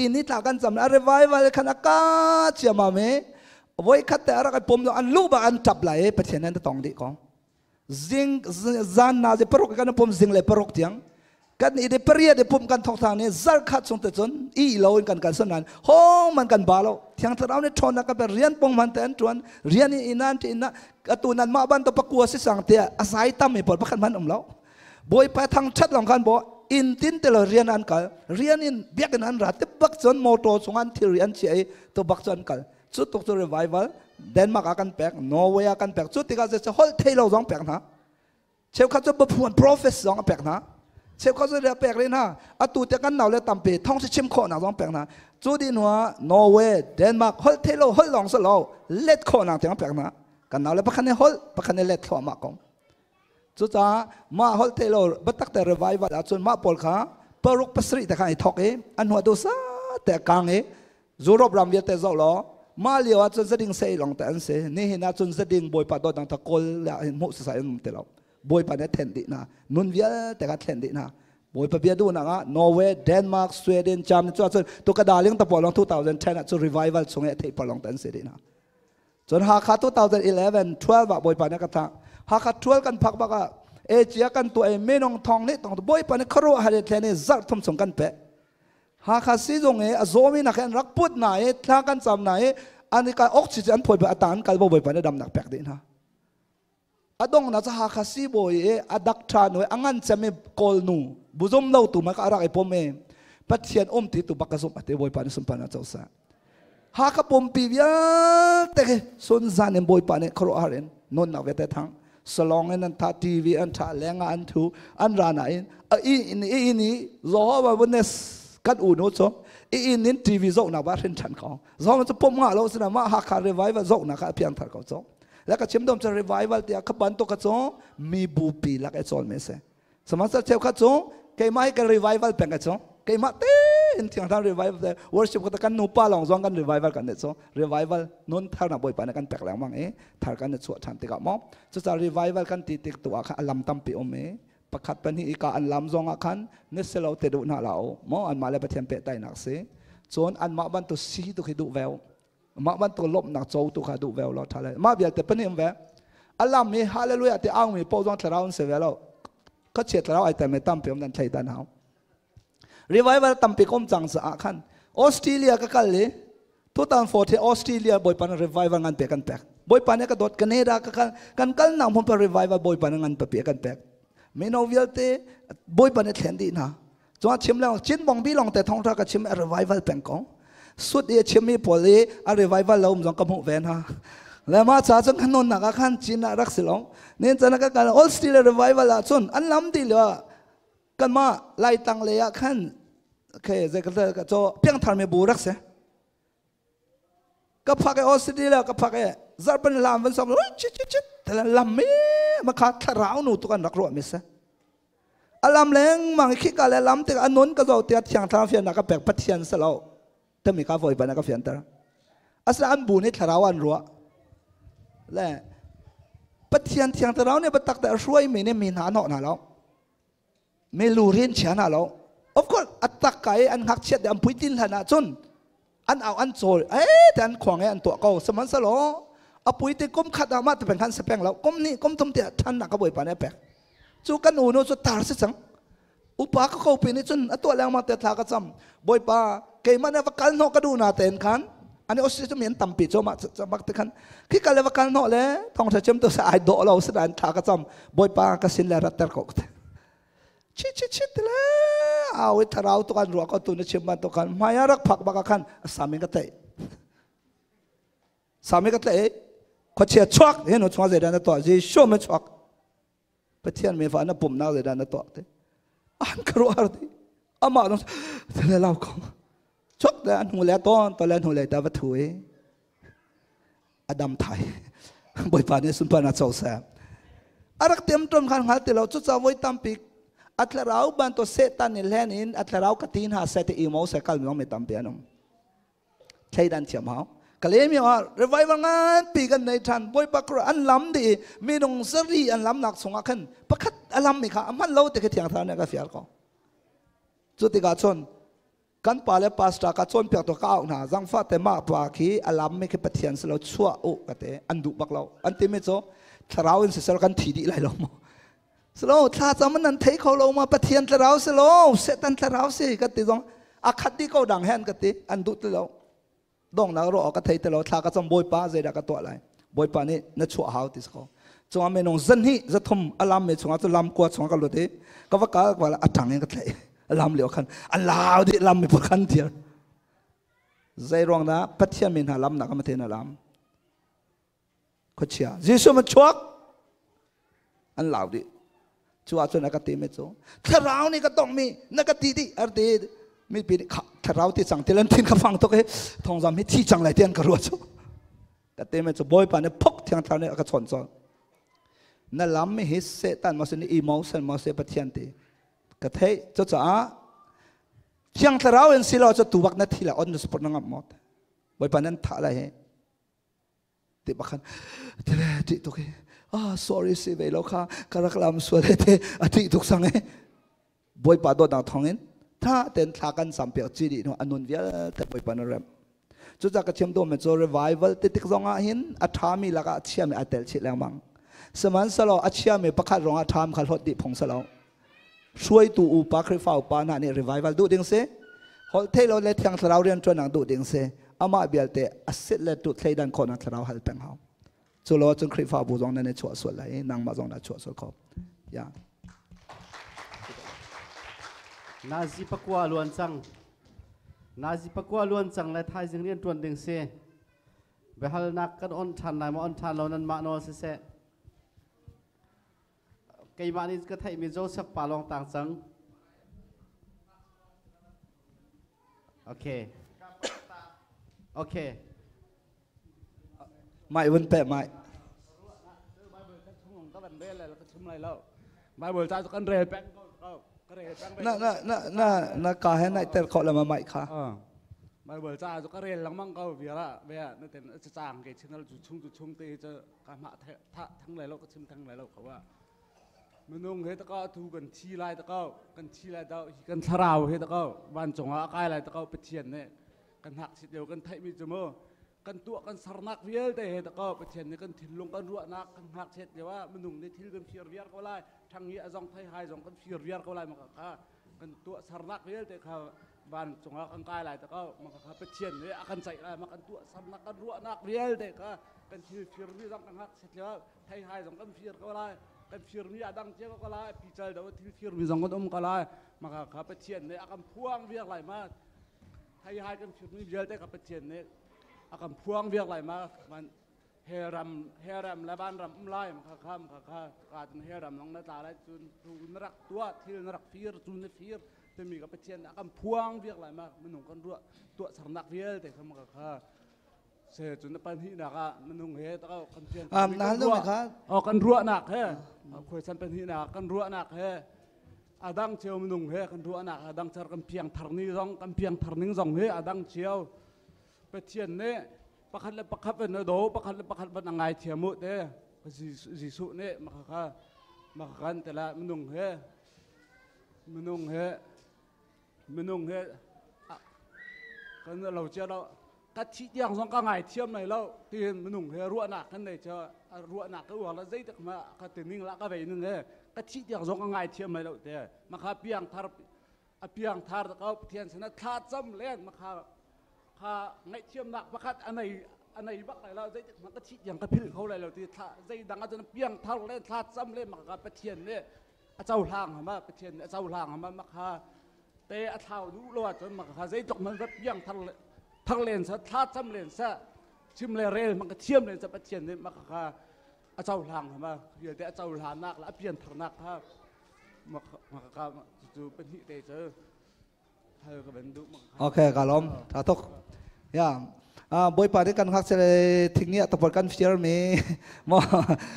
ini tla kan cam a revival khan a ka chiama me voi khat te arak pom lo an lu ba an tap lai pathian an tong di ko zing zan na je paruk kan pom zing le paruk tiang kan i de paria de pum kan thok thang ne zar khat chung te chun i lo in kan kan san nan hong man kan ba lo thiang thlarau ne thon na ka pe rian pong man te an tuan rian i inan ti ina atu nan ma ban to pakua si sang te asai tam mi por pakhat man um lo Bawipa thangṭhat lawng khan bo inn tin te lo rian an kal rian in biakinn an ra te bak cun motor chung an thilri an chia i to bak cu an kal cu tuk cu revival Denmark ah kan pek Norway ah kan pek cu tikah cu holh thei lo zong pek hna cheukhat cu baphuan prophet zong a pek hna cheukhat cu pek rih hna atu te kan nau le tampi thong si chim khawhnak zong pek hna cu di hnuah Norway Denmark holh thei lo holh lawng si lo let khawhnak tiang pek hna kan nau le pakhat nih holh pakhat nih let thluahmah kong Cucaah mah holh te lo biatak te revival ahcun mah pawl kha paruk pasarih te kha i thok i an hua dusa te kang i Europe ram vialte zoh law mah lio ahcun zading sei long te an si nihin ahcun zading bawipa dawt dang tha kawl le hin hmuh sasai an um ti lo bawipa nih thlen dih hna nun vialte kha thlen dih hna bawipa bia duhnak ah Norway Denmark Sweden Germany cu ahcun tu ka darling ta pawl long 2010 ah cu revival chung i a theih pawl long te an si dih hna Cun Hakha 2011 12 ah Bawipa nih ka thah. Hakha 12 kan phak bak ah Asia kan tuah i minung thong nih tong Bawipa nih khuaruah har thlen i zarh thum chung kan peh. Hakha sizung i a zawmi nak an rak put na i thla kan cam na i an i ka oxygen an phoi ba atan kal bo Bawipa nih damnak pek dih hna. A dong na cha Hakha sibawi i a dak tha noi a ngan cem i kawl nu buzum lo tu ma ka rak i pom i Pathian um ti tu bak ka zumh ate Bawipa nih sunparnak co seh. Hakha pumpi vialte khi sun zan in Bawipa nih khuaruahhar in nunnak vialte thang salong in an tha TV an tha leng ah an thu an ra na in a i in i in i Jehovah Witness kan u nu cu i in in TV zohnak ba hrin than ko zong cu pom nga lo sina ma Hakha revival zohnak kha a piang thar ko cu le ka chim dom cu revival tiah ka bantuk ka cu mi bupi lak e chawl me se sihmanhsehlaw cheukhat cu keimah hi ka revival peng ka cu keimah tein thiang thlarau revival te worship ka kan nupa lawng zong kan revival kan ne cu revival nun thar na bawipa nih kan pek lengmang i thar kan i chuah ṭhan tikah maw cucaah revival kan ti tik tu ah khan a lam tampi um i pakhat pahnih i ka an lam zong ah khan ni silo te duh hna la u maw anmah le Pathian pehtlaihnak si cun anmah bantuk si tu khi duh veo mah bantuk lawmhnak co tu kha duh ve lo tha le mah vialte pahnih um ve alam hi hallelujah ti aung mi po zong thlarau an si ve lo ka chiat thlarau ai tel me tampi um nan thlei dan hau revival tampi kom cang sa ah khan Australia ka kal i 2014 Australia bawipa na revival ngan pe kan pek bawipa ne ka dot Canada ka kal kan kal nang hmun pa revival bawipa na ngan pa pe kan pek. Mino vialte Bawipa nih thlen dih hna. Cun chim leng chin bong bi long te thong tha ka chim a revival peng ko. Sut i chim mi pawl i a revival lo um zong ka hmuh ve hna. Le ma cha cun kan non nak ah khan chin ah rak si lo. Nen chan ka kan all still revival ah cun an lam di lo kan ma lai tang le ah khan okay zai ka cho piang thar me bu rak se. Ka phak e all city le ka phak e zarpan lam van som chi chi chi lam mi ma kha thlarau nu tu kan rak ruah mi se. Alam leng mang khi ka le lam te anon ka zo te thiang thlarau fian ka pek pathian sa lo te mi ka voi bana ka fian ter asla an bu ni thlarau an ruah le pathian thiang thlarau ne batak te hruai mi ne mi hna no na lo me lu rin chia na lo. Of course atak kai an ngak chiat an pui tin hlan ah cun an au an chawl eh te an khuang e an tuah ko saman salo apui te kum khat ah ma te peng khan se peng lo kum ni kum thum te than na ka boi pa ne pek chu kan u no chu tar se chang upa ka ko pi ni chun atua leng ma te thla ka cham boi pa keima ne va kal no ka du na ten khan ani osi chu mian tampi cho ma bak te khan khi kal le va kal no le thong tha chem to sa ai do lo se dan tha ka cham boi pa ka sin le rat ter ko chi chi chi te le awi tharau to kan ruwa ko tu na chim ban to kan maya rak phak baka khan sami ka te sami ka te kho chia chuak he no chua ze dan to ji sho me chuak pathian me fa na pum na ze dan to te an karo ar ti ama no te lau ko chuak te an hu le ton to le hu le ta va thui adam thai boi pa ne sun pa na chau sa arak tem tom khan ngal te lo chu cha voi tam pik atlarau ban to setan ni len in atlarau ka tin ha se te imo se kal mi me tam pe anom thei dan thiam hau kalemi a revival ngan pi kan nei than boi pa kro an lam di mi nong sari an lam nak chunga khan pakhat alam mi kha aman lo te ke thiang thar ne ka fiar ko chu ti ka chon kan pa le pastor ka chon piak to ka au na zang fa te ma pa khi alam mi khi pathian se lo chua u ka te an du bak lo an ti mi cho thlarau in se sel kan thi di lai lo mo selo thla cham nan thei kho lo ma pathian thlarau se lo setan thlarau se ka ti zong a khat di ko dang hen ka ti an du ti lo dong na ro ka thei te lo thla ka cham boi pa zai da ka to lai boi pa ni na chua hau ti ko chunga me nong zan hi zathum alam me chunga chu lam kwa chunga ka lo te ka va ka wala atang en ka thlai lam leo khan an lao di lam mi khan thiar zai rong na pathian min ha lam na ka ma te na lam kho chia Jesu ma chuak an lao di chu a chun ka ti me chu thlarau ni ka tong mi na ka ti di ar ti mi pi kha thlarau ti chang tilan thin ka fang to ke thong zam hi thi chang lai tian ka ruwa chu ka te me chu boy pa ne phok thiang thar ne ka chon chon na lam mi hi setan ma se ni emotion ma se pathian ti ka thei cho cha thiang thlarau en silo cho tu bak na thi la on support na ngam mot boy pa nan tha lai he ti bakhan tele ti to ke ah sorry si ve lo kha karak lam suale te ati tuk sang e boy pa do dang thongin tha ten thla kan sam pe chi di no anun vial te boy pa na rem chu cha ka chem do me cho revival te tik zonga hin a tha mi laka chia me atel chi lang mang saman salo a chia me pakhat ronga tham khal hot di phong salo suai tu u pa khri fa pa na ni revival du ding se hol thei lo le thiang thlarau rian chuan ang du ding se ama bialte asit le tu thlei dan khona thlarau hal peng hau chu lo chung khri fa bu zong na ne chua sual lai nang ma zong na chua sual kho ya Nazi pakwa luan chang Nazi pakwa luan chang le thai jing rian tuan ding se behal nak kan on than lai ma on than lo nan ma no se se keimah nih ka theihmi Joseph pa lawng tang cang. Okay. Okay. Mai vun pe mai. Bible ca kan rel peng ko ka rel peng Na na na na na ka he nai ter kho la ma mai kha. Bible ca cu ka rel lengmang ko viara ve na ten a cang ke chinal chu chung chu chung te chu ka ma tha thang lai lo ka chim thang lai lo kho wa minung he ta ka thu kan thi lai ta ka kan thi lai ta kan thlarau he ta ka van cung ah kai lai ta ka pathian ne kan hak sit leo kan theih mi chu mu kan tuah kan sarnak vialte he ta ka pathian ne kan thinlung kan ruahnak kan hak chet leo ah minung ne thil kan fir viar ko lai thang hi azong thai hai zong kan fir viar ko lai ma kha kan tuah sarnak vialte kha van cungah kan kai lai ta ko ma kha pathian ne a kan ceih lai ma kan tuah sarnak kan ruahnak vialte kha kan thil fir mi zong kan hak chet leo thai hai zong kan fir ko lai. Kan firmi a dang cia ko lai. Pical do thil firmi zong kan um ko lai. Maka kha Pathian nih a kan phuang viak lai ma. Thei hai kan firmi vialte kha Pathian nih a kan phuang viak lai ma. Man hell ram hell ram le van ram um lai kha kha kha kha ka cun hell ram long na tla lai cun tu na rak tuah thil na rak fir cu na fir timi ka Pathian a kan phuang viak lai ma minung kan ruah tuah sernak vialte kha maka kha se cun na pahnihnak ah minung he kan pian na hal deuh kha oh kan ruahnak he khuaisan pahnihnak kan ruahnak he adang cheu minung he kan ruahnak adang char kan piang thar ni zong kan piang thar ning zong he adang cheu Pathian nih pakhat le pakhat van a do pakhat le pakhat van a ngai thiam u te Jesuh nih maka maka kan te la minung he minung he minung he kan lo cia lo ka thi tiang zong ka ngai thiam lai lo tiin minung he ruahnak kan nei cha ruahnak ka uar la zeitik ma ka tining la ka vei ning he ka thi tiang zong ka ngai thiam lai lo te makha piang thar a piang thar ko Pathian sana thla cam len makha kha ngaihthiamnak pakhat anei anei bak lai lo zeitik hmanh ka thih tiang ka philh kho lai lo ti thla zei dang ahcun piang thar len thla cam len maka Pathian nih a cohlang hama Pathian nih a cohlang hama makha te a thlau duh lo ahcun maka zeitluk hmanh va piang thar thar len sa thla cam len sa chim le rel hmang ka thiam len sa Pathian nih maka kha a cohlang hama vialte a cohlannak le a pian tharnak kha maka cu pahnih te cu Okay, ka lom. Tha tuk. Ya. Bawipa nih kan ngakchia le thing nih tapor kan fir mi mo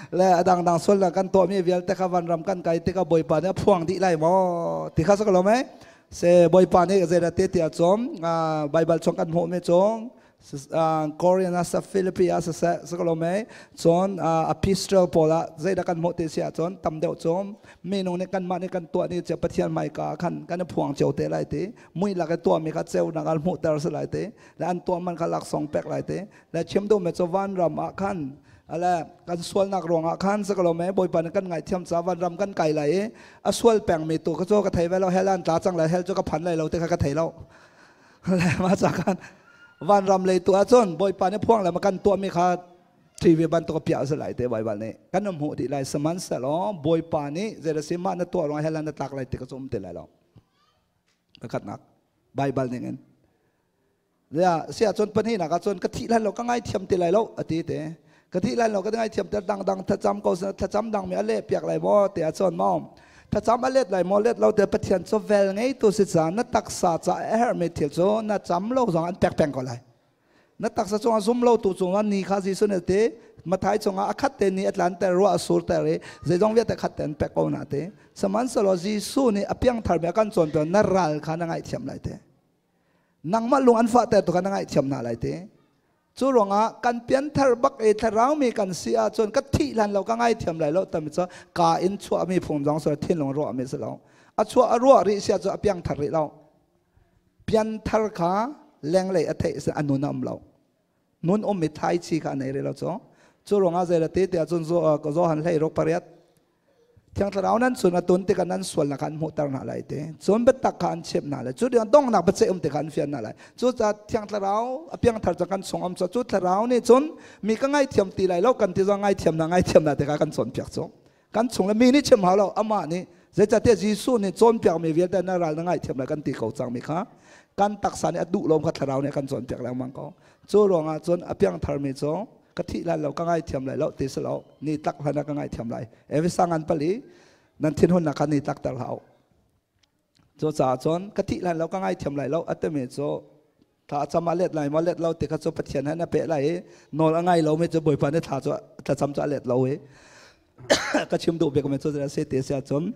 le adang dang sual na kan tuah mi vialte kha van ram kan kai tikah Bawipa nih a phuang dih lai mo ti kha sa ka lom eh se Bawipa nih zei te ti a chom Bible chung kan hmuh mi chung Korean ah sa Philippi ah siseh sakalome cun epistle pawl ah zeidah kan hmuh ti si ahcun tam deuh cu minung nih kanmah nih kan tuah ni cia Pathian hmaika khan kan i phuang cio te lai ti mui lak i tuahmi kha ceunak ah hmuhter si lai ti le an tuah man kha laksawng pek lai ti le chim duhmi cu vanram ah khan ale kan sualnak ruangah khan sakalome Bawipa nih kan ngaihthiam ca vanram kan kai lai i a sual pengmi tu ka cu ka thei ve lo hell an tla cang lai hell cu ka phan lai lo ti kha ka thei lo le mah ca khan vanram lei tu ahcun Bawipa nih phuang le ma kan tuahmi kha TV bantuk a piah a si lai te Baibal nih kan um hmuh dih lai sihmanhsehlaw Bawipa nih zei si mah na tuah ruang hell na tlak lai ti ka cu um ti lai lo pakhatnak Baibal ning in ya si ahcun pahnihnak ahcun ka thih lai lo ka ngaithiam ti lai lo a ti te ka thih lai lo ka ngaithiam te dang dang thlacam ko thlacam dang mi a leh piak lai maw ti ahcun maw thlacam a let lai maw let lo te Pathian cu vel ngeitu si ca na taksa ca a herhmi thil cu na cam lo zong an pek peng ko lai na taksa cungah zum lo tu cungah ni kha Jesuh nih te Mathai cungah a khat te ni a tlan ter ruah a sur ter i zeizong vialte khat te an pek ko na te sihmanhsehlaw Jesuh nih a piangthar mi a kan cawnpiak na ral kha na ngaihthiam lai te nangmah lung an fah ter tu kha na ngaihthiam hna lai te Cu ruangah kan pianthar bak i thlarau mi kan si ahcun ka thih hlan lo ka ngaithiam lai lo tami cu ka in chuahmi phung zong si thinlung ruahmi si lo. A chuah a ruah rih si ahcun a piangthar rih lo. Pianthar kha lenglei a theih a nun a um lo. Nun um mi thlaichi kha a nei rih lo cu. Cu ruangah zei te te ahcun Johan hlei ruk pariat Thiang Thlarau nan cun a tun tikah nan sualnak kha an hmuhter hna lai ti. Cun biatak kha an chimh hna lai. Cu ding donghnak biaceih um ti kha an fian hna lai. Cucaah Thiang Thlarau a piangthar cang kan chung um cu cu Thlarau nih cun mi ka ngaithiam ti lai lo kan ti zong ngaithiam na ngaithiam na ti kha kan cawnpiak cu. Kan chung le mi nih chim hau lo amah nih zeicahtiah Jesuh nih cawnpiak mi vialte na ral na ngaithiam lai kan ti ko cang mi kha kan taksa nih a duh lo kha Thlarau nih a kan cawnpiak lengmang ko. Cu ruangah cun a piangthar mi cu ka thih lai lo ka ngaithiam lai lo ti si lo ni tlak hlan ah ka ngaithiam lai evisa ngan pali nan thinhunnak kha ni tlak ter hlah u cu caah cun ka thih lai lo ka ngaithiam lai lo a timi cu thla cam a let lai maw let lo ti kha cu Pathian he na peh lai i nawl a ngai lo mi cu Bawipa nih thla cu thlacam cu a let lo i ka chim duh bik mi cu se te sia cun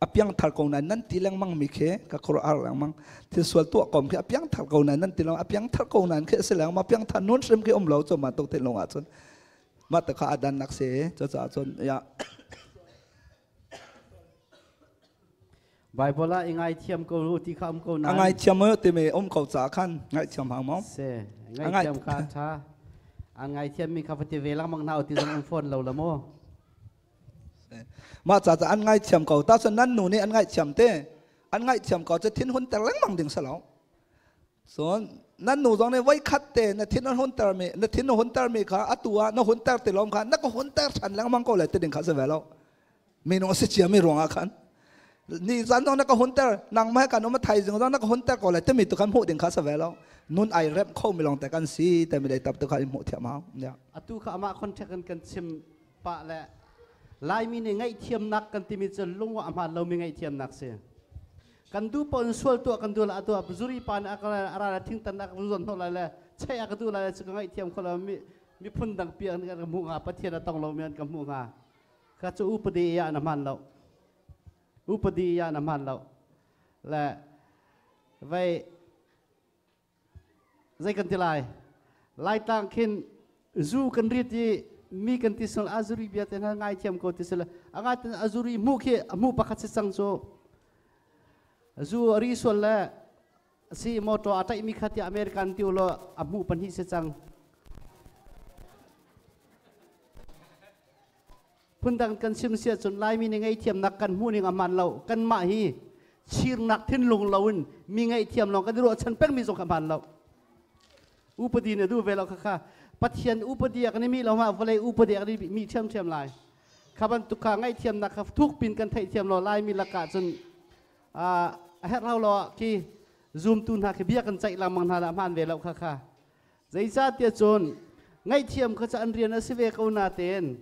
a piangthar ko nain nan ti lengmang mi khi ka khuaruah lengmang thil sual tuah kom khi a piangthar ko nain nan ti lengmang a piangthar ko nain khi a si lengmang piangthar nun hrim khi um lo cu ma tuk thinlung ah cun mah te kha a dan nak si cucaah cun ya Bible ah i ngaithiam ko ru ti kha um ko nain a ngaithiam mo ti mi um ko ca khan ngaithiam hang mo se ngaithiam kha tha an ngaithiam mi kha pati ve lengmang na ti zong um phone lo la mo Mah ca an ngaithiam ko. Ta cun nan nu nih an ngaihthiam te. An ngaihthiam ko cu thin hun ter lengmang ding si lo. Cun nan nu zong nih voi khat te na thin an hun ter mi na thin na hun ter mi kha atu ah na hun ter ti lom kha na ka hun ter than lengmang ko lai ti ding kha si ve lo. Minung si cia mi ruangah khan ni zan dong na ka hunter nang ma kan um thai jing na ka hunter ko lai temi tu kan hmuh ding kha sa ve lo nun ai rep kho mi long te kan si te mi lei tap tu kha in hmuh thiam hau ya. Atu kha ama contact kan kan chim pa le Laimi nih ngaihthiamnak kan timi cu lungwa a hmaan lomi ngaihthiamnak si. Kan du pon sual tuah kan du la atu zuri pa nih a ra la thingtan a ka zon hnawh lai le chei a ka duh lai le cu ka ngaihthiam kho lo mi miphun dang pi an ka hmuh hnga Pathian a tong lomi an ka hmuh hnga. Ka cu upadi ya na hmaan lo. Upadi ya na hmaan lo. Le vei zei kan ti lai Laitlang khin zu kan rit i mi kan ti sul azuri bia te hna ngai thiam ko ti sul a ngai ten azuri mu khi mu pakhat si cang cu zu ri sual le si motor a taih mi kha ti American ti ulo a mu pahnih si cang Phundang kan chim si ahcun Laimi nih ngaihthiamnak kan hmuh ning a hmaan lo. Kanmah hi chirnak thinlung loin mi ngaihthiam lawng kan i ruahchan pengmi zong kha hmaan lo. Upadi nih a duh ve lo khakha. Pathian upadi a kan i mi lo ma vawlei upadi a kan i mi ṭhiamṭhiam lai. Kha bantuk kha ngaihthiamnak kha thukpin kan theihthiam lo Laimi lakah cun a herh lo lo khi zumtu hna khi bia kan ceih lengmang hna la hmaan ve lo kha kha. Zeicahtiah cun ngaihthiam kha cu an rian a si ve ko natein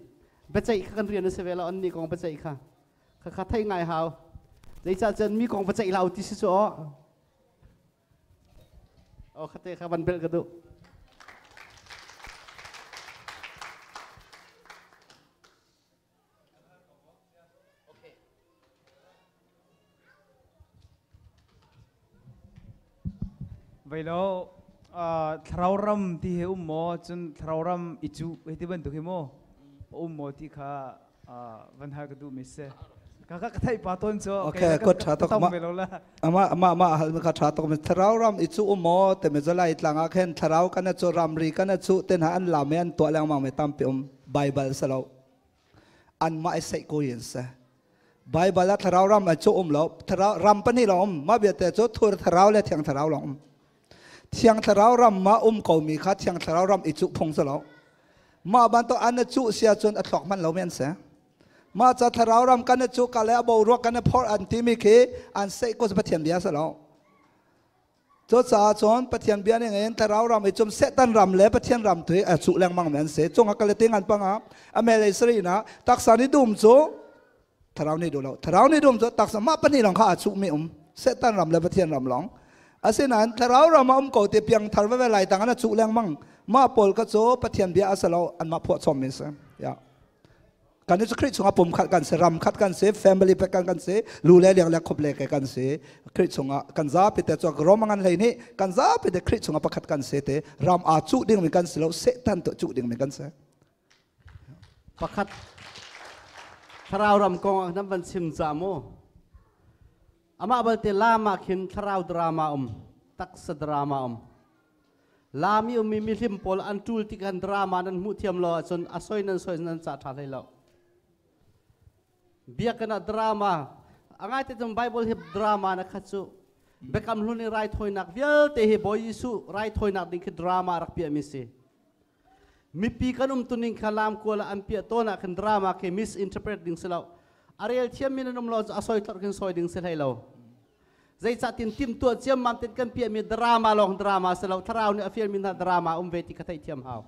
biaceih kha kan rian a si ve lo annih kong biaceih kha kha kha theih ngai hau. Zeicah cun mi kong biaceih hlah u ti si cu aw. Aw khate kha van belh ka duh. Vei lo thlarau ram ti he um maw cun thlarau ram i cu hei ti bantuk hi maw um maw ti kha van hal ka duh mi si ka ka theih pa tawn cu. Okay ko tha tok ma ama ama ama hal mi kha tha tok mi thlarau ram i cu um maw te mi zalai tlang ah khen thlarau kan chu ramri kan chu ten ha an lam me an tuah lengmang me tampi um Bible salo anmah i seih ko in se Bible ah thlarau ram a cu um lo thlarau ram pahnih lawng um mah vialte cu thur thlarau le thiang thlarau lawng um thiang thlarau ram ma um ko mi kha thiang thlarau ram i cuh phung si lo mah bantuk an a cuh sia cun a thluak hman lo men se mah ca thlarau ram kan a cuh ka le a boruak kan a phor an timi khi an seih ko Pathian bia si lo. Cucaah cun Pathian bia ning in thlarau ram i cum Satan ram le Pathian ram tu hi a cuh lengmang mi an si. Cung a kalating an panga a melei sari na taksa ni dum cu thlarau nih duh lo. Thlarau nih dum cu taksa mah pahnih lawng kha a cuh mi um. Satan ram le Pathian ram lawng. Asinain thlarau ram a um ko ti piang thar veve lai tang an a cuh lengmang. Mah pawl kha cu Pathian bia a si lo anmah phuah chom mi si. Yeah. Kan cu Khrih chungah pum khat kan si, ram khat kan si, family pek kan si, lu le liang le khop le ke kan si. Khrih chungah kan zapi te cu Rome ngan hlei nih kan zapi te Khrih chungah pakhat kan si te ram aa cuh ding mi kan si lo, Satan to cuh ding mi kan si. Pakhat thlarau ram kong ah nan van chim ca mu. Amah balte lam ah khin thlarau drama um, taksa drama um. Lami ummi mihlim pawl an ṭul tik han drama nan hmuh thiam lo ahcun a soi nan soi nan cah ṭha hlei lo. Biakinn ah drama a ngai te cun Bible hi drama na khat cu Biakam Hlun i raithawinak vialte hi Bawi Jesuh raithawinak ding khi drama rak piahmi si. Mipi kan um tuning kha lam kual ah an piah tawn ah khin drama khi misinterpret ding si lo. A rel thiammi nan um lo cu a soi tlorh khin soi ding si hlei lo. Zeicahtin timhtuah ciammam ten kan piahmi drama lawng drama si lo thlarau nih a fialmi hna drama um ve ti kha theihthiam hau.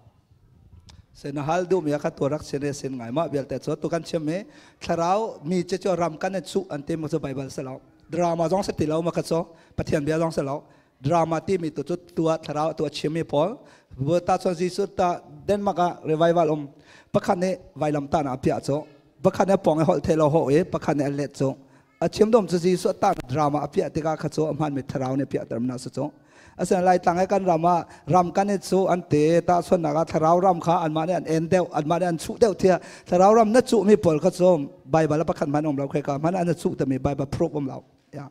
Se na hal duh mi kha tu rak sin sin ngai ma vialte cu tu kan chim mi thlarau mi che chu ram kan chu an ti mo chu Bible se lo drama zong se ti lo ma kha chu Pathian bia zong se lo drama ti mi tu chu tua thlarau tu chim mi pawl bu ta chon Jesu ta Denmark ah revival um pakhat nih vailam ta na pia chu pakhat nih pong hol the lo ho e pakhat nih let chu A chim dom cu Jesuh ta drama a piah tikah kha cu a hmaan mi thlarau nih piahter na si cu. Asinain Laitlang he kan ram ah ram kan i cu an te ta suannak ah thlarau ram kha anmah nih an en deuh anmah nih an chuh deuh tiah thlarau ram na cuh mi pawl kha cu Bible a pakhat hmanh um lo kheka hmanh an cuh tami Bible proof um lo. Yeah.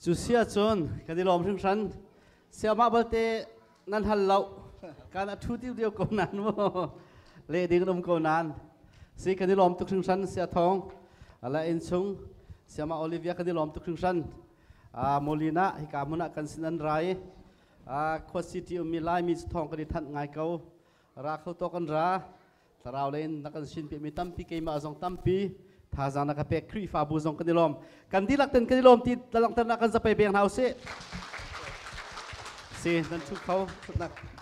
Cu si ahcun kan i lawm hringhran. Siamah balte nan hal lo. Kan a thu tiu dio ko nan mu. Le ding um ko nan. Si kan i lawm tuk hringhran sia thong. Ala in chung siamah Olivia kan i lawm tuk hringhran. Molina hika hmun ah kan sin an ra i Khua City ummi Laimi cu thawng kan i thanh ngai ko. Ra kho to kan ra. Thlarau lei in na kan sin mi tampi, keimah zong tampi thazaang na ka pek. Khrihfabu zong kan i lawm. Kan dihlak ten kan i lawm ti langhternak kan zapei beng hna usih. Si nan thu kho thutnak.